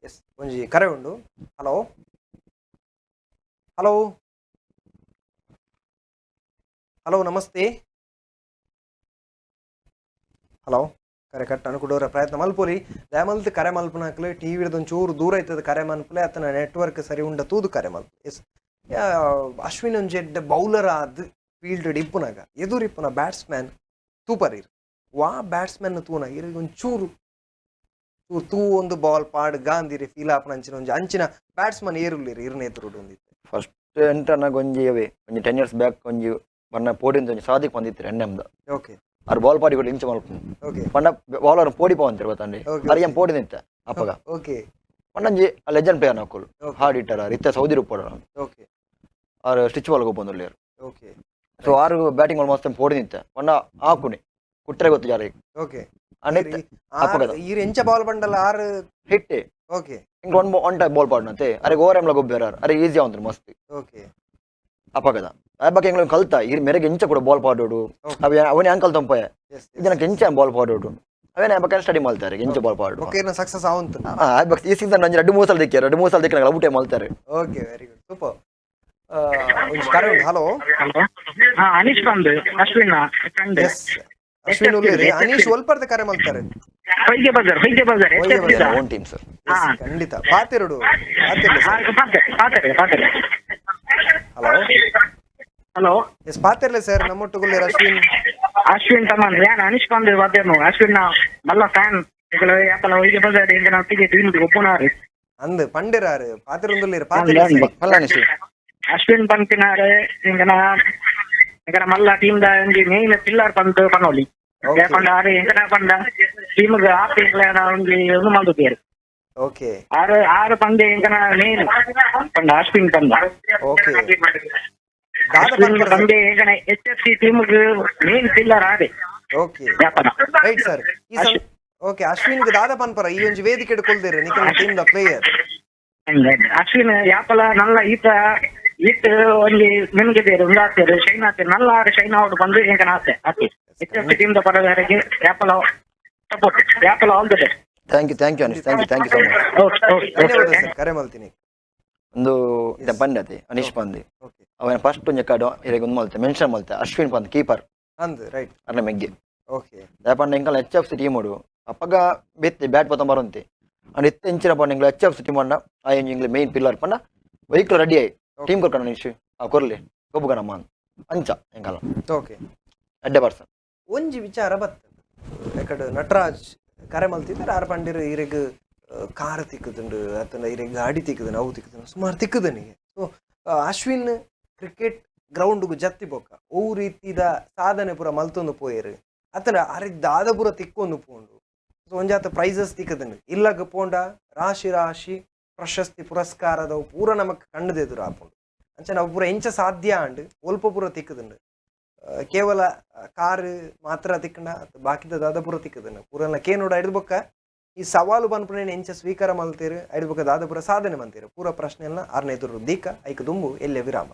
[SPEAKER 1] ಎಸ್, ಒಂಜಿ ಕರೆ ಉಂಡು. ಹಲೋ, ಹಲೋ, ಹಲೋ, ನಮಸ್ತೆ. ಹಲೋ, ಕರೆ ಕಟ್ಟನು ಕುಡೋರ ಪ್ರಯತ್ನ ಮಲ್ಪೊಲಿ. ದಯಮಲ್ತ್ ಕರೆ ಮಲ್ಪುನಕ್ಲು ಟಿವಿ ಒಂಚೂರು ದೂರ ಇತ್ತದ ಕರೆ ಮನ್ಪುಲೆ, ಅತ್ತನ ನೆಟ್ವರ್ಕ್ ಸರಿ ಉಂಡ ತೂದು ಕರೆ ಮಲ್ಪ. ಎಸ್, ಅಶ್ವಿನ್ ಒಂಜಿ ಎಡ್ಡೆ ಬೌಲರ್ ಆದ್ ಫೀಲ್ಡ್ ಇಪ್ಪುನಾಗ ಎದುರು ಇಪ್ಪುನ ಬ್ಯಾಟ್ಸ್ಮ್ಯಾನ್ ತೂಪರಿರ್ ವಾ ಬ್ಯಾಟ್ಸ್ಮ್ಯಾನ್ ತೂನ ಇರಿಗೆ ಒಂಚೂರು ಚೂರು ತೂ ಒಂದು ಬಾಲ್ ಪಾಡ್ ಗಾಂಧಿರಿ ಫೀಲ್ ಆಪುನ ಅಂಚಿನ ಒಂಜಿ ಅಂಚಿನ ಬ್ಯಾಟ್ಸ್ಮನ್ ಏರುಲ್ಲಿರಿ ಇರ್ನ ಎದುರುಡು ಒಂದಿತ್ತೆ?
[SPEAKER 2] ಫಸ್ಟ್ ಎಂಟರ್ನಾಗ ಒಂಜಿ ಅವೇ ಒಂಜಿ 10 ಇಯರ್ಸ್ ಬ್ಯಾಕ್ ಒಂಜಿ ಬಣ್ಣ ಪೋಡಿಂದ ಒಂಜಿ ಸಾದಿಕ್ ಬಂದಿತ್ತು ಎನ್ ಎಮ್ದ. ಆರ್ ಬಾಲ್ ಪಾಡಿ ಕೂಡ ಇಂಚ ಮಲ್ಪು. ಪಂಡ ಬಾಲರ್ ಪೋಡಿ ಪೋವಂತಿರು ಗೊತ್ತಂడి. ಅರ್ ಏನ್ ಪೋಡಿ ನಿಂತ ಅಪ್ಪಗ. ಪಂಡ ಒಂಜಿ ಲೆಜೆಂಡ್ ಪ್ಲೇಯರ್ ನಕುಲು. ಹಾರ್ಡ್ ಹಿಟ್ಟರ್ ಆರ್, ಇತ್ತೆ ಸೌದಿ ರೂಪೋಡು. ಆರ್ ಸ್ಟಿಚ್ ಬಾಲ್ ಗೊಬ್ಬೊಂದುಲ್ಲೇರು. ಸೊ ಆರು ಬ್ಯಾಟಿಂಗ್ ಮಸ್ತ್ ಪೋಡಿ ನಿಂತ ಪಂಡ ಆಕುನಿ ಕುಟ್ರೆ ಗೊತ್ತು ಜಾರಿಗೆ. ಅಂಡ್ ಅಪ್ಪಗದ.
[SPEAKER 1] ಈರ್ ಎಂಚ ಬಾಲ್ ಬಂಡಲ ಆರ್
[SPEAKER 2] ಹಿಟ್ಟೆ. ಇಂಗ್ ಒನ್ ಒನ್ ಟೈಪ್ ಬಾಲ್ ಪಾಡ್ನಂತೆ ಅರೆ ಓವರ್ ಎಮ್ಲ ಗೊಬ್ಬರ ಅರೆ ಈಸಿ ಅವಂತ್ರು ಮಸ್ತ್. ಅಪ್ಪಗದ ಆ ಬಗ್ಗೆ ಎಂಗ್ಲ ಕಲ್ತ ಈ ಮೇರೆಗೆ ಎಂಚ ಕೂಡ ಬಾಲ್ ಪಾಡೋಡು. ಅವ ಅವನೇ ಅಂಕಲ್ ತಂಪಯ. ಇದನ್ನ ಎಂಚ ಬಾಲ್ ಪಾಡೋಡು ಅವೇನೆ ಬಗ್ಗೆ ಸ್ಟಡಿ ಮಾಡ್ತಾರೆ ಎಂಚ ಬಾಲ್ ಪಾಡೋಡು.
[SPEAKER 1] ಓಕೆ, ಇರ್ನ ಸಕ್ಸಸ್ ಆವಂತು.
[SPEAKER 2] ಆ ಬಗ್ಗೆ ಈ ಸೀಸನ್ ನಂಜಿ 2-3 ಸಲ ದಿಕ್ಕಿಯರು, 2-3 ಸಲ ದಿಕ್ಕ ಔಟೇ ಮಾಡ್ತಾರೆ.
[SPEAKER 1] Okay, very good, super. ಒಂಜಿ ಕರೆ ಉಂಟು. ಹಲೋ.
[SPEAKER 6] ಹಲೋ, ಹಾ, ಅನೀಶ್ ಬಂದು, ಅಶ್ವಿನ್ ಫ್ರೆಂಡ್.
[SPEAKER 1] ಎಸ್, ಅಶ್ವಿನ್ ಉಲ್ಲೇರಿ. ಅನೀಶ್ ಒಲ್ಪರ್ದ ಕರೆ ಮಲ್ತಾರೆ?
[SPEAKER 6] ಹೊಯ್ಗೆ ಬಜಾರ್, ಹೊಯ್ಗೆ ಬಜಾರ್.
[SPEAKER 1] ಹೊಯ್ಗೆ ಬಜಾರ್.
[SPEAKER 2] Own team sir.
[SPEAKER 6] ಹಾ.
[SPEAKER 1] ಖಂಡಿತ ಪಾತಿರುಡು, ಪಾತಿರ್ಲಿ ಸರ್.
[SPEAKER 6] ಪಾತಾರೆ, ಪಾತಾರೆ.
[SPEAKER 1] ಹಲೋ.
[SPEAKER 6] ಹಲೋ.
[SPEAKER 1] ಎಸ್, ಪಾತಿರ್ಲಿ ಸರ್, ನಮ್ಮೊಟ್ಟುಗುಲ್ಲೇರ್ ಅಶ್ವಿನ್.
[SPEAKER 6] ಅಶ್ವಿನ್ ತಮನ್ ಯಾನ್ ಅನೀಶ್ ಬಂದು ವಾದ್ಯನು, ಅಶ್ವಿನ್ ಮಲ್ಲ ಫ್ಯಾನ್. ಯಾಪಲ ಹೊಯ್ಗೆ ಬಜಾರ್ ಇಂದ ನಾವು ಟಿಕೆಟ್ ಒಪ್ಪುನಾರು.
[SPEAKER 1] ಅಂದ್ ಪಂಡಿರಾರು ಪಾತಿರುಂದುಲ್ಲೇರ್, ಪಾತಿರ್ಲಿ ಸರ್.
[SPEAKER 2] ಅಲ್ಲ ಅನೀಶ್.
[SPEAKER 6] ಅಶ್ವಿನ್ ಪನ್ಪಿನಾರೆ ಇಂಕನ ಇಂಕನ ಮಲ್ಲ ಟೀಮ್ ದ ಒಂಜಿ ಮೇನ್ ಪಿಲ್ಲರ್ ಪಂದ್ ಪನೊಲಿ. ಪಂಡ ಆರು ಎಂಕನ ಪಂಡ ಟೀಮ್ ಆಪ್ ಒಂಜಿ ಒಂದು ಮಲ್ದುಪೇರು. ಆರು ಆರು ಪಂದೆ ಎಂಕನ ಮೇನ್ ಪಂಡ ಅಶ್ವಿನ್ ಪಂದ.
[SPEAKER 1] ದಾದ
[SPEAKER 6] ಅಶ್ವಿನ್
[SPEAKER 1] ಪನ್ಪರ ಸರ್?
[SPEAKER 6] ಪಂದೆ ಎಂಕನ H F C team main pillar ಆದೆ. ವ್ಯಾಪಾರ.
[SPEAKER 1] ರೈಟ್ ಸರ್, ಈ ಸಂ ಓಕೆ, ಅಶ್ವಿನ್ ದಾದ ಪನ್ಪರ ಈ ಒಂಜಿ ವೇದಿಕೆ ಕೊಲ್ದಿರ ನಿಕಲ್ನ ಟೀಮ್ ದ ಪ್ಲೇಯರ್?
[SPEAKER 6] ಅಶ್ವಿನ್ ಯಾಪಲ ನಲ್ಲ ಈತ ಈತ್ ಒಂಜಿ ನಿಮ್ಗೆ ಬೇರೆ ಒಂದು ಆತೇರು ಶೈನ್ ಆತೇರು ನಲ್ಲ ಆರು ಶೈನ್ ಔಟ್ ಬಂದು ಎಂಕನ ಆಸೆ ಆತೆ. ಎಚ್ ಎಫ್ ಸಿ ಟೀಮ್ ದ ಪರದಾರಿಗೆ ಯಾಪಲ support, ಯಾಪಲ all the best.
[SPEAKER 2] Thank you, thank you Anish, thank you, thank you so much.
[SPEAKER 6] Okay okay.
[SPEAKER 1] ಧನ್ಯವಾದ ಸರ್ ಕರೆ ಮಲ್ತೀನಿ.
[SPEAKER 2] ಒಂದು ಪಂಡೆ ಅನೀಶ್ ಪಂದೆ. ಅವನ ಫಸ್ಟ್ ಒಂಜಿ ಕಾರ್ಡ್ ಇರೆಗ್ ಒಂದು ಮಲ್ತೆ ಮೆನ್ಷನ್ ಮಲ್ತೆ ಅಶ್ವಿನ್ ಪಂದ್ ಕೀಪರ್.
[SPEAKER 1] ಅಂದ್ ರೈಟ್.
[SPEAKER 2] ಅರ್ನ ಮೆಗ್ಗೆ. ದಾಯಪಂಡ ಎಂಕಲ್ ಎಚ್ ಎಫ್ ಸಿ ಟೀಮ್ ಉಡು ಅಪ್ಪಗ ಬೇತೆ ಬ್ಯಾಟ್ ಪತ್ತ ಬರಂತೆ ಅಂಡ್ ಇತ್ತೆ ಎಂಚಿನ ಪಂಡ ಎಂಕ್ಲ ಎಚ್ ಎಫ್ ಸಿ ಟೀಮ್ ಪಂಡ ಆ ಎಂಗ್ಲ ಮೇನ್ ಪಿಲ್ಲರ್ ಪಂಡ ವೆಹಿಕಲ್ ರೆಡಿ ಆಯಿ ಟೀಮ್ ಕೊರ್ಕಣ ಅನೀಶ್ ಆ ಕೊರ್ಲಿ ಗೊಬ್ಬುಗಣಮ್ಮ ಅಂಚ ಎಂಕಲ. ಅಡ್ಡೆ ಪರ್ಸನ್.
[SPEAKER 1] ಒಂಜಿ ವಿಚಾರ ಬತ್ತ ಎಕಡೆ ನಟರಾಜ್ ಕರೆ ಮಲ್ತಿದ್ದಾರೆ. ಆರ್ ಪಂಡಿರು ಇರೆಗ್ ಕಾರ್ ತಿಕ್ಕುದುಂಡು ಅತ್ತಂಡ ಇರೆಗ್ ಗಾಡಿ ತಿಕ್ಕುದುಂಡು, ಅವು ತಿಕ್ಕುದುಂಡು, ಸುಮಾರು ತಿಕ್ಕುದನಿಗೆ. ಸೊ ಅಶ್ವಿನ್ ಕ್ರಿಕೆಟ್ ಗ್ರೌಂಡ್ಗು ಜತ್ತಿ ಬೊಕ್ಕ ಒವು ರೀತಿದ ಸಾಧನೆ ಪೂರ ಮಲ್ತೊಂದು ಪೋಯೆರು ಅತ್ತಂಡ ಅರೆಗ್ ದಾದ ಪೂರ ತಿಕ್ಕೊಂದು ಪೋಂಡು? ಸೊ ಒಂಜಾತ ಪ್ರೈಸಸ್ ತಿಕ್ಕುದುಂಡು, ಇಲ್ಲಗ್ ಪೋಂಡ ರಾಶಿ ರಾಶಿ ಪ್ರಶಸ್ತಿ ಪುರಸ್ಕಾರದವು ಪೂರ ನಮಕ್ ಕಣ್ಣುದೆದುರು ಆಪುಂಡು. ಅಂಚ ನಾವು ಪೂರ ಎಂಚ ಸಾಧ್ಯ ಆಂಡ್, ಒಲ್ಪ ಪೂರ ತಿಕ್ಕುದುಂಡು? ಕೇವಲ ಕಾರ್ ಮಾತ್ರ ತಿಕ್ಕಂಡ ಬಾಕಿದ ದಾದ ಪೂರ ತಿಕ್ಕುದುಂಡು ಪೂರಲ್ಲ ಕೇನೋಡ ಹಿಡ್ದು ಬೊಕ್ಕ ಈ ಸವಾಲು ಪನ್ಪುನೇನ್ ಎಂಚ ಸ್ವೀಕಾರ ಮಲ್ತೇರು, ಐದು ಬೊಕ್ಕ ದಾದ ಪೂರ ಸಾಧನೆ ಮಂತೀರು, ಪೂರ ಪ್ರಶ್ನೆಯನ್ನ ಆರ್ನ ಎದುರು ದೀಕ ಐಕ್ ದುಂಬು ಎಲ್ಲೆ ವಿರಾಮ.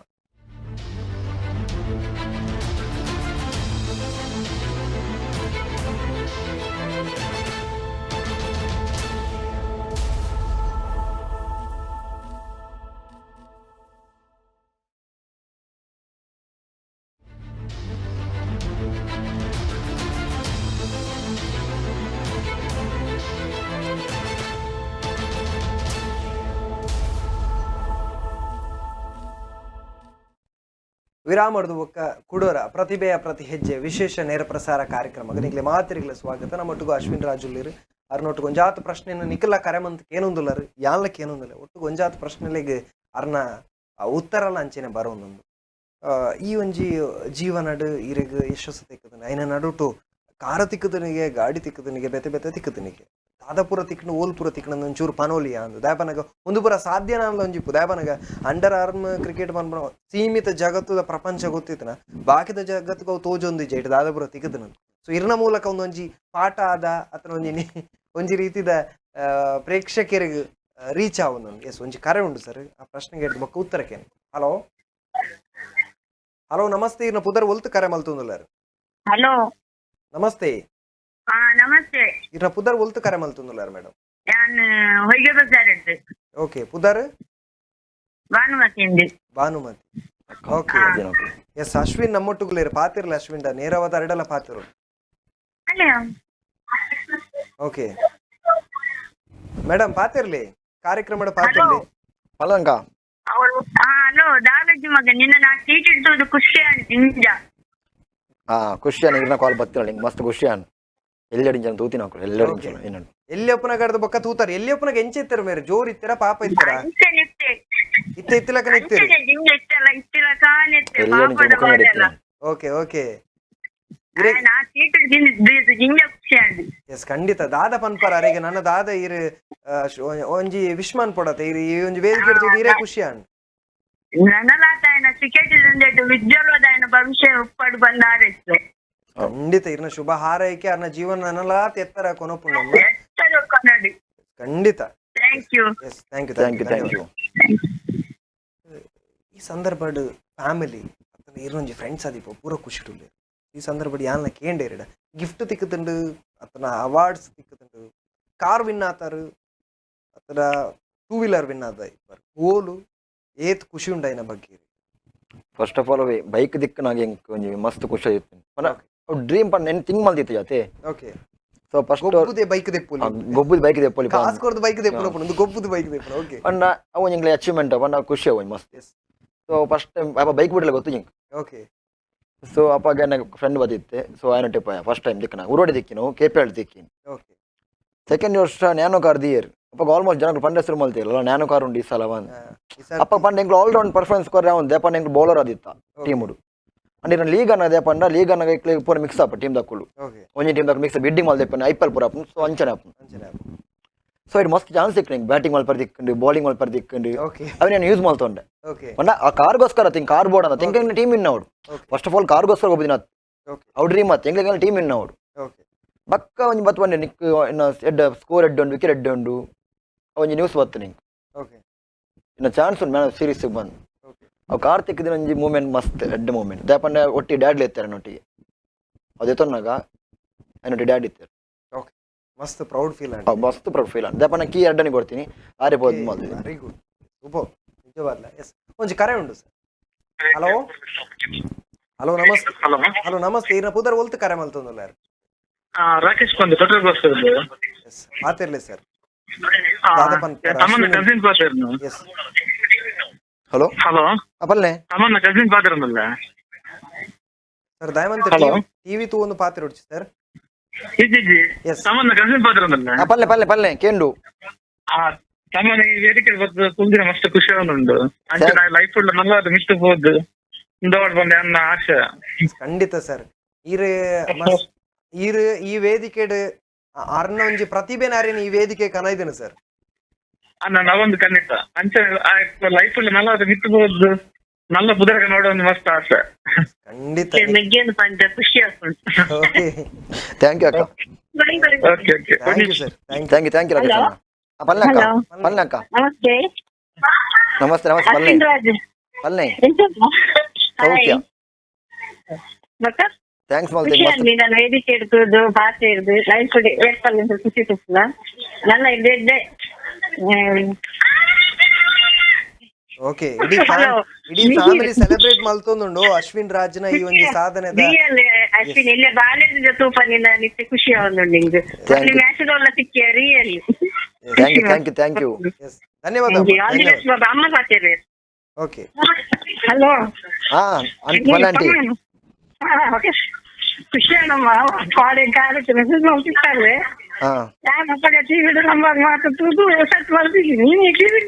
[SPEAKER 1] ವಿರಾಮದ ಬೊಕ್ಕ ಕುಡೋರ ಪ್ರತಿಭೆಯ ಪ್ರತಿ ಹೆಜ್ಜೆ ವಿಶೇಷ ನೇರ ಪ್ರಸಾರ ಕಾರ್ಯಕ್ರಮ ನಿಕ್ಲೆ ಮಾತಿರಿಗ್ಲ ಸ್ವಾಗತ. ನಮ್ಮೊಟ್ಟಿಗೂ ಅಶ್ವಿನ್ ರಾಜುಲ್ಲಿರು. ಅರ್ನೊಟ್ಟಿಗೆ ಒಂಜಾತ ಪ್ರಶ್ನೆಯನ್ನು ನಿಖಲ ಕರೆಮಂತ ಕೇನೊಂದುಲ್ಲರು, ಯಾನ್ಲ ಕೇನೊಂದುಲ್ಲ. ಒಟ್ಟಿಗೆ ಒಂಜಾತ ಪ್ರಶ್ನೆಲೆಗ್ ಅರ್ನ ಉತ್ತರಲ ಅಂಚೆನೆ ಬರೋಂದೊಂದು. ಈ ಒಂಜಿ ಜೀವನಡ್ ಇರೆಗ್ ಯಶಸ್ಸು ತಿಕ್ಕದನೆ, ಐನ ನಡುಟು ಕಾರ ತಿಕ್ಕದನಿಗೆ, ಗಾಡಿ ತಿಕ್ಕದನಿಗೆ, ಬೆತೆ ಬೆತೆ ತಿಕ್ಕದನಿಗೆ, ದಾದಪುರ ತಿಕ್ಕಣ ಓಲ್ಪುರ ತಿಕ್ಕಣ ಒಂಚೂರು ಪನೋಲಿಯ ಅಂದು ದಾಯಪನಗ ಒಂದು ಪುರ ಸಾಧ್ಯನ ಅಂದ ಒಂಜಿಪ್ಪು. ದಾಯಪನಗ ಅಂಡರ್ ಆರ್ಮ್ ಕ್ರಿಕೆಟ್ ಪನ್ಪುನ ಸೀಮಿತ ಜಗತ್ತುದ ಪ್ರಪಂಚ ಗೊತ್ತಿತ್ತನ, ಬಾಕಿದ ಜಗತ್ತಿಗೆ ಅವು ತೋಜೊಂದು ಇಜ್ಜೆ ಇಟ್ಟು ದಾದಪುರ ತಿಕ್ಕದನ. ಸೊ ಇರ್ನ ಮೂಲಕ ಒಂದೊಂಜಿ ಪಾಠ ಆದ ಅಥವಾ ಒಂಜಿ ಒಂಜಿ ರೀತಿದ ಪ್ರೇಕ್ಷಕರಿಗೆ ರೀಚ್ ಆವೊಂದು. ಎಸ್, ಒಂಜಿ ಕರೆ ಉಂಡು ಸರ್, ಆ ಪ್ರಶ್ನೆಗೆ ಹಿಡ್ದು ಬೊಕ್ಕ ಉತ್ತರಕ್ಕೇನೆ. ಹಲೋ, ಹಲೋ, ನಮಸ್ತೆ. ಇರ್ನ ಪುದರ್, ಒಲ್ತು ಕರೆ ಮಲ್ತೊಂದುಲ್ಲಾರು?
[SPEAKER 8] ಹಲೋ.
[SPEAKER 1] ನಮಸ್ತೆ.
[SPEAKER 8] ಹಾ, ನಮಸ್ತೆ.
[SPEAKER 1] ಇರ್ನ ಪುದರ್, ಒಲ್ತು ಕರೆ ಮಲ್ತೊಂದುಲ್ಲಾರು ಮೇಡಮ್?
[SPEAKER 8] ನಾನು ಹೊಯ್ಗೆ ಬಜಾರ್.
[SPEAKER 1] ಓಕೆ, ಪುದರ್?
[SPEAKER 8] ಭಾನುಮತಿ.
[SPEAKER 1] ಭಾನುಮತಿ, ಓಕೆ. ಎಸ್, ಅಶ್ವಿನ್ ನಮ್ಮೊಟ್ಟುಗುಲೇರು, ಪಾತಿರ್ಲ ಅಶ್ವಿನ್ ನೇರವಾದ ಅರಡಲ ಪಾತಿರು.
[SPEAKER 8] ಹಲೋ.
[SPEAKER 1] ಓಕೆ ಮೇಡಮ್, ಪಾತಿರ್ಲಿ, ಕಾರ್ಯಕ್ರಮದ ಪಾತಿರ್ಲಿ.
[SPEAKER 2] ಪಲಂಕ.
[SPEAKER 8] ಹಲೋ, ದಾಲಜಿ ಮಗ, ನಿನ್ನ ನಾ ಸೀಟ್ ಇಡ್ತೋದು ಖುಷಿ ನಿಂಜ.
[SPEAKER 2] ಹಾ, ಖುಷಿ ಅನ್ ಇರ್ನ ಕಾಲ್ ಬತ್ತಿನ, ನಿಂಗೆ ಮಸ್ತ್ ಖುಷಿ ಅನ್. ಎಲ್ಲೆಡಿ ಜನ ತೂತಿನ ಹಾಕು, ಎಲ್ಲೆಡಿ ಜನ ಏನನ್ನು.
[SPEAKER 1] ಎಲ್ಲಿ ಒಪ್ಪನ ಕಡ್ದು ಬೊಕ್ಕ ತೂತಾರ, ಎಲ್ಲಿ ಒಪ್ಪನಾಗ ಎಂಚ ಇತ್ತರ ಮೇರೆ? ಜೋರ್ ಇತ್ತರ, ಪಾಪ ಇತ್ತರ?
[SPEAKER 8] ಅಂಚನೆ ಇತ್ತೆ.
[SPEAKER 1] ಇತ್ತ ಇತ್ತಿಲಕನ ಇತ್ತೀರಿ?
[SPEAKER 8] ಅಂಚನೆ ಜಿಂಜ ಇತ್ತಲ್ಲ, ಇತ್ತಿಲ್ಲ ಕಾಣಿತ್ತೆ.
[SPEAKER 2] ಎಲ್ಲೆಡಿ ಜನ ಮುಖ ನಡೀತಿಲ್ಲ.
[SPEAKER 1] ಓಕೆ ಓಕೆ
[SPEAKER 8] ನಾ ಸೀಟ್ ಜಿಂಜ ಖುಷಿ ಆಂಡ್.
[SPEAKER 1] ಎಸ್, ಖಂಡಿತ. ದಾದ ಪನ್ಪರ ಅರೆಗೆ ನನ್ನ ದಾದ ಇರು ಒಂಜಿ ವಿಶ್ಮಾನ್ ಪೊಡತೆ ಇರು, ಈ ಒಂಜಿ ವೇದಿಕೆ ಇರ್ತದೆ, ಇರೇ ಖುಷಿ ಆಂಡ್.
[SPEAKER 8] ನನಲಾತಾಯನ ಕ್ರಿಕೆಟ್ ವಿಜ್ವಲದಾಯನ ಭವಿಷ್ಯ ಉಪ್ಪಡು ಬಂದಾರೆ.
[SPEAKER 1] ಖಂಡಿತ, ಇರ್ನ ಶುಭ ಹಾರೈಕೆ ಅರ್ನ ಜೀವನ ನನಲಾತ್ ಎತ್ತರ ಕೊನಪುಂಡಮ್ಮ.
[SPEAKER 8] ಎತ್ತರ ಕೊನಡಿ.
[SPEAKER 1] ಖಂಡಿತ.
[SPEAKER 8] Thank you.
[SPEAKER 1] Yes, thank you.
[SPEAKER 2] Thank you, thank you.
[SPEAKER 1] ಈ ಸಂದರ್ಭಡ್ ಫ್ಯಾಮಿಲಿ ಅತ್ತನ ಇರ್ನೊಂಜಿ ಫ್ರೆಂಡ್ಸ್ ಆದಿಪ್ಪ ಪೂರ ಖುಷಿ ಉಲ್ಲೇರ್. ಈ ಸಂದರ್ಭಡ್ ಯಾನ್ನ ಕೇಂಡೇರಿಡ ಗಿಫ್ಟ್ ತಿಕ್ಕುತ್ತುಂಡು, ಅತ್ತನ ಅವಾರ್ಡ್ಸ್ ತಿಕ್ಕುತ್ತುಂಡು, ಕಾರ್ ವಿನ್ ಆತಾರು, ಅತ್ತನ ಟೂ ವೀಲರ್ ವಿನ್ ಆದ ಇಪ್ಪರ್ ಓಲು ಏತ್ ಖುಷಿ ಉಂಡಾಯಿನ ಬಗ್ಗೆ?
[SPEAKER 2] ಫಸ್ಟ್ ಆಫ್ ಆಲ್ ಅವೇ ಬೈಕ್ ದಿಕ್ಕನಾಗ ಎಂಕ್ ಒಂಜಿ ಮಸ್ತ್ ಖುಷಿ ಆಯ್ತು. ಪಂಡ ಡ್ರೀಮ್ ಪಂಡ ನೆನ್ ಥಿಂಕ್ ಮಲ್ದಿತ್ತು ಜಾತೆ. ಸೊ ಫಸ್ಟ್
[SPEAKER 1] ಗೊಬ್ಬುದೆ ಬೈಕ್ ದೆಪ್ಪುಲಿ.
[SPEAKER 2] ಗೊಬ್ಬುದ ಬೈಕ್ ದೆಪ್ಪೊಲಿ.
[SPEAKER 1] ಕಾಸ್ ಕೊರ್ದು ಬೈಕ್ ದೆಪ್ಪುನ ಪುಂಡು, ಗೊಬ್ಬುದು ಬೈಕ್ ದೆಪ್ಪುನ. ಓಕೆ.
[SPEAKER 2] ಪಂಡ ಅವು ಎಂಕ್ಲೆ ಅಚೀವ್ಮೆಂಟ್ ಪಂಡ ಖುಷಿ ಅವು ಮಸ್ತ್. ಸೊ ಫಸ್ಟ್ ಟೈಮ್ ಅಪ್ಪ ಬೈಕ್ ಬಿಡಲ ಗೊತ್ತು ಎಂಕ್. ಸೊ ಅಪ್ಪಾಗ ನನ್ನ ಫ್ರೆಂಡ್ ಬದಿತ್ತೆ, ಸೊ ಆಯನ ಫಸ್ಟ್ ಟೈಮ್ ದಿಕ್ಕನ ಉರುವಡಿ ದಿಕ್ಕಿನು, ಕೆ ಪಿ ಎಲ್ ದಿಕ್ಕಿನ. ಸೆಕೆಂಡ್ ವರ್ಷ ನ್ಯಾನೋ ಕಾರ್ ದಿಯರ್. ಅಪ್ಪ ಆಲ್ಮೋಸ್ಟ್ ಜನಗಳು ಪಂಡ ಹೆಸರು ಮಲ್ತಿರಲ್ಲ, ನ್ಯಾನೋ ಕಾರ್ ಉಂಡು ಈ ಸಲ ಬಂದು. ಅಪ್ಪ ಪಂಡ ಎಂಕ್ಲು ಆಲ್ ರೌಂಡ್ ಪರ್ಫಾರ್ಮೆನ್ಸ್ ಕೊರ್ರೆ ಅವ್ನು ದೇಪಂಡ ಎಂಕ್ಲು ಬೌಲರ್ ಆದಿತ್ತ ಟೀಮ್ ಅಂಡ್ ಇನ್ನ ಲೀಗ್ ಅನ್ನ ದೇಪಂಡ ಲೀಗ್ ಅನ್ನ ಇಕ್ಲೆ ಪೂರ ಮಿಕ್ಸ್ ಅಪ್ ಟೀಮ್ ದಕ್ಕುಲು. ಒಂಜಿ ಟೀಮ್ ದಕ್ಕುಲು ಮಿಕ್ಸ್ ಬಿಡ್ಡಿಂಗ್ ಮಲ್ದೆಪ್ಪನ I P L ಪೂರ ಆಪುಂಡು, ಸೊ ಅಂಚನೆ ಆಪುಂಡು.
[SPEAKER 1] ಅಂಚನೆ ಆಪುಂಡು.
[SPEAKER 2] ಸೊ ಇದು ಮಸ್ತ್ ಚಾನ್ಸ್ ಸಿಕ್ಕಂಡು, ಬ್ಯಾಟಿಂಗ್ ಮಲ್ಪರ್ ದಿಕ್ಕಂಡು, ಬೌಲಿಂಗ್ ಮಲ್ಪರ್ ದಿಕ್ಕಂಡು. ಅవి ನಾನು ಯೂಸ್ ಮಲ್ತೊಂಡೆ. ಪಂಡ ಆ ಕಾರ್ಗೋಸ್ಕರ ತಿಂಕ್ ಕಾರ್ ಬೋರ್ಡ್ ಅಂತ ತಿಂಕ್ ಟೀಮ್ ವಿನ್ ಅವಡು. ಫಸ್ಟ್ ಆಫ್ ಆಲ್ ಕಾರ್ಗೋಸ್ಕರ ಒಬ್ಬದಿನ ಅವು ಡ್ರೀಮ್ ಆತ್, ಎಂಗ್ಲಿಗೆ ಟೀಮ್ ವಿನ್ ಅವಡು. ಬಕ್ಕ ಒಂಜಿ ಬತ್ತು ಬಂಡೆ ನಿಕ್ ಇನ್ನ ಎಡ್ಡ ಸ್ಕೋರ್ ಎಡ್ಡ ಉಂಡು, ವಿಕೆಟ್ ಎಡ್ಡ ಉಂಡು, ಒಂಜಿ ನ್ಯೂಸ್ ಬತ್ತು ನಿಂಕ್. ಇನ್ನು ಚಾನ್ಸ್ ಉಂಡು ಮ್ಯಾನ್ ಸೀರೀಸ್ ಬಂದು. ಅವು ಕಾರ್ತಿಕ್ ದಿನ ಒಂಜಿ ಮೂಮೆಂಟ್ ಮಸ್ತ್ ಎಡ್ಡ ಮೂಮೆಂಟ್ ದಾಪಂಡ ಒಟ್ಟಿ ಡ್ಯಾಡ್ಲಿ ಇತ್ತಾರೆ ನೊಟ್ಟಿಗೆ ಅದೇ ತೊನ್ನಾಗ ಅನ್ನೊಟ್ಟಿ ಡ್ಯಾಡ್ ಇತ್ತಾರೆ.
[SPEAKER 1] ಮಸ್ತ್ ಪ್ರೌಡ್ ಫೀಲ್.
[SPEAKER 2] ಅವು ಮಸ್ತ್ ಪ್ರೌಡ್ ಫೀಲ್ ಅಂಡ್ ದಾಪಂಡ ಕೀ ಅಡ್ಡನಿ ಕೊಡ್ತೀನಿ ಆರೆ ಬೋದು ಮಲ್ದಿದೆ.
[SPEAKER 1] ವೆರಿ ಗುಡ್, ಸೂಪರ್, ನಿಜವಾದ್ಲ. ಎಸ್, ಒಂಜಿ ಕರೆ ಉಂಡು ಸರ್. ಹಲೋ, ಹಲೋ, ನಮಸ್ತೆ.
[SPEAKER 6] ಹಲೋ.
[SPEAKER 1] ಹಲೋ, ನಮಸ್ತೆ. ಇರ್ನ ಪುದರ್, ಒಲ್ತು ಕರೆ ಮಲ್ತೊಂದುಲ್ಲ?
[SPEAKER 6] ರಾಕೇಶ್ ಬಂದು ಪೆಟ್ರೋಲ್ ಬಸ್.
[SPEAKER 1] ಎಸ್, ಮಾತಿರ್ಲಿ ಸರ್.
[SPEAKER 6] ತಮ್ಮನ ಕಸಿನ್ ಪಾತ್ರ.
[SPEAKER 1] ಎಸ್.
[SPEAKER 2] ಹಲೋ.
[SPEAKER 6] ಹಲೋ.
[SPEAKER 2] ಪಲ್ಲೆ.
[SPEAKER 6] ತಮ್ಮನ ಕಸಿನ್ ಪಾತ್ರ.
[SPEAKER 1] Sir, ದಯಮಂತ
[SPEAKER 6] Hello.
[SPEAKER 1] TV ತೂ ಒಂದು ಪಾತ್ರೆ ಉಡ್ಚಿ ಸರ್.
[SPEAKER 6] G G.
[SPEAKER 1] S.
[SPEAKER 6] ತಮ್ಮನ ಕಸಿನ್ ಪಾತ್ರ.
[SPEAKER 2] ಪಲ್ಲೆ ಪಲ್ಲೆ ಪಲ್ಲೆ ಕೇಂಡು.
[SPEAKER 6] ತಮ್ಮನ ಈ ವೇದಿಕೆ ಬತ್ತು ಕುಂದಿನ ಮಸ್ತ್ ಖುಷಿ ಉಂಡು. ಅಂಚೆ ನಾ ಲೈಫ್ ನಲ್ಲ ಮಿಸ್ಟ್ ಹೋದ್ ಇಂದವಾಡ್ ಬಂದೆ ಅನ್ನ ಆಶೆ.
[SPEAKER 1] ಖಂಡಿತ ಸರ್, ಈರ್ ಈರ್ ಈ ವೇದಿಕೆಡ್ ಅರ್ನ ಒಂಜಿ ಪ್ರತಿಭೆ ನಾರಿನ ಈ ವೇದಿಕೆ ಕನೈದನು ಸರ್.
[SPEAKER 6] ಅನ್ನ ನಾವೊಂದು ಖಂಡಿತ ಅಂಚೆ ಲೈಫ್ ನಲ್ಲ ಮಿತ್ತು ಹೋದ್ ನಲ್ಲ ಪುದರಕ ನೋಡೋ ಒಂದು ಮಸ್ತ್ ಆಸೆ.
[SPEAKER 1] ಖಂಡಿತ.
[SPEAKER 8] ಮೆಗ್ಗೆಂದು ಪಂಚ ಖುಷಿ ಆಗ್ತುಂಟು.
[SPEAKER 1] ಓಕೆ.
[SPEAKER 2] Thank you ಅಕ್ಕ.
[SPEAKER 6] Okay okay.
[SPEAKER 1] Thank you sir, thank
[SPEAKER 2] thank you, thank you Rakesh ಅಣ್ಣ. ಪಲ್ಲೆ ಅಕ್ಕ.
[SPEAKER 8] Hello.
[SPEAKER 2] ಪಲ್ಲೆ ಅಕ್ಕ.
[SPEAKER 8] ನಮಸ್ತೆ.
[SPEAKER 2] ನಮಸ್ತೆ ನಮಸ್ತೆ, ಪಲ್ಲೆ.
[SPEAKER 8] ಅಶ್ವಿನ್ ರಾಜ್.
[SPEAKER 2] ಪಲ್ಲೆ.
[SPEAKER 8] ಹಾಯ್.
[SPEAKER 2] ಸೌಖ್ಯ.
[SPEAKER 8] ಮತ್ತೆ
[SPEAKER 2] thanks
[SPEAKER 8] ಖುಷಿ
[SPEAKER 2] ಮಲ್ತೀನಿ ಮಸ್ತ್.
[SPEAKER 8] ಆಗಿ ನಾನು ವೇದಿಕೆ ಹಿಡ್ದು ಭಾಷೆ ಹಿಡ್ದು ಲೈಫ್ ವೇಪಲ್ಲಿ ಖುಷಿ ಖುಷಿಲ್ಲ ನನ್ನ ಇದ್ದೆ.
[SPEAKER 1] ಓಕೆ, ಇಡೀ
[SPEAKER 8] Hello.
[SPEAKER 1] ಇಡೀ ಫ್ಯಾಮಿಲಿ ಸೆಲೆಬ್ರೇಟ್ ಮಲ್ತೊಂದುಂಡು ಅಶ್ವಿನ್ ರಾಜ್ನ ಈ ಒಂದು ಸಾಧನೆದ.
[SPEAKER 8] ರಿಯಲ್ ಅಶ್ವಿನ್, ಇಲ್ಲೇ ಬಾಲ್ಯದಿಂದ ತೂಪ ನಿನ್ನ ನಿತ್ಯ ಖುಷಿ ಆವೊಂದುಂಡು ನಿಂಗೆ.
[SPEAKER 2] Thank you.
[SPEAKER 8] Match ಎಲ್ಲ ಸಿಕ್ಕಿಯ really.
[SPEAKER 2] Thank you, thank you, thank you.
[SPEAKER 1] Yes, ಧನ್ಯವಾದ.
[SPEAKER 8] ಆಲ್ the best ಬಾಬಾ, ಅಮ್ಮ ಸಾಕೇರಿ.
[SPEAKER 1] ಓಕೆ.
[SPEAKER 8] ಹಲೋ.
[SPEAKER 2] ಹಾ ಪಲ್ಲೆ ಆಂಟಿ.
[SPEAKER 8] ಓಕೆ, ಖುಷಿ ನಮ್ಮ ಕಾಲೇಜ್ ಕಾಲೇಜ್ ಮೆಸೇಜ್ ಮಾಡ್ತಿರ್ತಾರೆ.
[SPEAKER 2] ಹಾ.
[SPEAKER 8] ನಾನು ಅಪ್ಪಗೆ ಟಿವಿ ನಮ್ಮ ಮಾತು ತೂದು ಸೆಟ್ ಮಾಡ್ತಿದ್ದೀನಿ, ನೀನು ಟಿವಿ.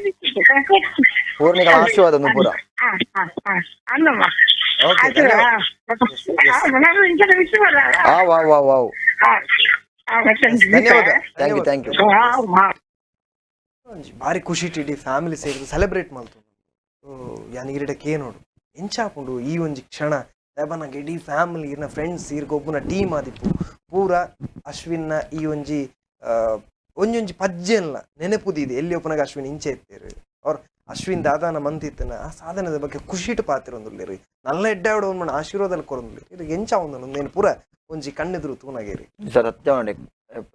[SPEAKER 2] ಪೂರ್ಣಿಗಳ ಆಶೀರ್ವಾದ ಒಂದು ಪೂರ.
[SPEAKER 8] ಹಾ ಹಾ ಹಾ ಅನ್ನಮ್ಮ.
[SPEAKER 1] ಓಕೆ,
[SPEAKER 8] ಆಯ್ತು.
[SPEAKER 1] ಧನ್ಯವಾದ.
[SPEAKER 8] ನಾನು ಇಂಚನ ಮಿಸ್ ಮಾಡಲ್ಲ.
[SPEAKER 2] ಆ ವಾವ್ ವಾವ್ ವಾವ್.
[SPEAKER 8] ಹಾ ಹಾ.
[SPEAKER 1] ಧನ್ಯವಾದ.
[SPEAKER 2] Thank you, thank you.
[SPEAKER 8] ಹಾ ಹಾ.
[SPEAKER 1] ಒಂಜಿ ಭಾರಿ ಖುಷಿ ಇಡೀ ಫ್ಯಾಮಿಲಿ ಸೇರಿದು ಸೆಲೆಬ್ರೇಟ್ ಮಲ್ತೊಂದು ಯಾನ್ ಈರಿಡ ಕೇನೋಡು ಎಂಚಾಪುಂಡು ಈ ಒಂಜಿ ಕ್ಷಣ. ದಾಯಪನ್ನಗ ಇಡೀ ಫ್ಯಾಮಿಲಿ, ಇರ್ನ ಫ್ರೆಂಡ್ಸ್, ಇರ್ಗ ಒಬ್ಬನ ಟೀಮ್ ಆದಿಪ್ಪು ಪೂರ ಅಶ್ವಿನ್ನ ಈ ಒಂಜಿ ಒಂಜೊಂಜಿ ಪಜ್ಜೆನ್ಲ ನೆನಪುದಿದೆ. ಎಲ್ಲಿ ಒಪ್ಪನಾಗ ಅಶ್ವಿನ್ ಇಂಚೆ ಇತ್ತೇರು, ಅವ್ರ ಅಶ್ವಿನ್ ದಾದಾನ ಮಂತಿತ್ತನ ಆ ಸಾಧನದ ಬಗ್ಗೆ ಖುಷಿಟ್ ಪಾತಿರೊಂದುಲ್ಲೇರು, ನಲ್ಲ ಎಡ್ಡಾವಡ ಒಂದು ಆಶೀರ್ವಾದದಲ್ಲಿ ಕೊರೊಂದುಲ್ಲೇರು. ಇದು ಎಂಚ ಒಂದು ನೇನು ಪೂರ ಒಂಜಿ ಕಣ್ಣೆದುರು ತೂನಗೇರಿ.
[SPEAKER 2] ಸರ್, ಸತ್ಯ ನೋಡಿ,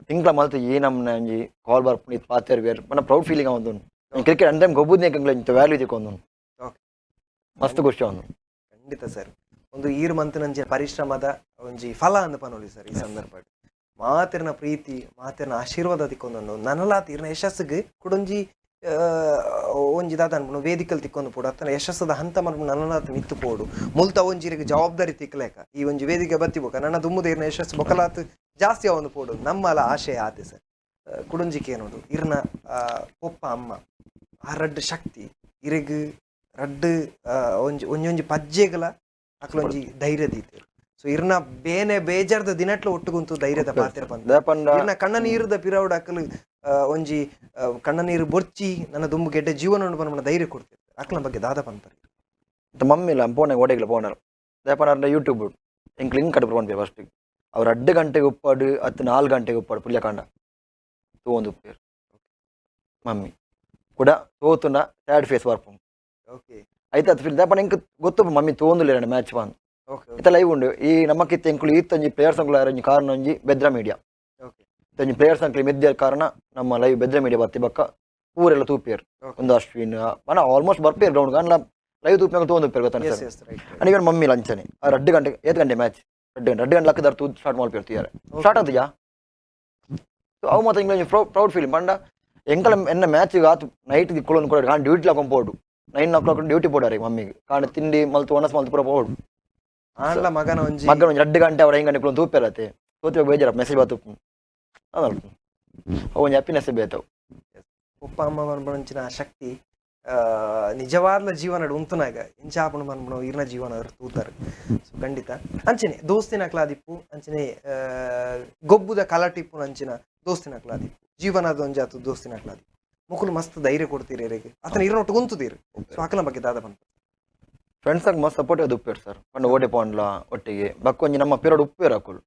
[SPEAKER 2] ತಿಂಗಳ ಮಲ್ತು ಈ ನಮ್ಮನೆ ಒಂಜಿ ಕಾಲ್ ಬರ್ಪುಂಡು, ಇತ್ತು ಪಾತೆರ್ ಬೇರೆ ಮನ ಪ್ರೌಡ್ ಫೀಲಿಂಗ್ ಒಂದು. ಕ್ರಿಕೆಟ್ ಅಂದ್ರೆ ಗೊಬ್ಬುದ್ನೇ ಇಂತ ವ್ಯಾಲ್ಯೂ ದಿಕ್ಕೊಂದು. ಮಸ್ತ್ ಖುಷಿ ಒಂದು.
[SPEAKER 1] ಖಂಡಿತ ಸರ್, ಒಂದು ಈರು ಮಂತಿನಂಚಿನ ಪರಿಶ್ರಮದ ಒಂಜಿ ಫಲ ಅಂದ್ ಪನೊಲಿ ಸರ್ ಈ ಸಂದರ್ಭ. ಮಾತೆರ್ನ ಪ್ರೀತಿ ಮಾತೆರ್ನ ಆಶೀರ್ವಾದ ತಿಕ್ಕೊಂದುಂಡು. ನನಲಾತ್ ಇರ್ನ ಯಶಸ್ಸಿಗೆ ಕುಡೊಂಜಿ ಒಂಜಿ ದಾದ ಅನ್ಪುಂಡು ವೇದಿಕಲ್ ತಿಕ್ಕೊಂದು ಪೋಡು ಅತ್ತನ ಯಶಸ್ಸದ ಹಂತ ಮನ್ಪುಂಡು ನನಲಾತ್ ಮಿತ್ತು ಪೋಡು ಮುಲ್ತ ಒಂಜಿರಿಗೆ ಜವಾಬ್ದಾರಿ ತಿಕ್ಕಲೇಕ ಈ ಒಂಜಿ ವೇದಿಕೆ ಬತ್ತಿ ಬೊಕ ನನ್ನ ದುಮ್ಮುದ ಇರ್ನ ಯಶಸ್ಸು ಬೊಕಲಾತ್ ಜಾಸ್ತಿ ಅವನು ಪೋಡು ನಮ್ಮಲ ಆಶಯ ಆತೆ ಸರ್. ಕುಡೊಂಜಿಕೆ ನೋಡು ಇರ್ನ ಪೊಪ್ಪ ಅಮ್ಮ ಆ ರಡ್ಡ್ ಶಕ್ತಿ ಇರೆಗ್ ರಡ್ಡ್ ಒಂಜಿ ಒಂಜೊಂಜಿ ಪಜ್ಜೆಗಳ ಅಕ್ಲೊಂಜಿ ಧೈರ್ಯ ದೀತೆರ್. ಸೊ ಇರ್ನ ಬೇನೆ ಬೇಜಾರ್ದ ದಿನಟ್ಲ ಒಟ್ಟುಗುಂತು ಧೈರ್ಯದ ಪಾತೆರ ಪಂದ್ ಇರ್ನ ಕಣ್ಣ ನೀರುದ ಪಿರವುಡು ಅಕಲು ಒಂಜಿ ಕಣ್ಣ ನೀರು ಬೊರ್ಚಿ ನನ್ನ ದುಂಬು ಗೆಡ್ಡೆ ಜೀವನ ಉಂಡು ಪನ್ಪುನ ಧೈರ್ಯ ಕೊಡ್ತಿರ್ತಾರೆ. ಅಕ್ಲನ ಬಗ್ಗೆ ದಾದ ಪನ್ಪರ್.
[SPEAKER 2] ಮಮ್ಮಿ ಪೋನೆ ಓಡೆಗ್ಲ ಪೋನರ್ ದಾಯೆ ಯೂಟ್ಯೂಬ್ ಎಂಕ್ ಲಿಂಕ್ ಕಡುಪು ಪನ್ಪೆ ಫಸ್ಟ್ ಅವ್ರು 2 ಗಂಟೆಗೆ ಉಪ್ಪಾಡು ಅತ್ತು 4 ಗಂಟೆಗೆ ಉಪ್ಪಾಡು ಪುಲ್ಯಕಾಂಡ ತೂವೊಂದು ಉಪ್ಪೇರು ಮಮ್ಮಿ ಕೂಡ ತೋತುನ ಸ್ಯಾಡ್ ಫೇಸ್ ಬರ್ಪುಂಡು.
[SPEAKER 1] ಓಕೆ
[SPEAKER 2] ಐತೆ ಅದು ಫೀಲ್ ದಾಯೆ ಎಂಕ್ ಗೊತ್ತು ಮಮ್ಮಿ ತೋಂದುಲ್ಲೇರಂಡ ಮ್ಯಾಚ್ ಬಂದು ಇತ್ತ ಲೈವ್ ಉಂಡು ಈ ನಮ್ಮಕ್ಕಿತ್ತ ಎಂಕುಲು ಈತ್ತೊಂಜಿ ಪ್ಲೇಯರ್ಸ್ ಅಂಕುಲು ಒಂಜಿ ಕಾರಣ ಒಂಜಿ ಬೆದ್ರ ಮೀಡಿಯಾ.
[SPEAKER 1] ಓಕೆ
[SPEAKER 2] ಒಂಜಿ ಪ್ಲೇಯರ್ಸ್ ಅಂಕಲು ಮೆದ್ಯ ಕಾರಣ ನಮ್ಮ ಲೈವ್ ಬೆದ್ರ ಮೀಡಿಯಾ ಬತ್ತಿ ಬಕ್ಕ ಊರೆಲ್ಲ ತೂಪೇರು ಒಂದು ಅಶ್ವಿನ್ ಮನ ಆಲ್ಮೋಸ್ಟ್ ಬರ್ಪೇರು ಗ್ರೌಂಡ್ ಅನ್ನ ಲೈವ್ ತೂಪಿನಾಗ ತೋಂದು ಉಪ್ಪೇರು ಗೊತ್ತಾನೆ
[SPEAKER 1] S
[SPEAKER 2] sir.
[SPEAKER 1] S right
[SPEAKER 2] and even mummy ಲಂಚನೆ ಆ 2 ಗಂಟೆ 8 ಗಂಟೆ ಮ್ಯಾಚ್ 2 ಗಂಟೆ 2 ಗಂಟೆ ಲಕ್ಕದಾರ ತೂ ಸ್ಟಾರ್ಟ್ ಮಾಡ್ಪೇರು ತುಯಾರೆ ಸ್ಟಾರ್ಟ್ ಆತುಜಾ. ಸೊ ಅವು ಮಾತ್ರ ಇಂಗ್ಲೀಷ್ ಪ್ರೌಡ್ ಫೀಲ್ ಪಂಡ ಎಂಕಲ ಎನ್ನ ಮ್ಯಾಚ್ ಆತು ನೈಟ್ ದಿಕ್ಕುಲೊಂದು ಕೂಡ ಕಾಣ್ ಡ್ಯೂಟಿ ಲಾಕೊಂಡ್ ಪೋಡು 9 o'clock duty ಪೋಡಾರೆ ಮಮ್ಮಿಗೆ ಕಾಣ ತಿಂಡಿ ಮಲ್ತು ಒಣಸ್ ಮಲ್ತು ಪೂರ ಪೋಡು
[SPEAKER 1] ಆಂಡ್ಲ ಮಗನ ಒಂಜಿ
[SPEAKER 2] ಮಗನ ಒಂಜಿ 2 ಗಂಟೆ ಅವರ 5 ಗಂಟೆ ಕುಲೊಂದು ತೂಪೇರತೆ ತೋತಿ ಬೇಜಾರ ಮೆಸೇಜ್ ಬಾತು ಅದಲ್ಪ ಅವು ಒಂಜಿ ಹ್ಯಾಪಿನೆಸ್ ಬೇತವು.
[SPEAKER 1] ಉಪ್ಪ ಅಮ್ಮ ಪನ್ಪುನಂಚಿನ ಆ ಶಕ್ತಿ ನಿಜವಾದ್ಲ ಜೀವನಡ್ ಉಂತುನಾಗ ಇಂಚಾಪುಂಡು ಪನ್ಪುನ ಇರ್ನ ಜೀವನ ಅವ್ರು ತೂತಾರೆ. ಸೊ ಖಂಡಿತ ಅಂಚನೆ ದೋಸ್ತಿನ ಅಕ್ಲಾದಿಪ್ಪು ಅಂಚನೆ ಗೊಬ್ಬುದ ಕಲಟಿಪ್ಪು ಅಂಚಿನ ದೋಸ್ತಿನ ಅಕ್ಲಾದಿಪ್ಪು ಜೀವನದ ಒಂಜಾತು ದೋಸ್ತಿನ ಅಕ್ಲಾದಿಪ್ಪು ಮುಕುಲು ಮಸ್ತ್ ಧೈರ್ಯ ಕೊಡ್ತೀರಿ ಇರೆಗ್ ಅತನ ಇರ್ನ ಒಟ್ಟು ಉಂತುದೀರು. ಸೊ ಅಕಲ ಬಗ್ಗೆ ದಾದ ಪನ್ಪ.
[SPEAKER 2] ಫ್ರೆಂಡ್ಸ್ ಆಗಿ ಮಸ್ತ್ ಸಪೋರ್ಟ್ ಅದು ಉಪ್ಪೇರು ಸರ್ ಪಂಡ ಓಡೆ ಪೋಂಡ್ಲ ಒಟ್ಟಿಗೆ ಬಕ್ಕೊಂಜಿ ನಮ್ಮ ಪಿರಡ್ ಉಪ್ಪೇರು ಅಕುಲು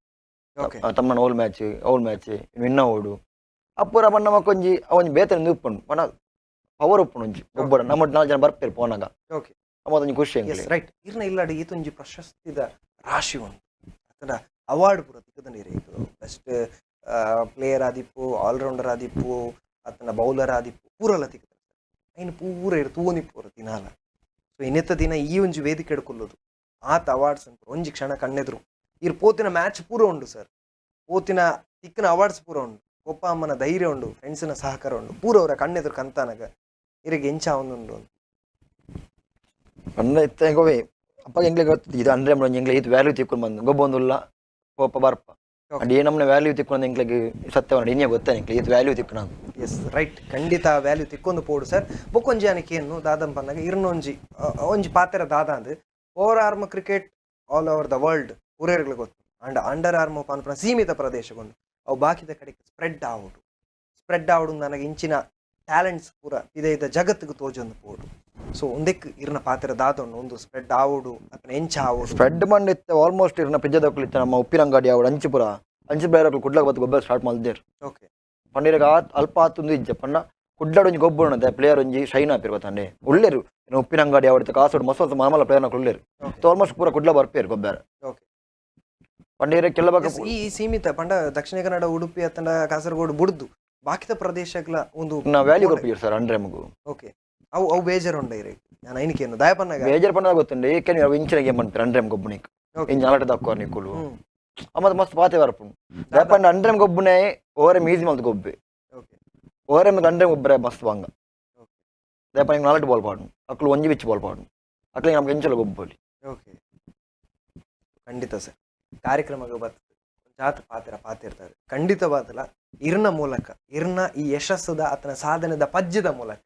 [SPEAKER 2] ತಮ್ಮನ ಓಲ್ ಮ್ಯಾಚ್ ಓಲ್ ಮ್ಯಾಚ್ ವಿನ್ನ ಓಡು ಅಪ್ಪುರ ಬಣ್ಣ ಮಕ್ಕೊಂಜಿ ಅವೊಂಜಿ ಬೇತನ ಉಪ್ಪುಂಡು ಪಂಡ ಪವರ್ ಉಪ್ಪುಂಡು ಒಂಜಿ ಒಬ್ಬರ ನಮ್ಮ 4 ಜನ ಬರ್ಪೇರು ಪೋನಾಗ
[SPEAKER 1] ಓಕೆ
[SPEAKER 2] ಅಮ್ಮದೊಂಜಿ ಖುಷಿ
[SPEAKER 1] ಎಸ್
[SPEAKER 2] ಎಂಕ್ಲೆ.
[SPEAKER 1] ರೈಟ್ ಇರ್ನ ಇಲ್ಲಾಡಿ ಈತೊಂಜಿ ಪ್ರಶಸ್ತಿದ ರಾಶಿ ಉಂಟು ಅತನ ಅವಾರ್ಡ್ ಪೂರ ತಿಕ್ಕುದು ಬೆಸ್ಟ್ ಪ್ಲೇಯರ್ ಆದಿಪ್ಪು ಆಲ್ರೌಂಡರ್ ಆದಿಪ್ಪು ಅತನ ಬೌಲರ್ ಆದಿಪ್ಪು ಪೂರಲ ತಿಕ್ಕುದು ಐನ್ ಪೂರ ಇರ್ ತೂವೊಂದಿ ಪೂರ ದಿನಾಲ. ಸೊ ಇನ್ನೆತ್ತ ದಿನ ಈ ಒಂಜಿ ವೇದಿಕೆ ಎಡ್ಕೊಲ್ಲೋದು ಆತ ಅವಾರ್ಡ್ಸ್ ಅಂತ ಒಂಜಿ ಕ್ಷಣ ಕಣ್ಣೆದ್ರು ಇರ್ ಪೋತಿನ ಮ್ಯಾಚ್ ಪೂರ ಉಂಡು ಸರ್ ಪೋತಿನ ತಿಕ್ಕನ ಅವಾರ್ಡ್ಸ್ ಪೂರ ಉಂಡು ಒಪ್ಪ ಅಮ್ಮನ ಧೈರ್ಯ ಉಂಡು ಫ್ರೆಂಡ್ಸಿನ ಸಹಕಾರ ಉಂಡು ಪೂರ ಅವರ ಕಣ್ಣೆದುರು ಕಂತಾನಗ ಇರಿಗೆ ಎಂಚ ಉಂಡು
[SPEAKER 2] ಪಂಡ ಇತ್ತೆ ಎಂಕೋವೆ ಅಪ್ಪ ಎಂಗ್ಲಿಗೆ ಗೊತ್ತಿತ್ತು ಇದು ಅಂದ್ರೆ ಒಂಜಿ ಎಂಗ್ಲೆ ಇದು ವ್ಯಾಲ್ಯೂ ತಿಕ್ಕೊಂಡು ಬಂದು ಗೊಬ್ಬೊಂದುಲ್ಲ ಪೋಪ ಬರ್ಪ ಅಂಡ್ ಏ ನಮ್ಮನೆ ವ್ಯಾಲ್ಯೂ ತಿಕ್ಕೊಂಡು ಎಂಕ್ಲೆಗ್ ಸತ್ಯವನ್ನು ಇನ್ನೇ ಗೊತ್ತೇ ಎಂಕ್ಲೆ ಇದು ವ್ಯಾಲ್ಯೂ ತಿಕ್ಕಣ.
[SPEAKER 1] ಎಸ್ ರೈಟ್ ಖಂಡಿತ ವ್ಯಾಲ್ಯೂ ತಿಕ್ಕೊಂದು ಪೋಡು ಸರ್. ಬೊಕ್ಕೊಂಜಿ ಅನಿಕೆಯನ್ನು ದಾದಂ ಪನ್ನಗ ಇರ್ನೊಂಜಿ ಒಂಜಿ ಪಾತೆರ ದಾದ ಅಂದ್ overarm cricket all over the world ಊರೇರ್ಗಳಿಗೆ ಗೊತ್ತು and under arm ಪನ್ಪುನ ಸೀಮಿತ ಪ್ರದೇಶಗೊಂಡು ಅವು ಬಾಕಿದ ಕಡೆಗೆ ಸ್ಪ್ರೆಡ್ ಆವಡು ಸ್ಪ್ರೆಡ್ ಆವಡು ನನಗೆ ಇಂಚಿನ ಟ್ಯಾಲೆಂಟ್ಸ್ ಪೂರ ಇದೇ ಇದ್ದ ಜಗತ್ತಿಗೆ ತೋಜೊಂದು ಪೋಡು. ಸೊ ಒಂದೆಕ್ ಇರ್ನ ಪಾತ್ರ ದಾದೊಂಡು ಒಂದು ಸ್ಪ್ರೆಡ್ ಆವಡು ಅತನ ಎಂಚ ಆವಡು
[SPEAKER 2] ಸ್ಪ್ರೆಡ್ ಮಂಡಿತ್ತೆ ಆಲ್ಮೋಸ್ಟ್ ಇರ್ನ ಪಿಜ್ಜದಕ್ಕಲು ಇತ್ತ ನಮ್ಮ ಉಪ್ಪಿನಂಗಡಿ ಆವಡು ಅಂಚಿಪುರ ಅಂಚಿ ಬೇರೆ ಕುಡ್ಲಾಗ ಬತ್ತು ಗೊಬ್ಬರ ಸ್ಟಾರ್ಟ್ ಮಲ್ದೇರು.
[SPEAKER 1] ಓಕೆ
[SPEAKER 2] ಪಂಡಿರಗ ಅಲ್ಪ ಆತುಂದು ಇಜ್ಜೆ ಪಂಡ ಕುಡ್ಲಾಡ್ ಒಂಜಿ ಗೊಬ್ಬರ ಉಂಡು ಪ್ಲೇಯರ್ ಒಂಜಿ ಶೈನ್ ಆಪಿರ್ ಗೊತ್ತಂಡೆ ಉಳ್ಳೇರು ಉಪ್ಪಿನಂಗಡಿ ಆವಡಿತ ಕಾಸೋಡು ಮಸ್ತ್ ಮಸ್ತ್ ಮಾಮಲ ಪ್ಲೇಯರ್ ಉಳ್ಳೇರು. ಆಲ್ಮೋಸ್ಟ್ ಪೂರ ಕುಡ್ಲ ಬರ್ಪೇರು ಗೊಬ್ಬರ.
[SPEAKER 1] ಓಕೆ
[SPEAKER 2] ಪಂಡಿರ ಕೆಲ
[SPEAKER 1] ಈ ಸೀಮಿತ ಪಂಡ ದಕ್ಷಿಣ ಕನ್ನಡ ಉಡುಪಿ ಅತ್ತಂಡ ಕಾಸರಗೋಡು ಬುಡ್ದು ಬಾಕಿದ ಪ್ರದೇಶಗಳ ಒಂದು
[SPEAKER 2] ವ್ಯಾಲ್ಯೂ ಕೊರ್ಪಿರು ಸರ್ ಅಂಡ್ರೆ ಮಗು.
[SPEAKER 1] ಓಕೆ ಅವು ಅವು ಬೇಜಾರು ಉಂಡ ಇರೆ ನಾನು ಐನಿಕೇನು ದಯಪನ್ನಾಗ
[SPEAKER 2] ಬೇಜಾರು ಪಂಡ ಗೊತ್ತುಂಡು ಏಕೆ ನೀವು ಇಂಚಿನ ಗೇಮ್ ಪನ್ಪಿರ ಅಂಡ್ರೆ ಗೊಬ್ಬುನಿಕ್ ಇಂಚ ಅಲಟ ದಕ್ಕೋ ನಿಕ್ಕುಲು ಅಮ್ಮದ ಮಸ್ತ್ ಪಾತೆ ಬರ್ಪುಂಡು ದಯಪಂಡ ಅಂಡ್ರೆ ಗೊಬ್ಬುನೆ ಓರೆ ಮೀಸಿ ಮಲ್ತ್ ಗೊಬ್ಬೆ. ಓರೆ ಅಂಡ್ರೆ ಗೊಬ್ಬರ ಮಸ್ತ್ ಬಂಗ ದಯಪಂಡ ನಾಲ್ಕು ಬಾಲ್ ಪಾಡು ಅಕ್ಲು ಒಂಜಿ ಬಿಚ್ಚು ಬಾಲ್ ಪಾಡು ಅಕ್ಲಿಗೆ ನಮ್ಗೆ ಎಂಚಲ ಗೊಬ್ಬಲಿ.
[SPEAKER 1] ಓಕೆ ಖಂಡಿತ ಸರ್ ಕಾರ್ಯಕ್ರಮಕ್ಕೆ ಬರ್ತದೆ ಜಾತ ಪಾತ್ರ ಪಾತಿರ್ತಾರೆ ಖಂಡಿತವಾದಲ ಇರ್ನ ಮೂಲಕ ಇರ್ನ ಈ ಯಶಸ್ಸದ ಆತನ ಸಾಧನೆದ ಪಜ್ಜದ ಮೂಲಕ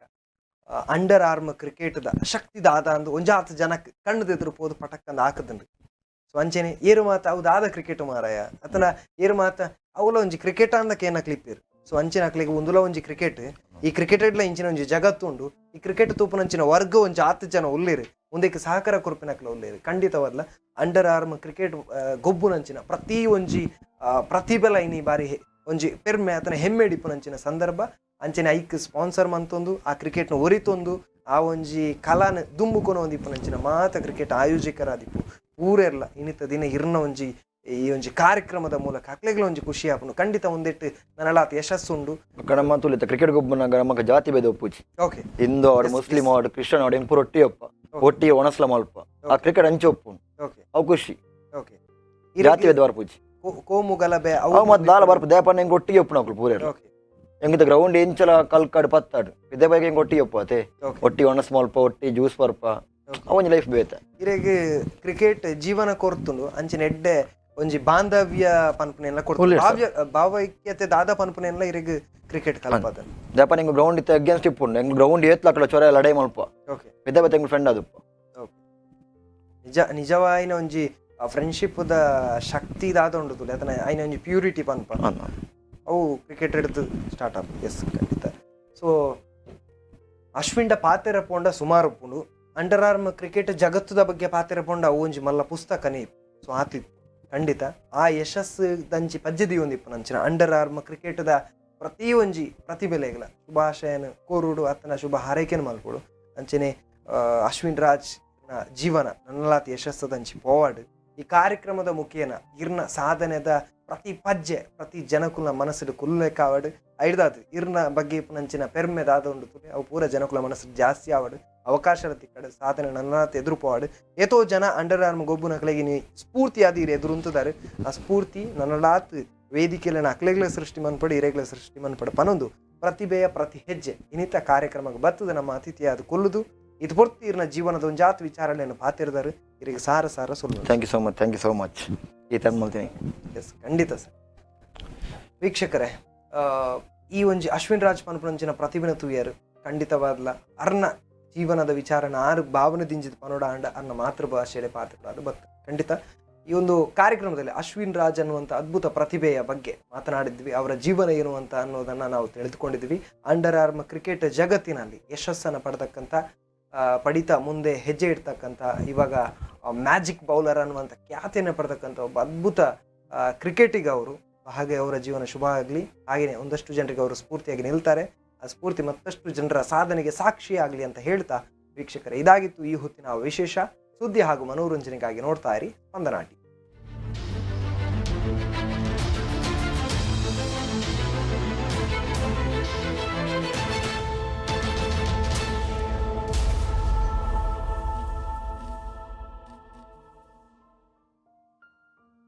[SPEAKER 1] ಅಂಡರ್ ಆರ್ಮ್ ಕ್ರಿಕೆಟ್ದ ಶಕ್ತಿದಾದ ಅಂದು ಒಂಜಾತ ಜನಕ್ಕೆ ಕಣ್ಣು ಪೋದು ಪಟಕ್ಕಂದು ಹಾಕದಂಡು. ಸೊ ಅಂಚೆನೆ ಏರು ಮಾತ ಅವು ದಾದ ಕ್ರಿಕೆಟ್ ಮಾರಾಯ ಅತನ ಏರು ಮಾತ ಅವಲ ಒಂಜಿ ಕ್ರಿಕೆಟ್ ಅಂದಕ್ಕೆ ಏನ ಕ್ಲಿಪ್ ಸೊ ಅಂಚಿನ ಅಕ್ಲಿಗೆ ಒಂದುಲ ಒಂಜಿ ಕ್ರಿಕೆಟ್ ಈ ಕ್ರಿಕೆಟ್ ಎಡ್ಲ ಇಂಚಿನ ಒಂಜಿ ಜಗತ್ತು ಉಂಡು ಈ ಕ್ರಿಕೆಟ್ ತೂಪುನಂಚಿನ ವರ್ಗ ಒಂಜಿ ಆತು ಜನ ಉಲ್ಲೇರು ಒಂದಕ್ಕೆ ಸಹಕಾರ ಕೊರ್ಪಿನಕ್ಲ ಉಲ್ಲೇರು ಖಂಡಿತವಾದ್ಲ under arm cricket ಗೊಬ್ಬುನಂಚಿನ ಪ್ರತಿ ಒಂಜಿ ಪ್ರತಿಭೆಲ ಇನಿ ಬಾರಿ ಒಂಜಿ ಪೆರ್ಮೆ ಆತನ ಹೆಮ್ಮೆ ಇಡಿಪುನಂಚಿನ ಸಂದರ್ಭ ಅಂಚನೆ ಐಕ್ ಸ್ಪಾನ್ಸರ್ ಮಂತೊಂದು ಆ ಕ್ರಿಕೆಟ್ನ ಒರಿತೊಂದು ಆ ಒಂಜಿ ಕಲಾನ ದುಂಬುಕೊನ ಒಂದಿಪ್ಪುನಂಚಿನ ಮಾತ ಕ್ರಿಕೆಟ್ ಆಯೋಜಕರಾದಿಪ್ಪು ಊರೆರ್ಲ ಇನ್ನಿತ ದಿನ ಇರ್ನ ಒಂಜಿ ಈ ಒಂಜಿ ಕಾರ್ಯಕ್ರಮದ ಮೂಲಕ ಅಕ್ಲೆಗ್ಲ ಒಂಜಿ ಖುಷಿ ಆಪುಂಡು ಖಂಡಿತ ಒಂದಿಟ್ಟು ನನಲಾತ್ ಯಶಸ್ಸುಂಡು.
[SPEAKER 2] ನಮ್ಮ ತುಲಿತ ಕ್ರಿಕೆಟ್ ಗೊಬ್ಬುನಾಗ ನಮಕ್ ಜಾತಿ ಭೇದ ಒಪ್ಪುಜಿ.
[SPEAKER 1] ಓಕೆ
[SPEAKER 2] ಹಿಂದೂ ಆಡು ಮುಸ್ಲಿಂ ಆಡು ಕ್ರಿಶ್ಚಿಯನ್ ಆಡು ಎಂಪುರ ಒಟ್ಟಿ ಒಪ್ಪ ಒಟ್ಟಿ ಒಣಸ್ಲ ಮಲ್ಪ ಆ ಕ್ರಿಕೆಟ್ ಅಂಚೆ ಒಪ್ಪುಂಡು.
[SPEAKER 1] ಓಕೆ
[SPEAKER 2] ಅವು ಖುಷಿ.
[SPEAKER 1] ಓಕೆ
[SPEAKER 2] ಜಾತಿ ಭೇದ ಬರ್ಪುಜಿ.
[SPEAKER 1] ಕೋಮು ಗಲಭೆ
[SPEAKER 2] ಅವು ಮತ್ತೆ ದಾಲ ಬರ್ಪ ದೇಪಣ್ಣ ಹೆಂಗ್ ಒಟ್ಟಿಗೆ ಒಪ್ಪುನಕ್ಲು ಪೂರ. ಎಂಗಿತ ಗ್ರೌಂಡ್ ಎಂಚಲ ಕಲ್ಕಾಡ್ ಪತ್ತಾಡು ಇದೇ ಬೈಕ್ ಹೆಂಗ್ ಒಟ್ಟಿಗೆ ಒಪ್ಪು ಅತೆ. ಒಟ್ಟಿ ಒಣಸ್ ಮಲ್ಪ, ಒಟ್ಟಿ ಜ್ಯೂಸ್ ಪರ್ಪ, ಅವೊಂಜಿ ಲೈಫ್ ಬೇತೆ.
[SPEAKER 1] ಇರೆಗ್ ಕ್ರಿಕೆಟ್ ಜೀವನ ಕೊರ್ತುಂಡು, ಅಂಚಿನ ಎಡ್ಡೆ ಒಂಜಿ ಬಾಂಧವ್ಯ ಪನ್ಪುನೆಲ್ಲ ಕೊರ್ತುಂಡು. ಭಾವೈಕ್ಯತೆ ದಾದ ಪನ್ಪುನೆಲ್ಲ ಇರೆಗ್ ಕ್ರಿಕೆಟ್ ಕಲ್ಪದ.
[SPEAKER 2] ದೇಪಣ್ಣ ಎಂಗ್ ಗ್ರೌಂಡ್ ಇತ್ತೆ ಅಗೇನ್ಸ್ಟ್ ಇಪ್ಪುಂಡು, ಎಂಗ್ ಗ್ರೌಂಡ್ ಏತ್ಲಕಡ ಚೊರ ಲಡೈ ಮಲ್ಪ. ಇದೇ ಬತ್ತೆ ಎಂಗ್ ಫ್ರೆಂಡ್ ಅದು.
[SPEAKER 1] ನಿಜವಾಯಿನ ಒಂಜಿ ಫ್ರೆಂಡ್ಶಿಪ್ ದ ಶಕ್ತಿ ದಾದ ಉಂಡು ತುಲೆ ಅದನ್ನ ಐನ ಒಂಜಿ ಪ್ಯೂರಿಟಿ ಪನ್ಪ ಅವು ಕ್ರಿಕೆಟ್ ಹಿಡಿದು ಸ್ಟಾರ್ಟ್ ಆಪ್. ಎಸ್, ಖಂಡಿತ. ಸೊ ಅಶ್ವಿಂಡ ಪಾತೆರ ಪೋಂಡ ಸುಮಾರು ಉಪ್ಪುಂಡು. ಅಂಡರ್ ಆರ್ಮ್ ಕ್ರಿಕೆಟ್ ಜಗತ್ತುದ ಬಗ್ಗೆ ಪಾತೆರ ಪೋಂಡ ಅವು ಒಂಜಿ ಮಲ್ಲ ಪುಸ್ತಕನೇ. ಸೊ ಆತಿತ್ತು ಖಂಡಿತ ಆ ಯಶಸ್ಸು ದಂಚಿ ಪಜ್ಜೆ ದೀವೊಂದಿಪ್ಪು ನಂಚಿನ ಅಂಡರ್ ಆರ್ಮ್ ಕ್ರಿಕೆಟ್ದ ಪ್ರತಿ ಒಂಜಿ ಪ್ರತಿಭೆಲೆಗ್ಲ ಶುಭಾಶಯನ ಕೋರುಡು ಅತ್ತನ ಶುಭ ಹಾರೈಕೆನ ಮಲ್ಪೊಡು. ಅಂಚನೆ ಅಶ್ವಿನ್ ರಾಜ್ ಜೀವನ ನನ್ನಲಾತ್ ಯಶಸ್ಸದಂಚಿ ಪೋವಾಡು. ಈ ಕಾರ್ಯಕ್ರಮದ ಮುಖೇನ ಇರ್ನ ಸಾಧನೆದ ಪ್ರತಿ ಪಜ್ಜೆ ಪ್ರತಿ ಜನಕುಲ ಮನಸ್ಸುಡು ಕುಲ್ಲೆಕಾವಡು. ಐಡ್ದಾದ್ ಇರ್ನ ಬಗ್ಗೆ ಇಪ್ಪುನಂಚಿನ ಪೆರ್ಮೆ ದಾದ ಉಂಡು ತುಲೆ ಅವು ಪೂರ ಜನಕುಲ ಮನಸ್ಸು ಜಾಸ್ತಿ ಆವಡು, ಅವಕಾಶ ತಿಕ್ಕಡು, ಸಾಧನೆ ನನ್ನಲಾತ್ ಎದುರು ಪೋವಾಡು. ಏತೋ ಜನ ಅಂಡರ್ ಆರ್ಮ್ ಗೊಬ್ಬುನಕ್ಲೆಗ್ ಇನಿ ಸ್ಫೂರ್ತಿಯಾದ್ ಇರ್ ಎದುರುಂತುದಾರು. ಆ ಸ್ಫೂರ್ತಿ ನನ್ನಲಾತ್ ವೇದಿಕೆಲೆನ ಅಕ್ಲೆಗ್ಲ ಸೃಷ್ಟಿ ಮನ್ಪಡು, ಇರೆಗ್ಲ ಸೃಷ್ಟಿ ಮನ್ಪಡು ಪನೊಂದು ಪ್ರತಿಭೆಯ ಪ್ರತಿ ಹೆಜ್ಜೆ ಇನ್ನಿತ ಕಾರ್ಯಕ್ರಮಕ್ಕೆ ಬತ್ತದ ನಮ್ಮ ಅತಿಥಿಯಾದ ಕೊಲ್ಲುದು ಇದು ಪೊರ್ತಿ ಇರ್ನ ಜೀವನದ ಒಂಜಾತ್ ವಿಚಾರಗಳನ್ನು ಪಾತಿರ್ದಾರು. ಇರಿಗೆ ಸಾರ ಸಾರ ಸೊಲ್ಲು.
[SPEAKER 2] Thank you so much, thank you so much. ಈ ಥರ ಮಾಡ್ತೀನಿ.
[SPEAKER 1] ಎಸ್, ಖಂಡಿತ ಸರ್. ವೀಕ್ಷಕರೇ, ಈ ಒಂಜಿ ಅಶ್ವಿನ್ ರಾಜ್ ಪನ್ಪುನಂಚಿನ ಪ್ರತಿಭೆನ ತೂಯರು ಖಂಡಿತವಾದ್ಲ ಅರ್ನ ಜೀವನದ ವಿಚಾರನ ಆರು ಭಾವನೆ ದಿಂಜಿದ ಪನೋಡ ಆಂಡ ಅರ್ನ ಮಾತೃಭಾಷೆಡೆ ಪಾತ್ರ ಬತ್ತ. ಖಂಡಿತ ಈ ಒಂದು ಕಾರ್ಯಕ್ರಮದಲ್ಲಿ ಅಶ್ವಿನ್ ರಾಜ್ ಅನ್ನುವಂಥ ಅದ್ಭುತ ಪ್ರತಿಭೆಯ ಬಗ್ಗೆ ಮಾತನಾಡಿದ್ವಿ. ಅವರ ಜೀವನ ಏನು ಅಂತ ಅನ್ನೋದನ್ನು ನಾವು ತಿಳಿದುಕೊಂಡಿದ್ವಿ. ಅಂಡರ್ ಆರ್ಮ್ ಕ್ರಿಕೆಟ್ ಜಗತ್ತಿನಲ್ಲಿ ಯಶಸ್ಸನ್ನು ಪಡೆದಕ್ಕಂಥ, ಪಡಿತಾ ಮುಂದೆ ಹೆಜ್ಜೆ ಇಡ್ತಕ್ಕಂಥ, ಇವಾಗ ಮ್ಯಾಜಿಕ್ ಬೌಲರ್ ಅನ್ನುವಂಥ ಖ್ಯಾತಿಯನ್ನು ಪಡೆದಕ್ಕಂಥ ಒಬ್ಬ ಅದ್ಭುತ ಕ್ರಿಕೆಟಿಗ ಅವರು. ಹಾಗೆ ಅವರ ಜೀವನ ಶುಭ ಆಗಲಿ. ಹಾಗೆಯೇ ಒಂದಷ್ಟು ಜನರಿಗೆ ಅವರು ಸ್ಫೂರ್ತಿಯಾಗಿ ನಿಲ್ತಾರೆ. ಆ ಸ್ಫೂರ್ತಿ ಮತ್ತಷ್ಟು ಜನರ ಸಾಧನೆಗೆ ಸಾಕ್ಷಿ ಆಗಲಿ ಅಂತ ಹೇಳ್ತಾ ವೀಕ್ಷಕರೇ, ಇದಾಗಿತ್ತು ಈ ಹೊತ್ತಿನ ವಿಶೇಷ ಸುದ್ದಿ ಹಾಗೂ ಮನೋರಂಜನೆಗಾಗಿ ನೋಡ್ತಾ ಇರಿ ಸ್ಪಂದನಾ ಟಿವಿ.